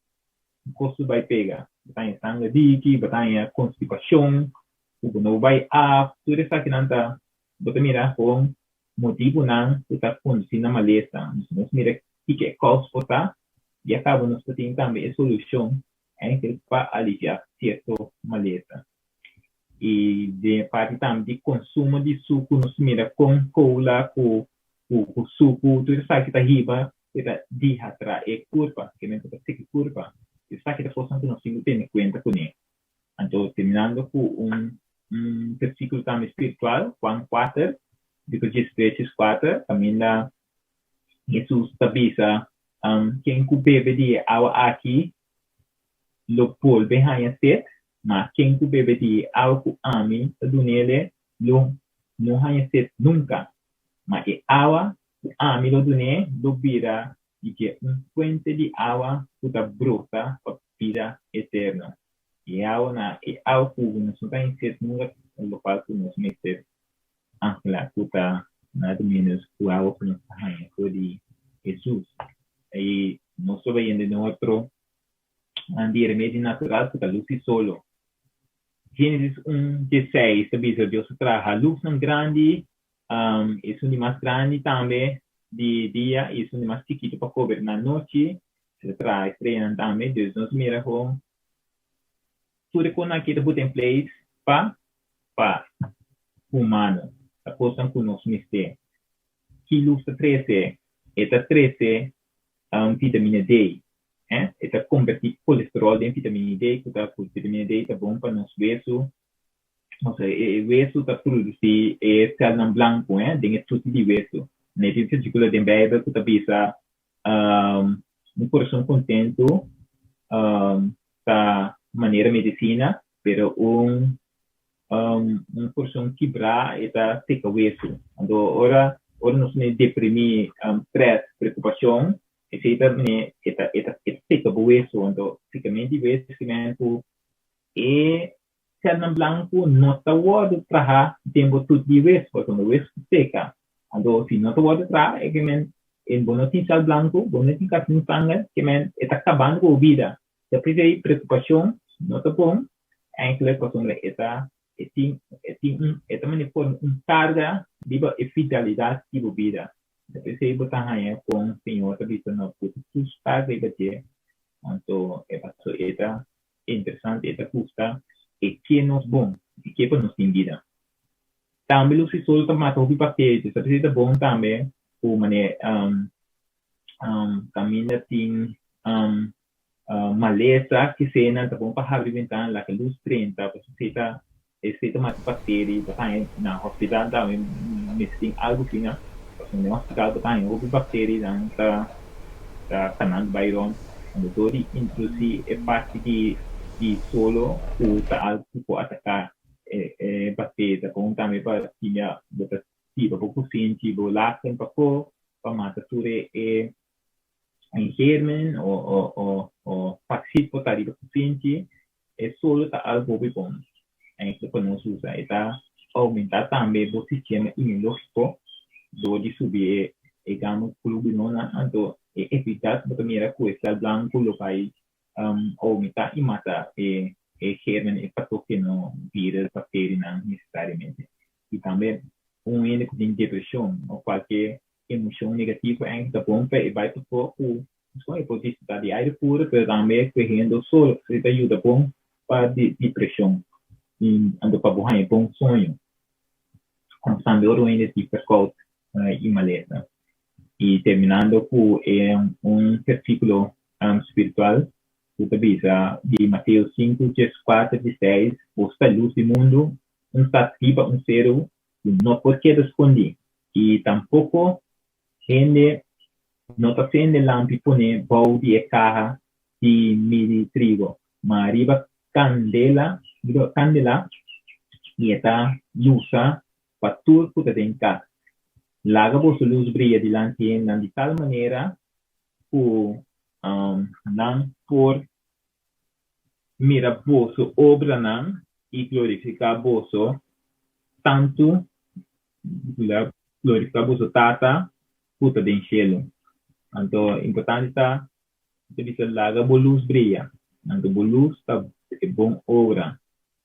kos lo bai pega. Bo ta haña sanger diki, bo ta haña konstipashon, ku bo no bai af, tur esakinan ta bo ta mira kon motibunan ku ta kondusí na malesa. Nos mira kiko e kous por ta i a kaba nos por tin tambe e solushon eigenlijk pa aliviá sierto malesa. I den e parti tambe di konsumo di suku nos mira kon kola ku ku suku tur esaki ta hiba ku ta dihatrá e kurpa, ke men ku ta siki kurpa. Esaki ta kosnan ku nos tin ku tene kuenta kuné. Anto terminando ku un un versíkulo tambe spiritual, Juan 4, versíkulo 13 i 4, kaminda Hesus ta bisa, Ken ku bebe di e awa aki lo bolbe haña set, ma ken ku bebe di e awa ku ami ta dun'ele lo no haña set nunka. Ma e awa ku ami lo dun'é lo bira di dje un fuente di awa ku ta brota pa bida eterno. E awa na e awa ku nos no ta haña set nunka, lokual ku nos mester anhela ku ta nada menos ku awa ku nos ta haña for di Hesus. I nos ta bayendo den otro di remedi natural ku ta lus di solo. Genesis 1, 16 ta bisa Dios a traha lusnan grandi, esun di mas grandi tambe di dia i esun di mas chikitu pa goberná nochi. El a traha e streanan tambe. Dus nos mira kon tur e kosnan aki ta put in place pa humano. Ta kosnan ku nos mester. Ki lus ta trese? E ta trese vitamina D. E ta kombertí kolesterol den vitamina D, ku ta ku vitamina D ta bon pa nos wesu. Osea, e wesu ta produsí e sèlnan blanku den e tuti di wesu. Ne tin versíkulo den Beibel ku ta bisa un kurason kontentu ta manera medisina, pero un un kurason kibrá e ta seka wesu. Anto ora ora nos mene deprimí, strès, preokupashon, esei ta mene e ta e ta seka bo wesu. Anto sekamento di wesu ke men ku e sèlnan blanku no ta wòrdu trahá den bo tut di wesu, pasobra bo wesu ta seka. Anto si no ta wòrdu trahá e ke men e bo no tin sèl blanku, bo no tin kasi un sanger, ke men e ta kabando ku bo bida. Ta p'esei preokupashon no ta bon Enkele pasobra e ta e tin e tin un e ta mane forma un karga riba e fidelidat di bo bida. Ta p'esei bo ta haña kon Señor ta bisa no puta tur karga riba dje. Anto e paso e ta interesante, e ta gusta, e ke nos bon, e ke pa nos tin bida. Tambe lus di sol ta mata hopi bakteria, ta p'esei ta bon tambe ku mane kaminda tin Malesa kisé nan ta bon pa habri bentana laga lus drenta pasobra esei ta esei ta mata bakteri bo ta haña na hospital tambe mester tin algu asina pasobra den hospital bo ta haña hopi bakteri nan ta ta kanando bai rond anto dor di introdusi e parti di di solo ku ta algu ku por ataka e e bakteri ta bon tambe pa kimia bo ta tiba bo kusinchi bo laken pafó pa mata tur e e un germen o o o o parasito por ta riba kusinchi, e solo ta algo hopi bon eigenlijk pa nos usa. E ta aumenta tambe bo sistema inmunológiko dor di subi e e gama globulinonan, anto e efikas bo ta mira ku e sèl blanku lo bai aumenta i mata e e germen, e patógeno, virus, bakterianan nesesariamente. I tambe un hende ku tin depreshon o kualke Emocion negativo eigenlijk ta bon pa e bai pafó ku e por disfruta di aire puro pero tambe ku e hende solo pasobra e ta yuda bon pa depresion i anto pa bo haña bon soño. Tambe ora un hende tin verkoud i malesa. I terminando ku e un versikulo spiritual ku ta bisa di Mateo sinku dieskuater diesseis, Boso ta lus di mundu, un stad riba un seru ku no por keda skondí. I tampoko hende no ta sende lampi pone bou di e kaha di midi trigo, ma riba kandela, riba kandela, i e ta lusa pa tur ku ta den kas. Laga boso lus bria dilanti hendenan di tal manera ku nan por mira boso obranan i glorifiká boso tantu glorifiká boso Tata ku ta den shelu. Anto importante ta ta bisa laga bo lus bria. Anto bo lus ta e bon obra.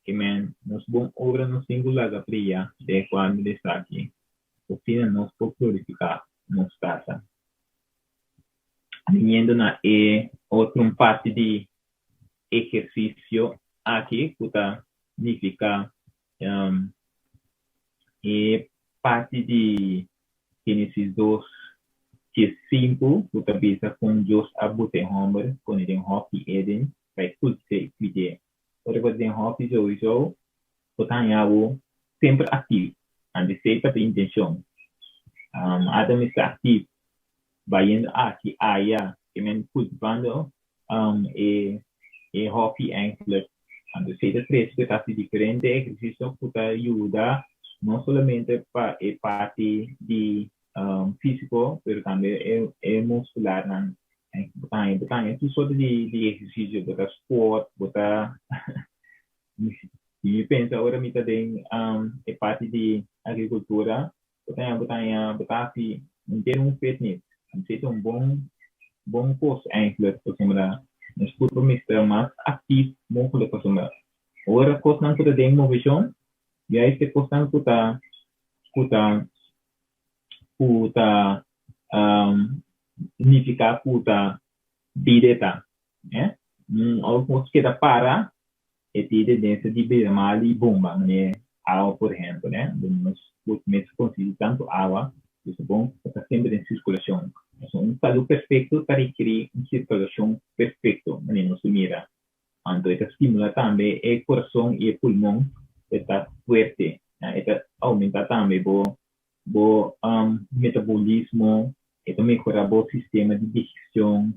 Ke men nos bon obra nos tin ku laga bria den e kuadro di esaki. Asina nos por glorifiká nos Tata. Biniendo na e otro un parti di ehersisio aki ku ta nifiká e parti di Génesis dos 15 ku ta bisa kon Dios a buta e hòmber pone den hòfi Eden pa e kultiv'é i kuid'é. Ora ku bo ta den hòfi souiso bo ta haña bo semper aktiv. Anto esei ta e intenshon. Adam mester aktiv bayendo aki aya ke men kultivando e e hòfi enkele. Anto esei ta trese ku e ta hasi diferente ehersisio ku ta yuda no solamente pa e parti di físiko pero tambe e e muskularnan. Bo ta haña bo ta haña tur sorto di di ehersisio, bo ta squat, bo ta Mi pensa ora mi ta den e parti di agrikultura, bo ta haña bo ta haña bo ta hasi henter un fitness. Esei ta un bon bon kos eigenlijk pasobra nos kurpo mester mas aktif mogelijk pasobra Ora kosnan ku ta den moveshon, juist e kosnan ku ta ku ta ku ta nifiká ku ta bida e ta. Ora ku nos keda para e tin tendensia di bira mal i bomba, manera awa por ehèmpel. Nos por mester konsumí tantu awa, dus ta bon pa ta semper den sirkulashon. Pasobra un salú perfekto ta rekerí un sirkulashon perfekto, manera nos ta mira. Anto e ta stimulá tambe e kurason i e pulmon pa e ta fuerte. E ta oumentá tambe bo bo metabolismo, e ta mehorá bo sistema di digestion.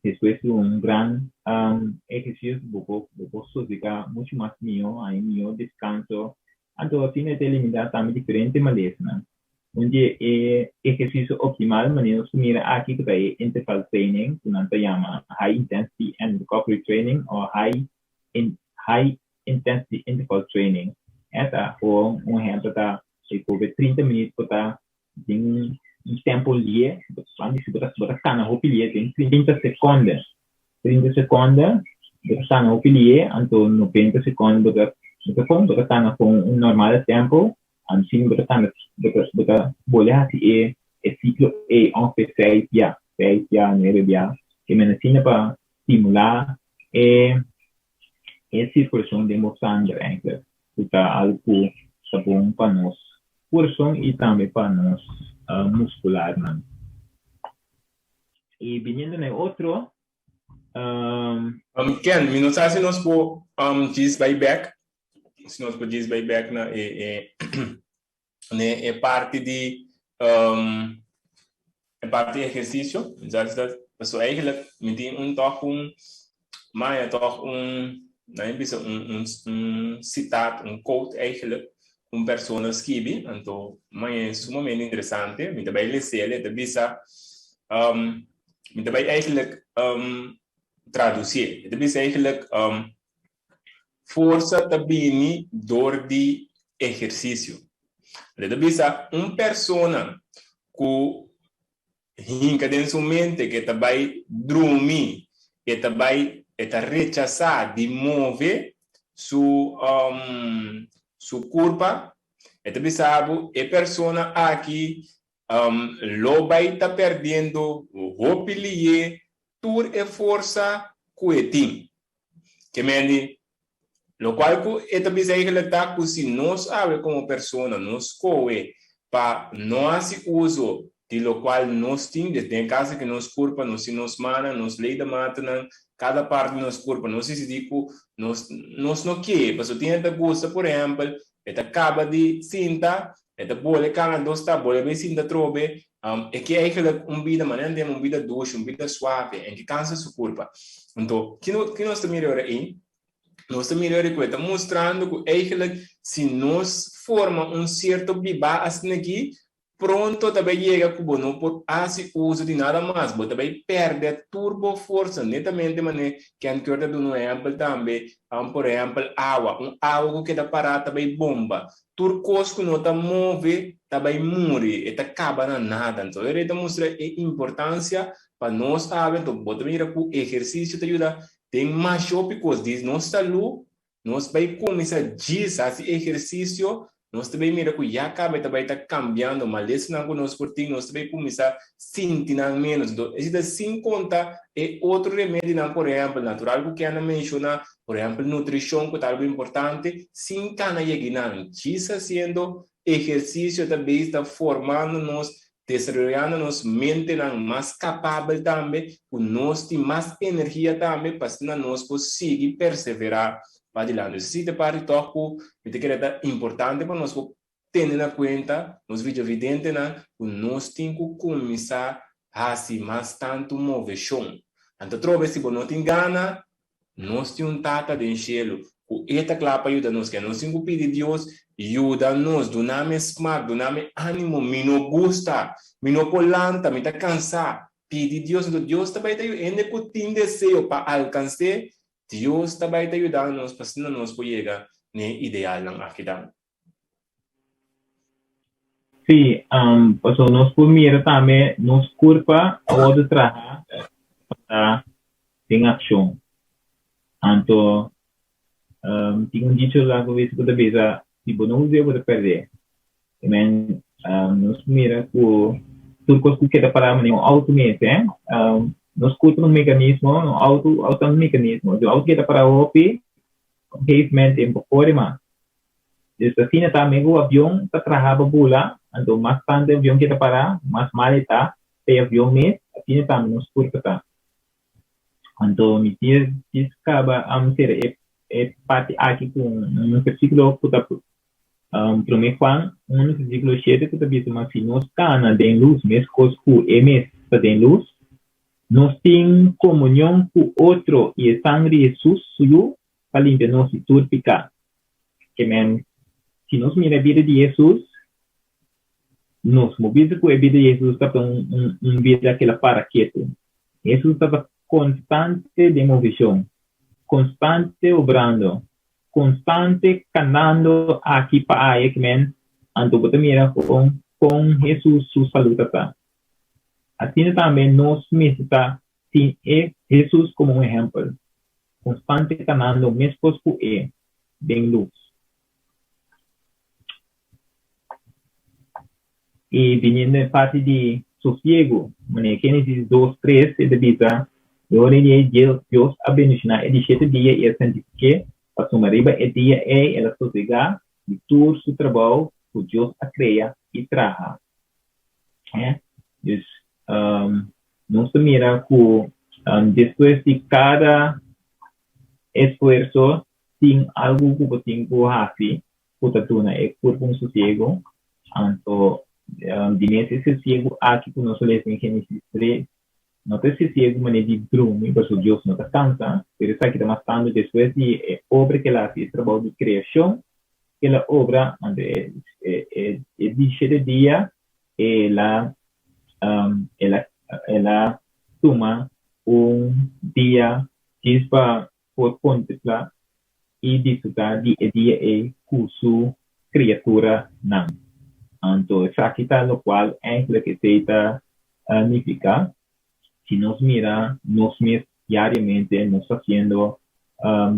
Despues di un gran ehersisio bo por bo por sosegá muchu mas mihó, haña mihó deskanso. Anto asina e ta eliminá tambe diferente malesanan. Un di e ehersisio optimal manera nos ta mira aki ku ta e interval training ku nan ta yama high intensity and recovery training o high high intensity interval training. E ta por un ehempel ta e por 30 minuut por ta den un tempo lie, bo ta bo ta kana hopi lie den 30 seconde. 30 seconde bo ta kana hopi lie anto 90 seconde bo ta bo ta kon bo ta kana kon un normal tempo Ansin bo ta kanda, bo ta, bo ta bolbe hasi e, e siklo ei ongeveer seis bia, seis bia, nuebe bia. Ke men asina pa stimulá e, e sirkulashon den bo sanger eigenlijk, ku ta algu ku ta bon pa nos kurason i tambe pa nos muskularnan. I biniendo na e otro, Ken, mi no sa si nos por djis bai bek si nos por djis bai bek na e e ne e parti di um, e parti ehersisio, mi sa si ta, paso eigenlijk mi tin un tòg un maya tòg un nan e bisa un un un sitat, un quote eigenlijk un persona skibi, anto maya e sumamente interesante, mi ta bai les'el, e ta bisa um, mi ta bai eigenlijk um tradusié, e ta bisa eigenlijk um Forsa ta bini dor di ehersisio. E ta bisa un persona ku hinka den su mente ku e ta bai drumi, e ta bai e ta rechasá di move su su kurpa, e ta bisa bo e persona aki lo bai ta perdiendo hopi lié tur e forsa ku e tin. Ke men di, lokual ku e ta bisa eigenlijk ta ku si nos awe komo persona nos skohe pa no hasi uso di lokual nos tin, des den kaso ke nos kurpa, nos tin nos mannan, nos ledematennan, kada parti di nos kurpa, nos disidí ku nos nos no ke, pasobra tin hende ta gusta por ehèmpel e ta kaba di sinta, e ta bole kana dos stap, bole bai sinta atrobe, e ke eigenlijk un bida manera nan ta yama un bida dushi, un bida suave, en ke kansa su kurpa. Anto, ki ki nos ta mira ora ei? Nos ta mira ora ku e ta mustrando ku eigenlijk si nos forma un sierto bibá asina aki, Pronto ta bai yega ku bo no por hasi uso di nada mas, bo ta bai pèrdè tur bo forsa. Netamente manera Ken Kurt a duna un ehèmpel tambe, por ehèmpel awa, un awa ku keda pará ta bai bomba. Tur kos ku no ta move ta bai muri, e ta kaba na nada. Anto e rei ta mustra e importansia pa nos awe. Anto bo ta mira ku ehersisio ta yuda den masha hopi kos, di nos salú Nos bai kuminsá djis hasi ehersisio, nos ta bai mira ku ya kaba e ta bai ta kambiando, malesanan ku nos por tin, nos ta bai kuminsá sinti nan ménos. Enton, esei ta sin konta e otro remedinan, por ehèmpel, natural ku Ken a menshoná, por ehèmpel, nutrishon ku ta algu importante, sin kana yegi nan. Djis hasiendo ehersisio ta bei ta formando nos Desaroyando nos mentenan mas kapabel tambe, ku nos tin mas energia tambe pa asina nos por sigui perseverá padilanti. Esei ta parti tòg ku mi ta kere ta importante pa nos por tene na kuenta, nos videovidentenan, ku nos tin ku kuminsá hasi mas tantu moveshon. Anto atrobe si bo no tin gana, Nos tin un Tata den shelu ku e ta kla pa yuda nos. Ke nos tin ku pidi Dios, Yuda nos, duna mi smak, duna mi ánimo, mi no gusta, mi no por lanta, mi ta kansá. Pidi Dios, anto Dios ta bai ta yuda. Hende ku tin deseo pa alkans'é, Dios ta bai ta yuda nos pa asina nos por yega n'e idealnan akidan. Sí, pasobra nos por mira tambe nos kurpa a wòrdu traha pa ta den akshon. Anto Um, tin un dicho lago bisa ku ta bisa, si bo no us'é, bo ta pèrdè. Amen. Um, nos mira ku tur kos ku keda pará manera un auto mes, eh. Um, nos kurpa ta un mekanismo, un auto, auto ta un mekanismo. Si un auto keda pará hopi, op un gegeven moment e no por kore mas. Dus asina tambe ku avion ta traha pa bula, anto mas tantu e avion keda pará, mas mal e ta pa e avion mes, asina tambe nos kurpa ta. Anto mi tin djis kaba sera e parti aki ku un versíkulo ku ta Promé Juan un versíkulo shete ku ta bisa ma si nos kana den lus meskos ku e mes ta den lus, nos tin komunion ku otro i e sangre di Hesus su Yu ta limpia nos di tur piká. Ke men, si nos mira e bida di Hesus, nos no bisa ku e bida di Hesus tabata un bida ku el a para ketu. Hesus tabata konstante den movishon, konstante obrando, konstante kanando aki pa aya. Ke men, anto bo ta mira kon kon Hesus su salú ta ta. Asina tambe nos mester ta tin e Hesus komo un ehèmpel, konstante kanando meskos ku e den lus. I biniendo e parti di sosiegu, manera Génesis dos, tres e ta bisa, E ora ei Dios a bendishoná e di shete dia i a santifik'é, pasobra riba e dia ei el a sosegá di tur su trabou ku Dios a krea i traha. Dus, nos ta mira ku despues di kada esfuerso tin algu ku bo tin ku hasi ku ta duna e kurpo un sosiegu. Anto di mes e sosiegu aki ku nos a lesa den Génesis tres no ta e sosiegu manera di drumi pasobra Dios no ta kansa, pero esaki ta mas tantu despues di e obra ku el a hasi, e trabou di kreashon ku el a obra, anto e di shete dia el a el a el a tuma un dia djis pa por kontemplá i disfrutá di e dia ei ku su kriaturanan. Anto esaki ta lokual eindelijk esei ta nifiká. Si nos mira nos mes diariamente, nos ta hasiendo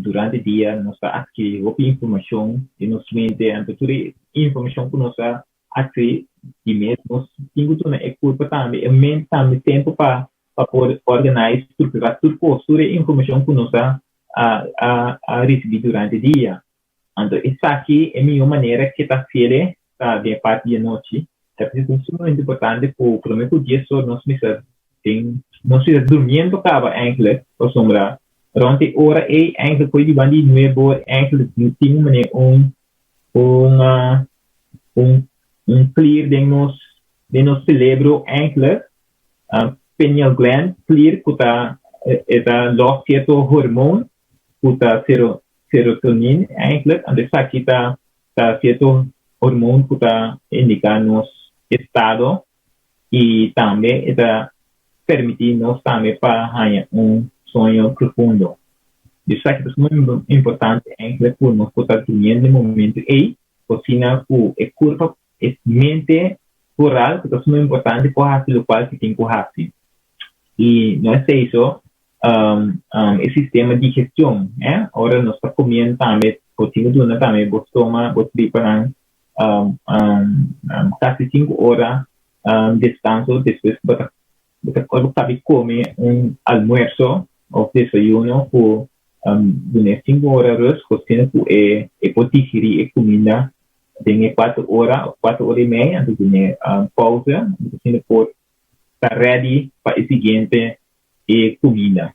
durante dia, nos ta atkirí hopi informashon den nos mente, anto tur e informashon ku nos a Así di mes nos tin ku duna e kurpa tambe, e mente tambe tempu pa pa por ordená i strukturá tur kos, tur e informashon ku nos a a a risibí durante dia. Anto esaki e mihó manera ke ta hasiel ta den e parti di anochi. Ta p'esei ta sumamente importante ku promé ku dies or nos mester den nos mester durmiendo kaba eindelijk pasobra rònt e ora ei eindelijk por di banda di nuebe or eindelijk tin un manera un un un un klier den nos den nos celebro eigenlijk pineal gland klier ku ta e ta los cierto hormoon ku ta sero serotonin eigenlijk anto esaki ta ta cierto hormoon ku ta indica nos estado i tambe e ta permiti nos tambe pa haña un soño profundo. Esaki ta sumamente importante eigenlijk ku nos por ta durmiendo den momento ei, asina ku e kurpa, e mente koral ku ta sumamente importante por hasi lokual ku tin ku hasi. I no esei so, e sistema digestion, ora nos ta komiendo tambe por tin ku duna tambe bo stoma, bo tripanan kasi sinku ora deskanso despues ku bo ta bo ta bo kabi kome un almuerso òf desayuno ku duna e sinku ora rus ku asina ku e e por digerí e kuminda den e kuater ora òf kuater ora i mei anto duna pousa asina por ta ready pa e siguiente e kuminda.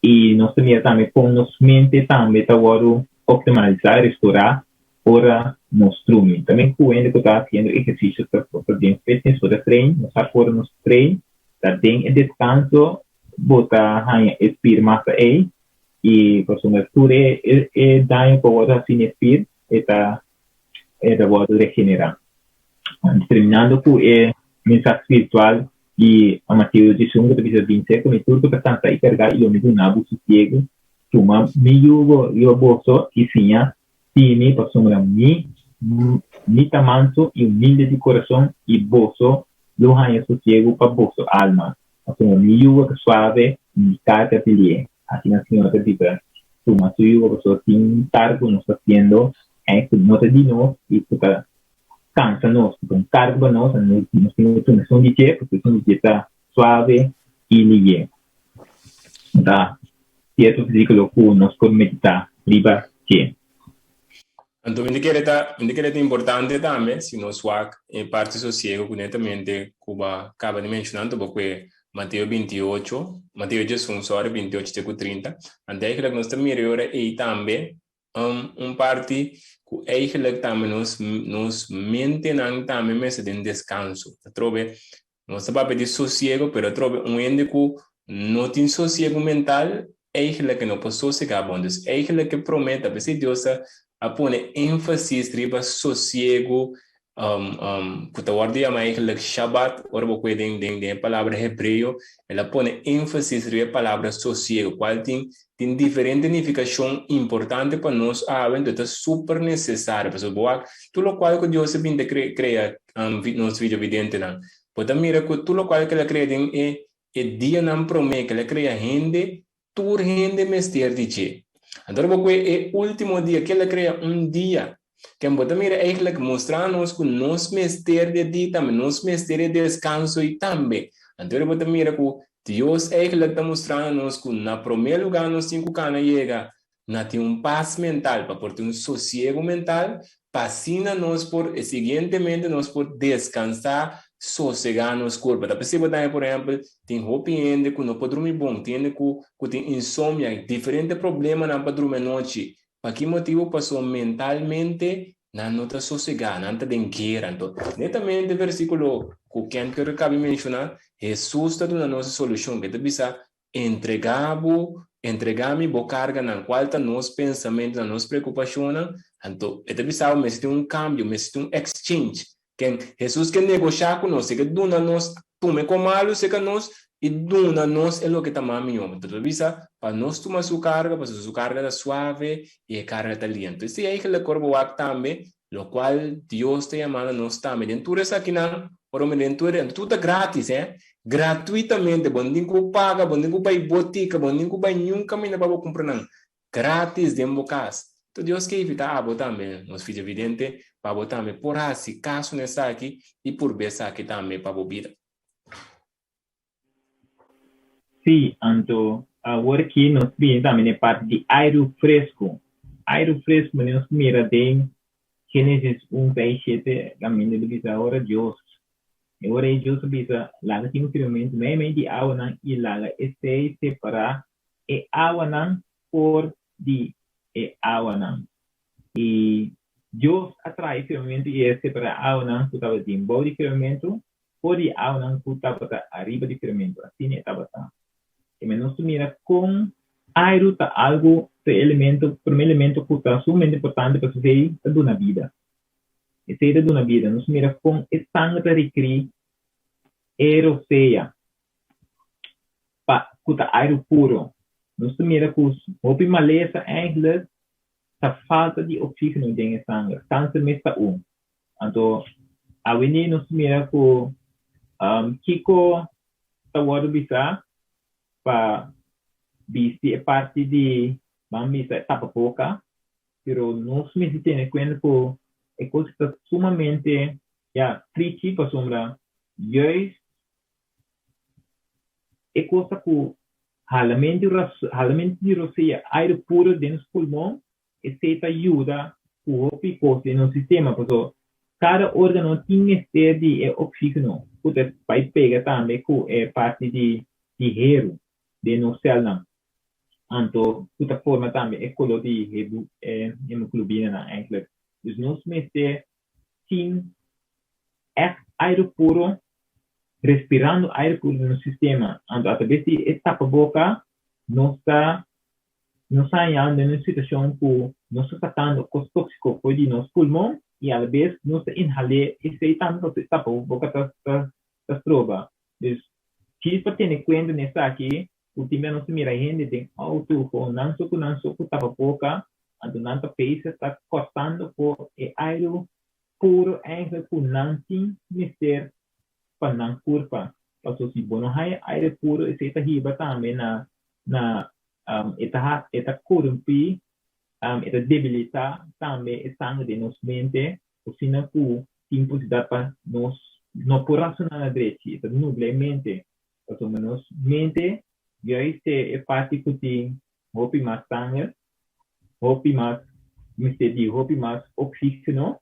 I nos ta mira tambe kon nos mente tambe ta wòrdu optimalisá, restorá ora nos drumi. Tambe ku hende ku ta hasiendo ehersisio ta ta den fitness bo ta train, nos sa ku ora nos train ta den e deskanso bo ta haña e spier masa ei i pasobra tur e e daño ku a wòrdu hasi na e spier e ta e ta wòrdu regenerá. Terminando ku e mensahe spiritual di Mateo diesun ku ta bisa, Binse ku mi tur ku ta kansa i kargá i lo mi duna bo sosiegu. Tuma mi yugo riba boso i siña di mi, pasobra mi mi ta mansu i humilde di kurason, i boso lo haña sosiegu pa boso alma. Pasobra mi yugo ta suave i mi karga ta lihe. Asina Señor ta bisa. tuma su yugo pasobra tin karga ku nos ta hasiendo ku no ta di nos i ku ta kansa nos, ku ta un karga pa nos, nos tin ku tuma esun di dje pasobra esun di dje ta suave i lihé. Ta sierto versíkulo ku nos por meditá riba dje. Anto mi ta kere ta, mi ta kere ta importante tambe si nos wak e parti sosiego ku netamente ku bo a kaba di menshoná, anto bo kue Mateo 28, Mateo 11, sorry, 28 te ku 30. Anto eigenlijk nos ta mira e ora ei tambe un parti ku eigenlijk tambe nos nos mentenan tambe mester den deskanso. Atrobe Nos ta papia di sosiego, pero atrobe un hende ku no tin sosiego mental, eigenlijk e no por sosegá bon. Dus eigenlijk e promé ta p'esei Dios a a pone énfasis riba sosiego, ku ta wòrdu yamá eigenlijk Shabbat, ora bo kue den den den e palabra hebreo, el a pone énfasis riba e palabra sosiego, kual tin tin diferente nifikashon importante pa nos awe, enton ta super nesesario, pasobra bo wak tur lokual ku Dios a bin ta krea nos videovidentenan. Bo ta mira ku tur lokual ku el a krea den e e dianan promé ku el a krea hende, tur hende mester di dje. Anto ora bo kue e último dia ku el a krea un dia, ken bo ta mira eigentlik mustra nos ku nos mester di e dia tambe, nos mester e deskanso ei tambe. Anto ora bo ta mira ku Dios eigentlik ta mustrando nos ku na promé lugá nos tin ku kana yega Na tin un pas mental, pa por tin un sosiego mental, pa asina nos por, e siguientemente nos por descansá, sosegá nos kurpa. Ta p'esei bo ta haña, por ehèmpel, tin hopi hende ku no por drumi bon, tin hende ku ku tin insomnia, diferente problemanan pa drumi anochi. Pa ki motibu? Pasobra mentalmente nan no ta sosegá, nan ta den guera. Anto, netamente e versíkulo ku Kent Curry kabi menshoná, Hesus ta duna nos e solushon, ku e ta bisa, Entregá bo, entregá mi bo karganan, kual ta nos pensamentunan, nos preokupashonnan? Anto, e ta bisa bo mester tin un kambio, mester tin un exchange. Ken Hesus ke negoshá ku nos, e ke duna nos, tuma e kon malu serka nos i duna nos e loke ta mas mihó. Anto e ta bisa pa nos tuma su karga, pasobra su karga ta suave i e karga ta lian. Anto esei eigenlijk ora bo wak tambe Locual Dios ta yamando nos tambe den tur esakinan, ora mi den tur, tur ta gratis eh, gratuitamente, bo no tin cu paga, bo no tin cu bay botica, bo no tin cu bay niun caminda pa bo cumpra nan, gratis den bo cas. Enton Dios ke invita abo tambe, nos videovidente, pa bo tambe por haci caso na esaki y purba esaki tambe pa bo bida. Sí, anto awor aki nos bini tambe na e parti di airu fresku. Airu fresku manera nos mira den Génesis un seis shete kaminda di bisa ora Dios. E ora ei Dios a bisa, Laga tin un firmamentu meimei di awanan i laga esei separá e awanan for di e awanan. I Dios a traha e firmamentu i a separá awanan ku tabatin bou di firmamentu for di awanan ku tabata ariba di firmamentu, asina e tabata. E men nos ta mira kon airu ta algu, ta e elemento, promé elemento ku ta sumamente importante pasobra esei ta duna bida. Esei ta duna bida. Nos ta mira kon e sanger ta rekrí e rosea pa ku ta airu puro. Nos ta mira ku hopi malesa eigenlijk ta falta di oxígeno den e sanger. Kanser mes ta un. Anto awendia nos ta mira ku kiko ta wòrdu bisá pa bisti e parti di ban bisa e tapaboka, pero nos mester tene kuenta ku e kos ta sumamente ya trichi pasobra juist e kos ta ku halamentu di rosea aire puro den nos pulmon Esei ta yuda ku hopi kos den nos sistema, pasobra kada órgano tin mester di e oksígeno ku ta bai pega tambe ku e parti di di heru den nos sèlnan, anto ku ta forma tambe e koló di e hemoglobinanan eintlik. Dus nos mester tin ègt aire puro, respirando aire puro den nos sistema, anto atrabes di e tapaboka nos ta Nos a haña den un situashon ku nos ta sakando kos tóksiko for di nos pulmon i alabes nos ta inhal'é esei tambe pasobra e tapa bo boka ta ta stroba. Dus djis pa tene kuenta na esaki ku tin bia nos ta mira hende den outo ku nan so ku nan so ku tapa boka anto nan ta pesa ta kòrtando for e airu puro eigenlijk ku nan tin mester pa nan kurpa. Pasobra si bo no haña aire puro esei ta hiba tambe na na. E ta e ta korumpí, e ta debilitá tambe e sanger den nos mente, asina ku tin posibilidat pa nos no por rasoná na drechi, e ta nubla e mente. Pasobra nos mente juist ta e parti ku tin hopi mas sanger, hopi mas mester di hopi mas oksígeno,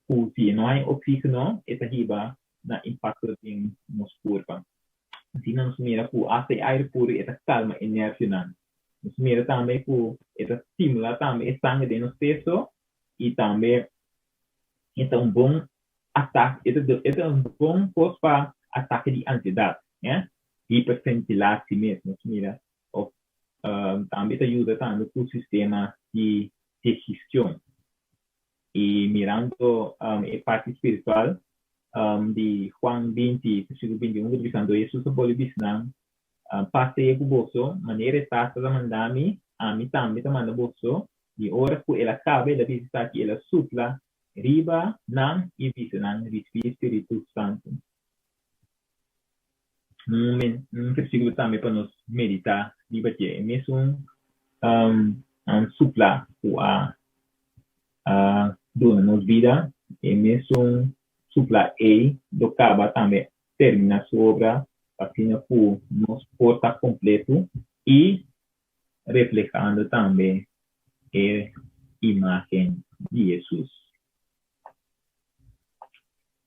ku si no hay oksígeno e ta hiba na impakto den nos kurpa. Asina nos mira ku asta e aire puru e ta kalma e nervionan. Nos mira tambe ku e ta stimulá tambe e sanger den nos peso i tambe e ta un bon atake, e ta e ta un bon kos pa atake di ansiedat, ya, hiperventilatie mes nos mira òf tambe e ta yuda tambe ku sistema di digestion. I mirando e parti spiritual di Juan 20, versíkulo 21 ku ta bisa, Anto Hesus a bolbe bisa nan, Pas sea ku boso, manera e Tata ta manda mi, ami tambe ta manda boso. I ora ku el a kaba, el a bisa esaki, el a supla riba nan i bisa nan, Risibí e Spiritu Santu. Un versíkulo tambe pa nos meditá riba dje. E mesun supla ku a duna nos bida, e mesun supla ei lo kaba tambe terminá su obra pa asina ku nos por ta kompleto i reflehando tambe e imágen di Hesus.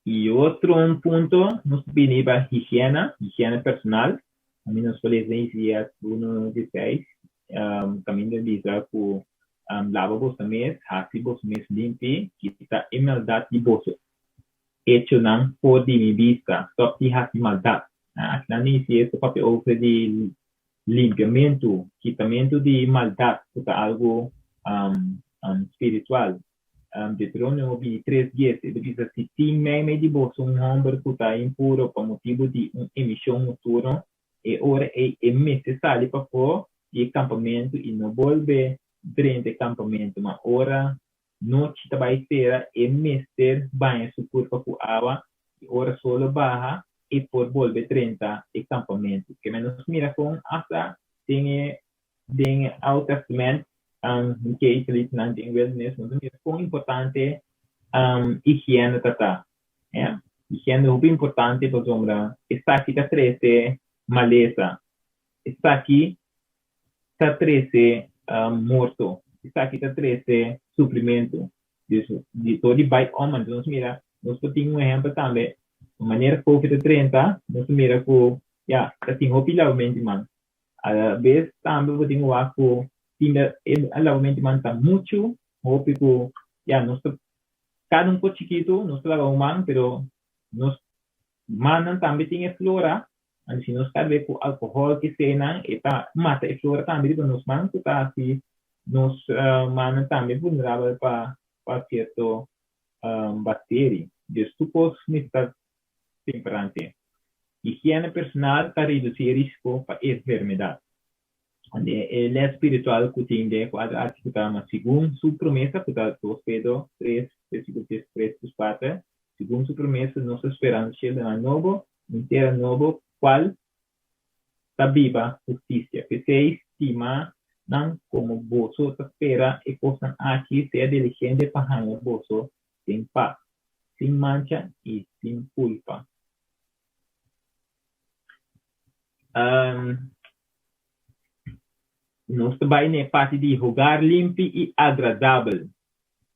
I otro un punto, nos bini riba higiena, higiena personal. Ami nos por lesa Isaías 1, 16, kaminda bisa ku laba boso mes, hasi boso mes limpi, kita e maldat di boso echonan for di mi bista, stòp di hasi maldat. Akinan den Isaías ta papia over di limpiamentu, kitamentu di maldat ku ta algu spiritual. Deuteronomio 23, dies, e ta bisa, Si tin meimei di boso un hòmber ku ta impuro pa motibu di un emishon nokturno, e ora ei e mester sali pafó di e kampamentu i no bolbe drenta e kampamentu, ma ora nochi ta bai sera e mester baña su kurpa ku awa i ora solo baha e por bolbe drenta e kampamentu. Ke men nos mira kon asta den e Den e Oud Testament, ke israelitanan den wilderness, nos a mira kon importante higiene ta ta. Higiene ta hopi importante pasobra esaki ta trese malesa, esaki ta trese morto, esaki ta trese sufrimentu. Di tur di bai om, anto nos mira, nos por tin un ehempel tambe, manera Covid a drenta, nos a mira ku ya, ta tin hopi lavamento di man. A bes tambe bo tin wak ku tin da e lavamento di man ta muchu hopi ku ya nos ta kada un kos chikitu nos ta lava un man pero nos mannan tambe tin e flora anto si nos kada bes ku alkohòl kisenan e ta mata e flora tambe riba nos man ku ta hasi nos mannan tambe vulnerabel pa pa sierto bakteri. Dus tur kos mester ta Temperante. Higiene personal ta reduci e risico pa enfermedad. E les spiritual cu tin den e cuadro aki cu ta ma segun su promesa cu ta 2 Pedro 3 versiculo 3 plus 4, segun su promesa nos ta sperando cieldonan nobo y un tera nobo cual ta biba husticia. P'esey stima nan como boso ta spera e cosnan aki, sea diligente pa haña boso den pas, sin mancha i sin kulpa. Nos ta bai na e parti di hogar limpi i agradabel.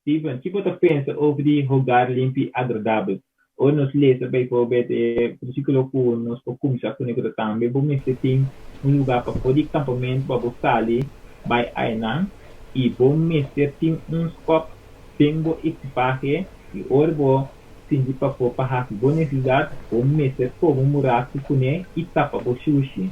Steven, ki bo ta pensa over di hogar limpi i agradabel? Ora nos lesa bijvoorbeeld e versíkulo ku nos por kuminsá kuné ku ta tambe bo mester tin un lugá pafó di kampamentu pa bo sali bai ayanan i bo mester tin un skòp Den bo ekipahe i ora bo sinti pafó pa hasi bo nesesidat, bo mester koba un murasku kuné i tapa bo shushi.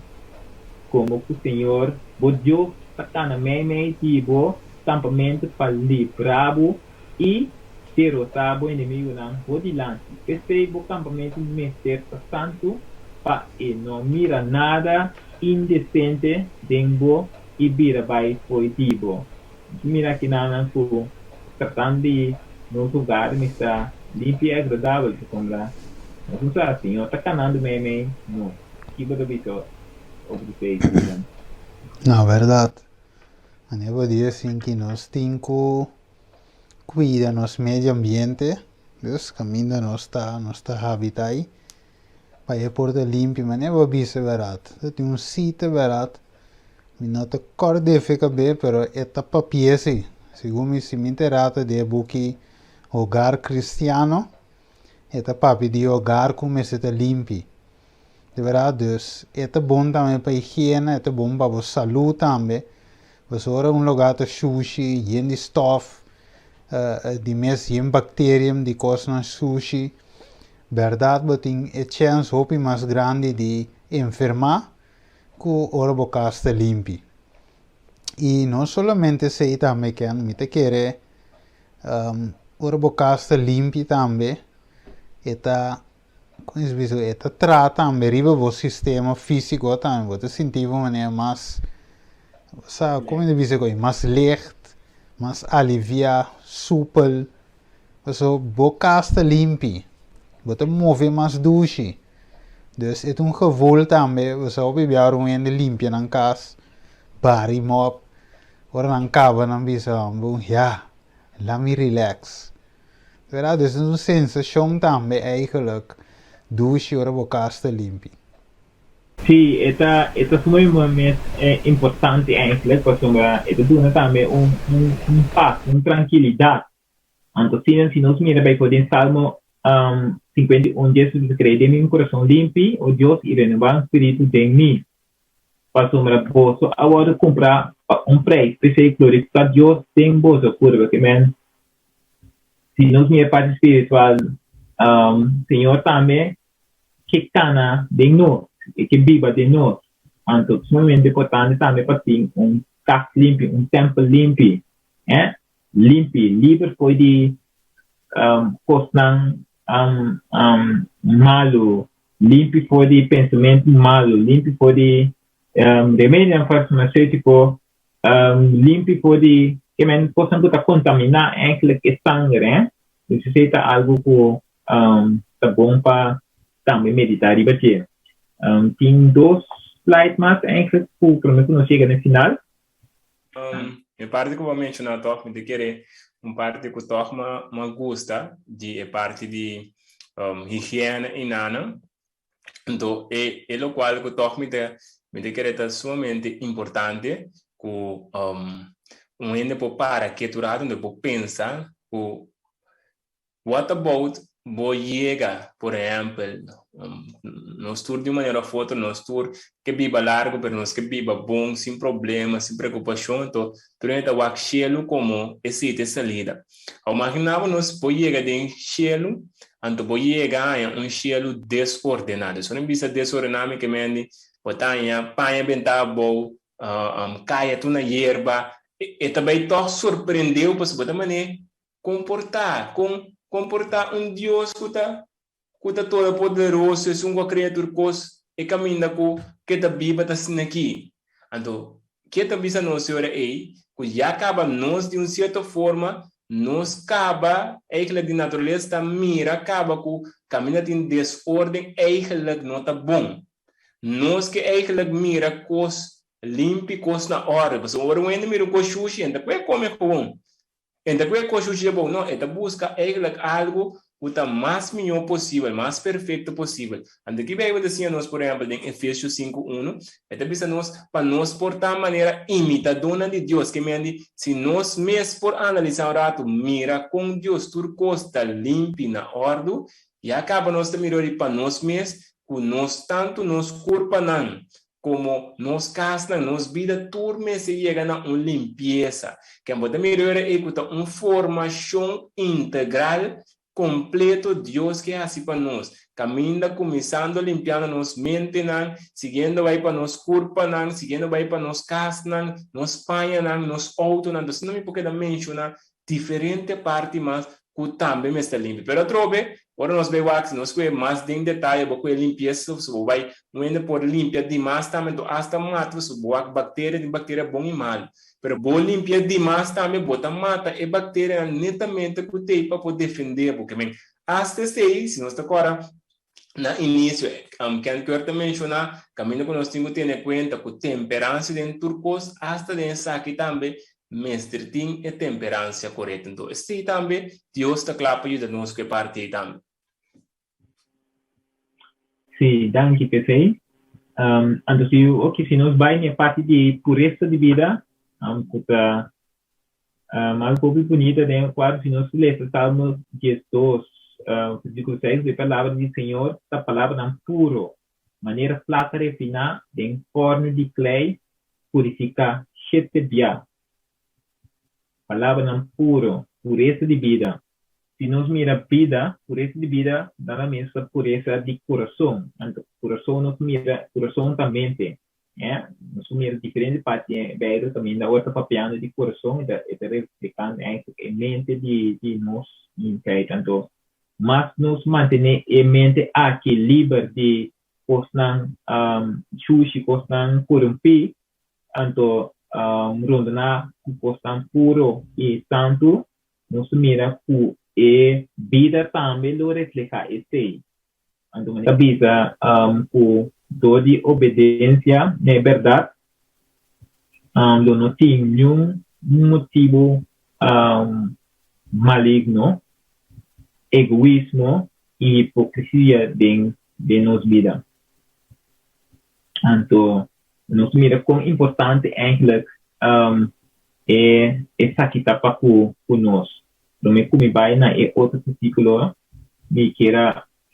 Komo ku Señor bo Dios ta kana meimei di bo kampamentu pa libra bo i derotá bo enemigunan bo dilanti, p'esei bo kampamentu mester ta santu pa e no mira nada indesente den bo i bira bai fo'i di bo. Mira kinanan ku tratan di nos hogar mester limpi i agradabel, pasobra nos no sa, Señor ta kanando meimei nos. Ki bo ta bisa over di esei, Steven? No, bèrdat. Manera bo di asin ki nos tin ku kuida nos medio ambiente, dus kaminda nos ta, nos ta habita ei, pa e por ta limpi. Manera bo bisa bèrdat, ta tin un sita bèrdat, mi no ta kòrda efe kab'é, pero e ta papia si. Segun mi, si mi enterá ta den e buki Hogar Cristiano, e ta papia di hogar ku mester ta limpi. Di berdad, dus e ta bon tambe pa higiena, e ta bon pa bo salú tambe. Pasobra ora un lugá ta shushi, yen di stòf, di mes yen bakterium di kosnan shushi, berdad bo tin e chèns hopi mas grandi di enfermá ku ora bo kas ta limpi. I no solamente esei tambe Ken, mi ta kere ora bo kas ta limpi tambe e ta Kon es bisa e ta traha tambe riba bo sistema físiko tambe. Bo ta sinti bo manera mas, sa kon mi ta bisa koe, mas licht, mas aliviá, supel. Pasobra bo kas ta limpi, bo ta move mas dushi. Dus e ta un gevoel tambe, bo sa hopi bia ora un hende limpia nan kas, bari mòp, ora nan kaba nan bisa, ya, laat mi relax. Verdad, dus es un sensacion tambe eigenlijk dushi ora bo cas ta limpi. Sí, e ta e ta sumamente importante eigenlijk pasobra e ta duna tambe un un un pas, un trankilidat. Anto asina si nos mira bay for den Salmo 51 dies ta bisa Crea den mi un corazon limpi, o Dios, y renoba un spiritu den mi. Pasobra boso a wòrdu kumprá pa un preis, p'esei glorifiká Dios den boso kurpa. Ke men, si nos mira parti spiritual, Señor tambe ke kana den nos, e ke biba den nos. Anto sumamente importante tambe pa tin un kas limpi, un tèmpel limpi, limpi, liber for di kosnan malu, limpi for di pensamentu malu, limpi for di remedionan farmacéutico, limpi for di kimen kosnan ku ta kontaminá eigenlijk e sanger, eh. Dus esei ta algu ku ta bon pa tambe meditá riba dje. Tin dos slide mas eigenlijk ku promé ku nos yega na e final. E parti ku bo a menshoná tòg mi ta kere un parti ku tòg m'a gusta di e parti di higiena i nana. Anto e e lokual ku tòg mi ta mi ta kere ta sumamente importante ku un hende por para ketu rato, un hende por pensa ku What about bo yega, por ehempel, nos tur di un manera of otro, nos tur ke biba largo, pero nos ke biba bon, sin problema, sin preocupacion, anto tur hende ta wak shelu como esei ta e salida. Awor magina bo nos bo yega den shelu, anto bo yega haña un shelu desordená. Dus ora mi bisa desordená mi ke mende bo ta haña paña bentá abou, kaya tur na yerba, e ta bai tòg sorprendeu pasobra bo ta manera Komportá, kon komportá un Dios ku ta ku ta Todopoderoso, esun ku a krea tur kos, e kaminda ku ke ta biba ta asina aki? Anto, ke ta bisa nos e ora ei? Ku ya kaba nos di un sierto forma, nos kaba eigentlik di naturalesa ta mira kaba ku kaminda tin desorden eigentlik no ta bon. Nos ke eigentlik mira kos limpi, kos na orde, pasobra ora un hende mira un kos shushi, e ta kue kome gewoon. E ta kue kos shushi abou, no, e ta buska eigenlijk algu ku ta mas mihó posibel, mas perfekto posibel. Anto ki Beibel ta siña nos, por ehèmpel, den Efesios sinku unu? E ta bisa nos pa nos por ta manera imitadónan di Dios. Ke men di, si nos mes por analisá un ratu, mira kon Dios tur kos ta limpi na òrdu, ya kaba nos ta mira ori pa nos mes ku nos tantu nos kurpanan Komo nos kasnan, nos bida tur mester yega na un limpiesa. Ken bo ta mira ora ei ku ta un formashon integral kompleto Dios ke hasi pa nos, kaminda kuminsando limpiando nos mentenan, siguiendo bai pa nos kurpanan, siguiendo bai pa nos kasnan, nos pañanan, nos outonan. Entonces no mi por keda menshoná diferente parti mas ku tambe mester limpi. Pero atrobe, ora nos bai wak, si nos kue mas den detaye bo kue limpiesa, so bo bai un hende por limpia dimas tambe, enton asta mata, so bo wak bakteria, tin bakteria bon i malu. Pero bo limpia dimas tambe, bo ta mata e bakterianan netamente ku t'ei pa por defende bo. Ke men, asta esei, si nos ta kòrda. Na inisio, Ken Kurt ta menshoná kaminda ku nos tin ku tene kuenta ku temperansia den tur kos, asta den esaki tambe mester tin e temperansia korekto. Anto esei tambe Dios ta kla pa yuda nos ku e parti ei tambe. Sí, danki p'esei. Anto si, oke, si nos bai na e parti di puresa di bida, ku ta Algo hopi bunita den e kuadro si nos lesa Salmo 12, versíkulo 6, e palabra di Señor ta palabranan puro, manera plata refiná den fòrnu di klei purifiká shete bia. Palabranan puro, puresa di bida. Si nos mira bida, puresa di bida, nan a mester puresa di kurason. Anto kurason nos mira, kurason ta mente. Ya, nos por mira diferente parti den e Bijbel kaminda ora ta papiando di kurason e ta e ta reflehando eigenlijk e mente di di nos mensheid. Anto mas nos mantené e mente aki liber di kosnan shushi, kosnan korumpí, anto rondoná ku kosnan puro i santu, nos ta mira ku e bida tambe lo reflehá esei. Anto mi ta bisa ku dor di obedensia na e bèrdat lo no tin niun motibu maligno, egoismo i hipokrisia den nos bida. Anto nos mira kon importante eigentlik esaki ta pa ku nos. Promé ku mi bai na e otro versíkulo, mi kier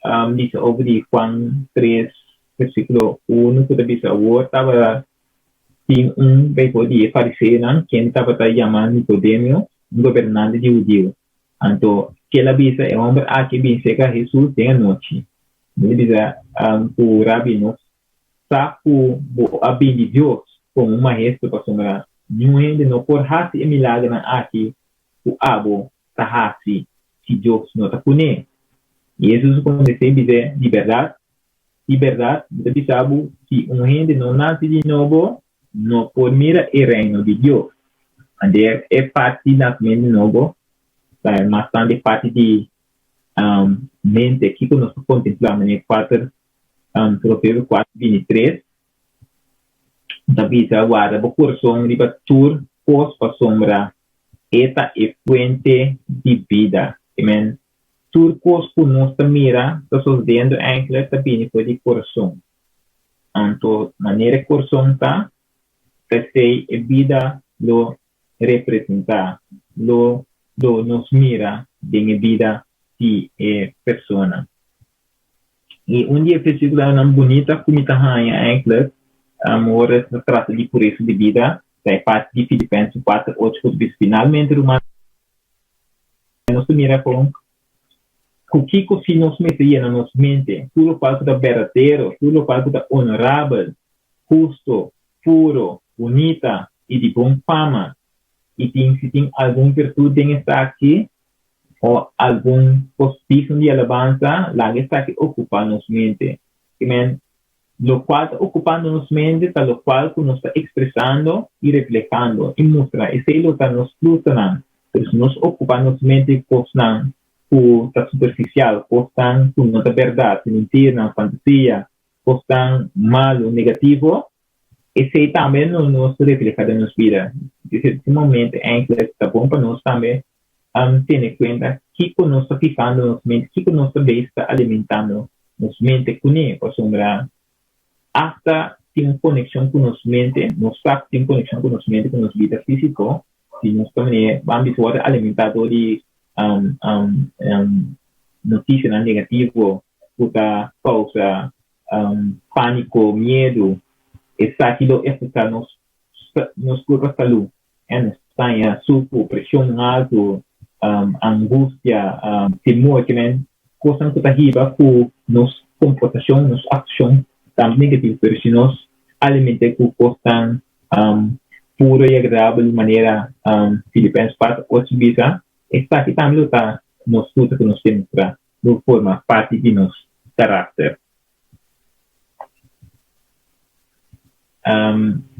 a bisa over di Juan 3, versíkulo 1, ku ta bisa, Awor tabata tin un beifor di e fariseonan, ken tabata yama Nikodemio, un gobernante di hudiu. Anto, kel a bisa, E hòmber aki a bin serka Hesus den anochi. Mi ta bisa ku Rabi, nos sa ku bo a bin di Dios komo un maestro, pasobra niun hende no por hasi e milagernan aki ku abo ta hasi si Dios no ta kuné? I Hesus kontest'é i bis'é, Di bèrdat, di bèrdat, mi ta bisa bo, si un hende no nase di nobo, no por mira e Reino di Dios. Anto e parti di nasimentu di nobo ta mas tantu e parti di mente, kiko nos ta kontemplá, manera kuater Proverbio kuater 23 ta bisa, Warda bo kurason riba tur kos pasobra E ta e fuente di bida. Amen. Tur kos ku nos ta mira ta sosdendo eindelijk ta bini for di kurason. Anto manera e kurason ta, p'esei e bida lo representá, lo lo nos mira den e bida di e persona. I un di e versíkulonan bunita ku mi ta haña eindelijk ora ta trata di puresa di bida ta e parti di Filipenses 4, 8 ku ta bisa, Finalmente, rumannan, nos ta mira kon ku kiko si nos mester yena nos mente, tur lokual ku ta berdadero, tur lokual ku ta onorabel, husto, puro, bunita i di bon fama, i tin si tin algun virtut den esaki, o algun kos digno di alabansa, laga esaki okupá nos mente. Amen. Lokual ta okupando nos mente ta lokual ku nos ta ekspresando i reflehando i mustra. Esei lo ta nos frutanan. Pero si nos okupá nos mente ku kosnan ku ta superfisial, kosnan ku no ta bèrdat, mentirnan, fantasia, kosnan malu, negativo, esei tambe lo nos reflehá den nos bida. Di momento eindelijk ta bon pa nos tambe tene kuenta kiko nos ta fijando nos mente, kiko nos ta bezig ta alimentando nos mente kuné, pasobra asta tin un konekshon ku nos mente, nos sa ku tin un konekshon ku nos mente ku nos bida físiko, si nos ta manera ban bisa wòrdu alimentá dor di notisianan negativo ku ta kousa pániko, miedu, esaki lo afektá nos nos kurpa salú. En Spaña suku, preshon haltu, angustia, temor, kimen kosnan ku ta hiba ku nos komportashon, nos akshon ta negativo. Pero si nos aliment'é ku kosnan puro i agradabel manera Filipenses 4, 8 bisa, esaki tambe lo ta nos fruta ku nos demostrá, lo forma parti di nos karakter.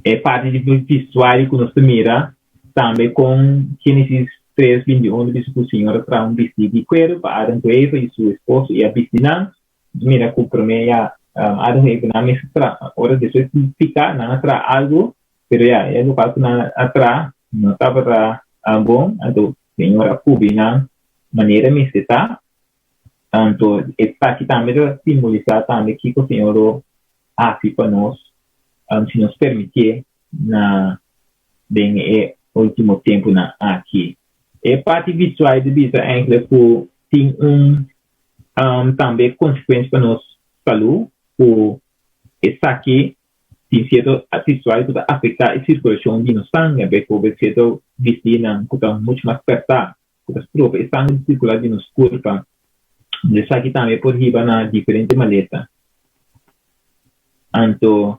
E parti di vestuario ku nos ta mira tambe kon Génesis 3, 21 ta bisa ku Señor a traha un bistí di kueru pa Adam ku Eva i su esposo i a bisti nan. Mira ku promé ya Adam i Eva nan mester traha, ora despues di piká nan a traha algu, pero ya e lokual ku nan a traha no tabata bon, anto Señor a kubri nan manera mester ta. Anto esaki tambe ta simbolisá tambe kiko Señor lo hasi pa nos si nos permitié na den e último tempunan aki. E parti visual ta bisa enkele ku tin un tambe konsekuensia pa nos salú ku esaki tin sierto visual ku ta afektá e sirkulashon di nos sanger, bijvoorbeeld sierto bistinan ku ta muchu mas pèrtá ku ta stroba e sanger di sirkulá di nos kurpa. Esaki tambe por hiba na diferente malesa. Anto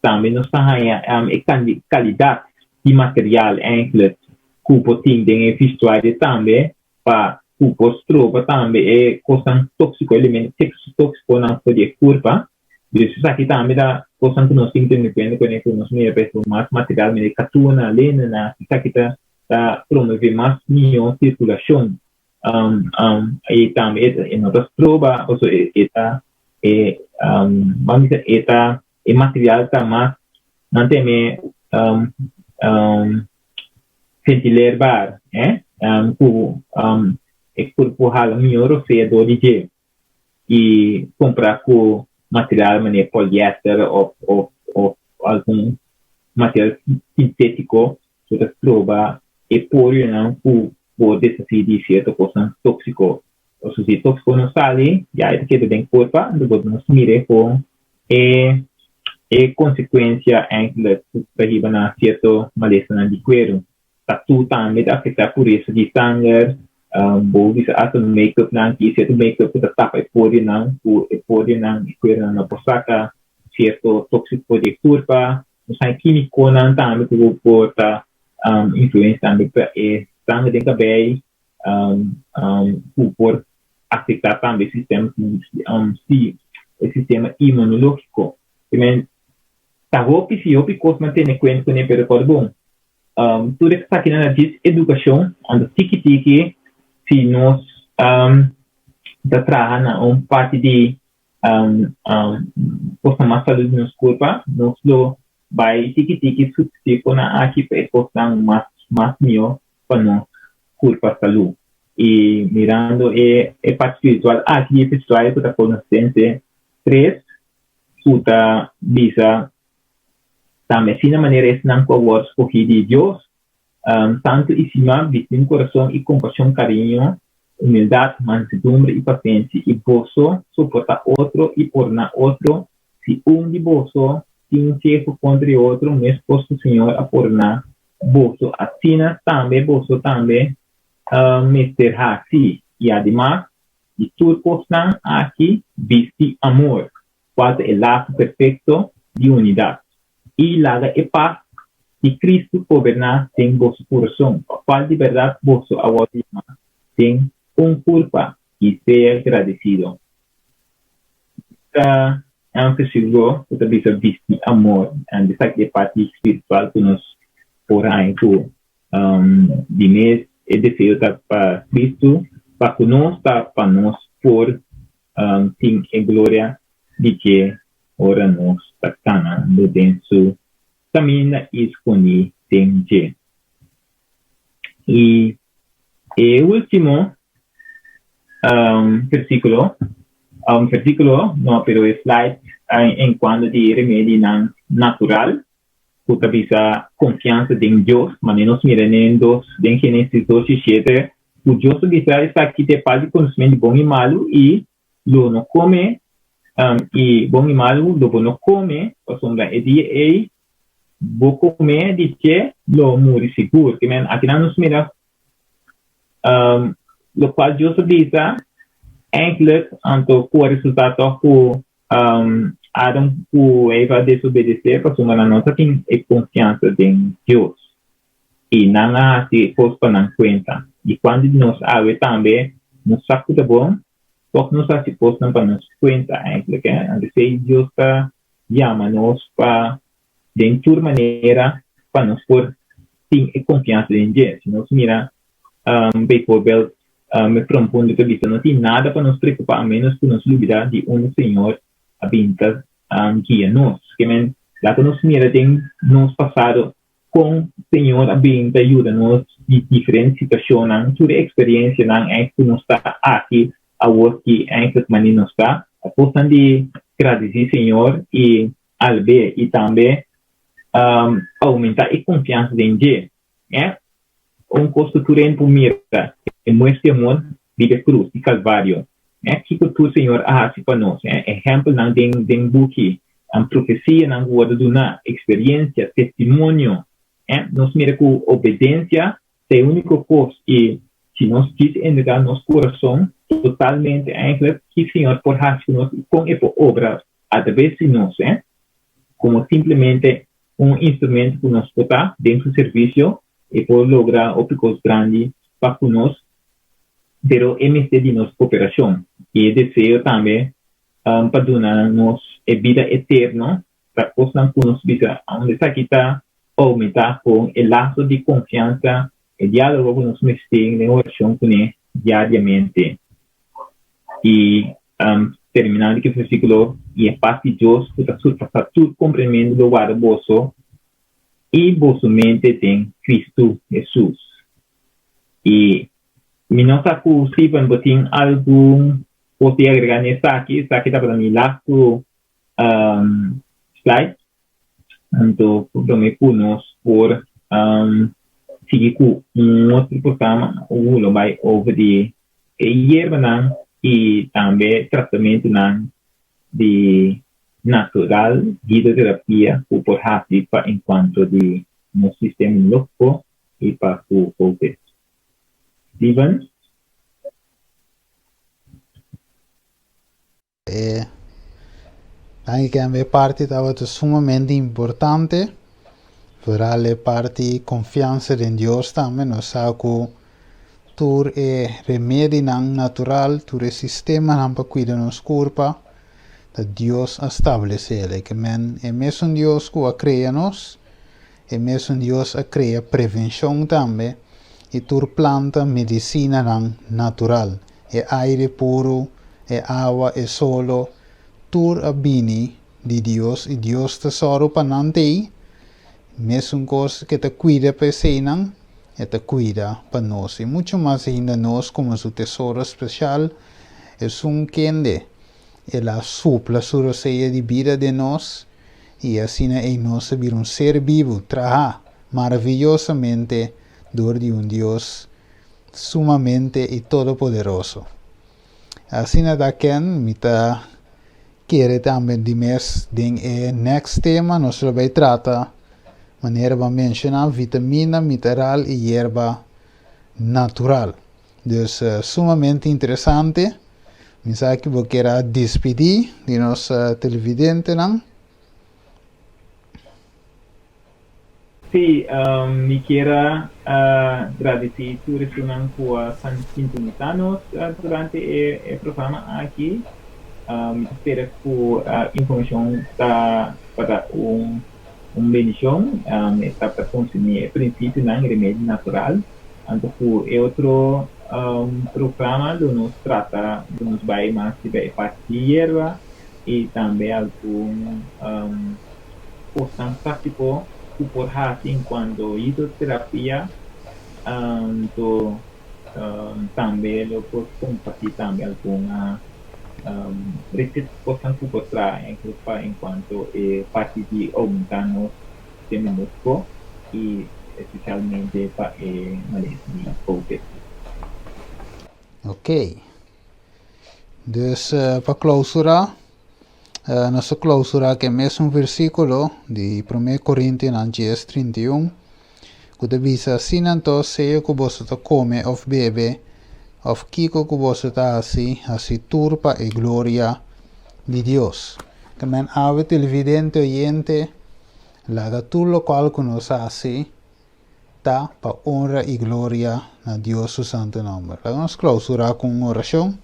tambe nos ta haña e kalidat di material enkele ku por tin den e vestuario tambe pa ku por stroba tambe e kosnan tóksiko, elemento tóksikonan for di e kurpa. Dus esaki tambe ta kosnan ku nos tin ku tene kuenta kuné ku nos mira pa mas material manera katuna, lenena, esaki ta ta promove mas mihó sirkulashon i tambe e no ta stroba pasobra e ta e ban bisa e ta e material ta mas nan tene ventileerbaar ku e kurpo hala mihó rosea dor di dje i kumpra ku material manera poliester òf òf algun material sintétiko ku ta stroba e porionan ku por deshasí di sierto kosnan tóksiko. Pasobra si e tóksiko no sali, ya e ta keda den kurpa, anto bo nos mira kon e e konsekuensia enkele ku ta hiba na sierto malesanan di kueru. Tatu tambe ta afektá puresa di sanger, bo bisa asta make-upnan ki sierto make-up ku ta tapa e porionan ku e porionan e kuerunan no por saka sierto tóksiko di e kurpa. Nos hay kímikonan tambe ku por ta influensia tambe pa e sanger den kabei ku por afektá tambe e sistema si e sistema inmunológiko. Primer ta hopi si hopi kos nan tene kuenta kuné pero kòrda bon tur esakinan ta djis edukashon anto tiki tiki si nos ta traha na un parti di kosnan mas salú di nos kurpa, nos lo bai tiki tiki supstituí konan aki pa e kosnan mas mas mihó pa nos kurpa salú. I mirando e e parti spiritual aki di e vestuario ku ta Kolosense 3 ku ta bisa tambe asina manera esnan ku a wòrdu skohí di Dios Santu i stimá, bisti un kurason i kompashon, kariño, humildat, mansedumbre i pasensia, i boso soportá otro i pordoná otro si un di boso tin un keho kontra di otro, meskos ku Señor a pordoná boso, asina tambe boso tambe mester hasi. I ademas di tur kosnan aki, bisti amor, kual ta e laso perfekto di unidat. I laga e pas di Cristo goberná den boso kurason, pa kual di bèrdat boso a wòrdu yamá den un kurpa, i sea gradesido. Ta un versíkulo ku ta bisa bisti amor, and esaki ta e parti spiritual ku nos por haña ku di mes e deseo ta pa Cristo pa ku nos ta pa nos por tin e gloria di dje ora nos ta kanando den su kaminda i skondí den dje. I e último versíkulo, versíkulo no, pero e slide en kuanto di remedinan natural ku ta bisa konfiansa den Dios, manera nos mira den dos, den Génesis 2 i 7, ku Dios ta bisa esaki ta e pal di konosementu di bon i malu i lo no kome i bon i malu lo bo no kome, pasobra e dia ei bo kome di dje lo muri sigur. Ke men akinan nos mira lokual Dios a bisa eindelijk anto ku a resultá tòg ku Adam ku Eva a desobedesé pasobra nan no ta tin e konfiansa den Dios i nan a hasi kos pa nan kuenta. I kuantu di nos awe tambe no sa ku ta bon, tòg nos hasi kosnan pa nos kuenta eindelijk. Anto esei Dios ta yama nos pa den tur manera pa nos por tin e konfiansa den dje. Si nos mira bijvoorbeeld. E prome punto ta bisa, no tin nada pa nos preocupa a menos cu nos lubida di unda Señor a bin ta guia nos. Ke men, laga nos mira den nos pasado con Señor a bin ta yuda nos di diferente situacionnan, tur e experiencianan eigenlijk cu nos ta aki awor ki eigenlijk mani nos ta. Ta cosnan di gradici Señor y albe y tambe aumenta e confiansa den dje. E un kos ku tur hende por mira, e muestra di amor riba e krus di Kalvario. E kiko tur Señor a hasi pa nos. E ehèmpelnan den den buki, profesianan ku wòrdu duná, eksperiensia, testimonio. E nos mira ku obedensia ta e úniko kos i si nos djis entregá nos kurason totalmente eindelijk ki Señor por hasi ku nos i kon e por obra atraves di nos. E komo simplemente un instrumento ku nos por ta den su servisio, e por logra hopi kos grandi pa ku nos, pero e mester di nos koperashon i e deseo tambe pa duna nos e bida eterno. Ta kosnan ku nos bisa aunde esaki ta oumentá kon e laso di konfiansa, e diálogo ku nos mester den orashon kuné diariamente. I terminando ku e versíkulo, I e pas di Dios ku ta surpasá tur komprendimentu lo warda boso i boso mente den Kristu Hesus. I mi no sa ku Steven bo tin algun kos di agregá na esaki, esaki tabata mi lastu slide. Anto promé ku nos por sigui ku un otro programa ku lo bai over di e yerbanan i tambe tratamentunan di natural hidroterapia ku por hasi pa enkuanto di nos sistema inmunológiko i pa ku covid. Steven? E danki kembe e parti tabata sumamente importante, vooral e parti confiansa den Dios tambe. Nos sa cu tur e remedinan natural, tur e sistemanan pa cuida nos curpa, ta Dios a stablece. Like men, e mesun Dios cu a crea nos, e mesun Dios a crea prevencion tambe y tur planta medicinanan natural. E aire puru, e awa, e solo, tur a bini di Dios i Dios ta sòru pa nan t'ei. Mesun kos ku e ta kuida pa eseinan, e ta kuida pa nos. I muchu mas ainda nos komo su tesoro spesial, esun kende el a supla su rosea di bida den nos i asina ei nos a bira un ser bibu, trahá maraviyosamente dor di un Dios sumamente i todopoderoso. Asina ta ken mi ta kere tambe di mes den e next tema nos lo bay trata manera bo a menciona vitamina, miteral i yerba natural. Dus sumamente interesante. Mi sa ki bo kier a despidi di nos televidentenan. Sí, mi kier a gradisí tur esunnan ku a sintonisá nos durante e programa aki. Mi ta spera ku informashon ta tabata un bendishon. E tabata konserní e prinsipionan i remedi natural. Anto ku e otro programa lo nos trata, lo nos bai mas riba e parti di yerba i tambe algun. Kosnan práktiko ku por hasi enkuanto hidroterapia, anto tambe lo por kompartí tambe algun reseta kosnan ku por traha pa enkuanto e parti di oumentá nos sistema inmunológiko i espesialmente pa e malesa di covid. Ok. Dus pa klausurá. Nos ta clausura cu e mesun versiculo di Prome Corintionan dies 31, cu ta bisa, Asina anto, sea cu boso ta come of bebe, of kico cu boso ta haci, haci tur pa e gloria di Dios. Ta men awe televidente oyente, laga tur locual cu nos haci ta pa honra y gloria na Dios su santo nomber. Laga nos clausura cu un oracion.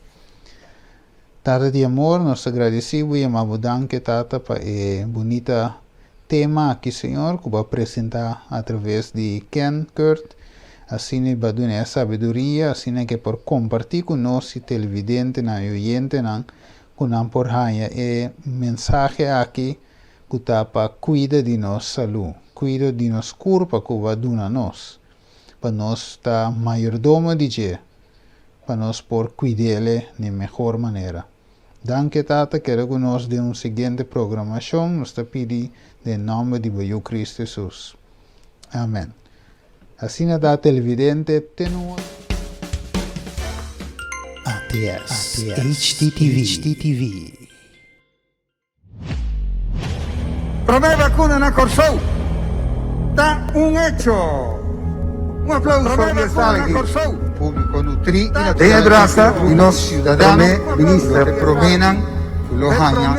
Tata di amor, nos ta gradeci bo y ama bo danki, Tata, pa e bunita tema aki, Señor, cu bo a presenta a traves di Ken Kurt. Asina bo a dun'é e sabiduria, asina ku e por kompartí ku nos i televidentenan i oyentenan ku nan por haña e mensahe aki ku ta pa kuida di nos salú, kuido di nos kurpa ku bo a duna nos, pa nos ta mayordomo di dje, pa nos por kuid'é n'e mehor manera. Danki Tata, keda ku nos den un siguiente programashon, nos ta pidi den nòmber di bo Yu Kristu Hesus. Amen. Asina ta televidente te un otro. ATS, HTTV, HTTV. Promé vakuna na Kòrsou ta un echo! Un aplauso di e sala aki. Públiko nutrí i naturalmente Den e brasa di nos siudadano Promé Minister. lo proménan ku lo haña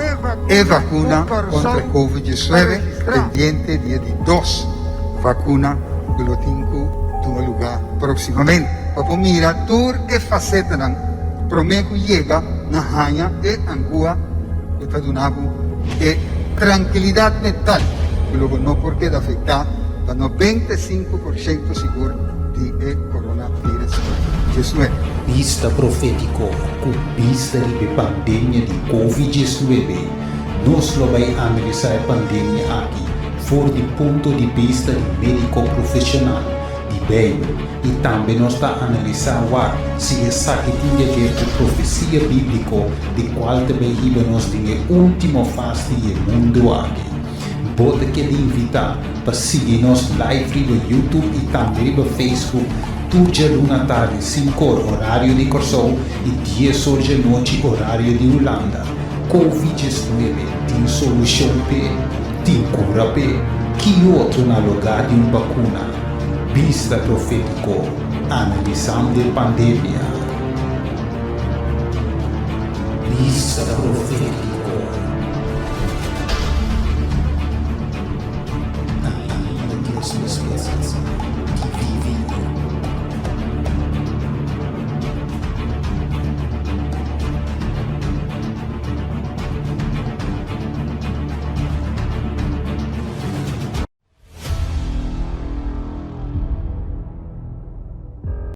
e vakuna kontra e Covid 19 pendiente di e di dos vakuna ku lo tin ku tuma lugá próksimamente. Pa por mira tur e fasetanan promé ku yega na haña e angua ku ta duna bo e trankilidat mental ku lo bo no por keda afektá pa 95% sigur di e coronavirus 19. Bista profétiko ku bista riba e pandemia di Covid 19, nos lo bai analisá e pandemia aki for di punto di bista di médiko profeshonal di Beibel i tambe nos ta analisá wak si esaki tin di haber ku profesia bíbliko di kual ta bai hiba nos den e último fase di e mundu aki. Bo ta keda invitá pa sigui nos live riba YouTube i tambe riba Facebook tur djaluna tardi sinkor orario di Kòrsou i dies or djanochi orario di Hulanda. Covid 19 tin solushon p'e? Tin kura p'e? Ki otro na lugá di un bakuna? Bista profétiko analisando e pandemia. Bista profétiko.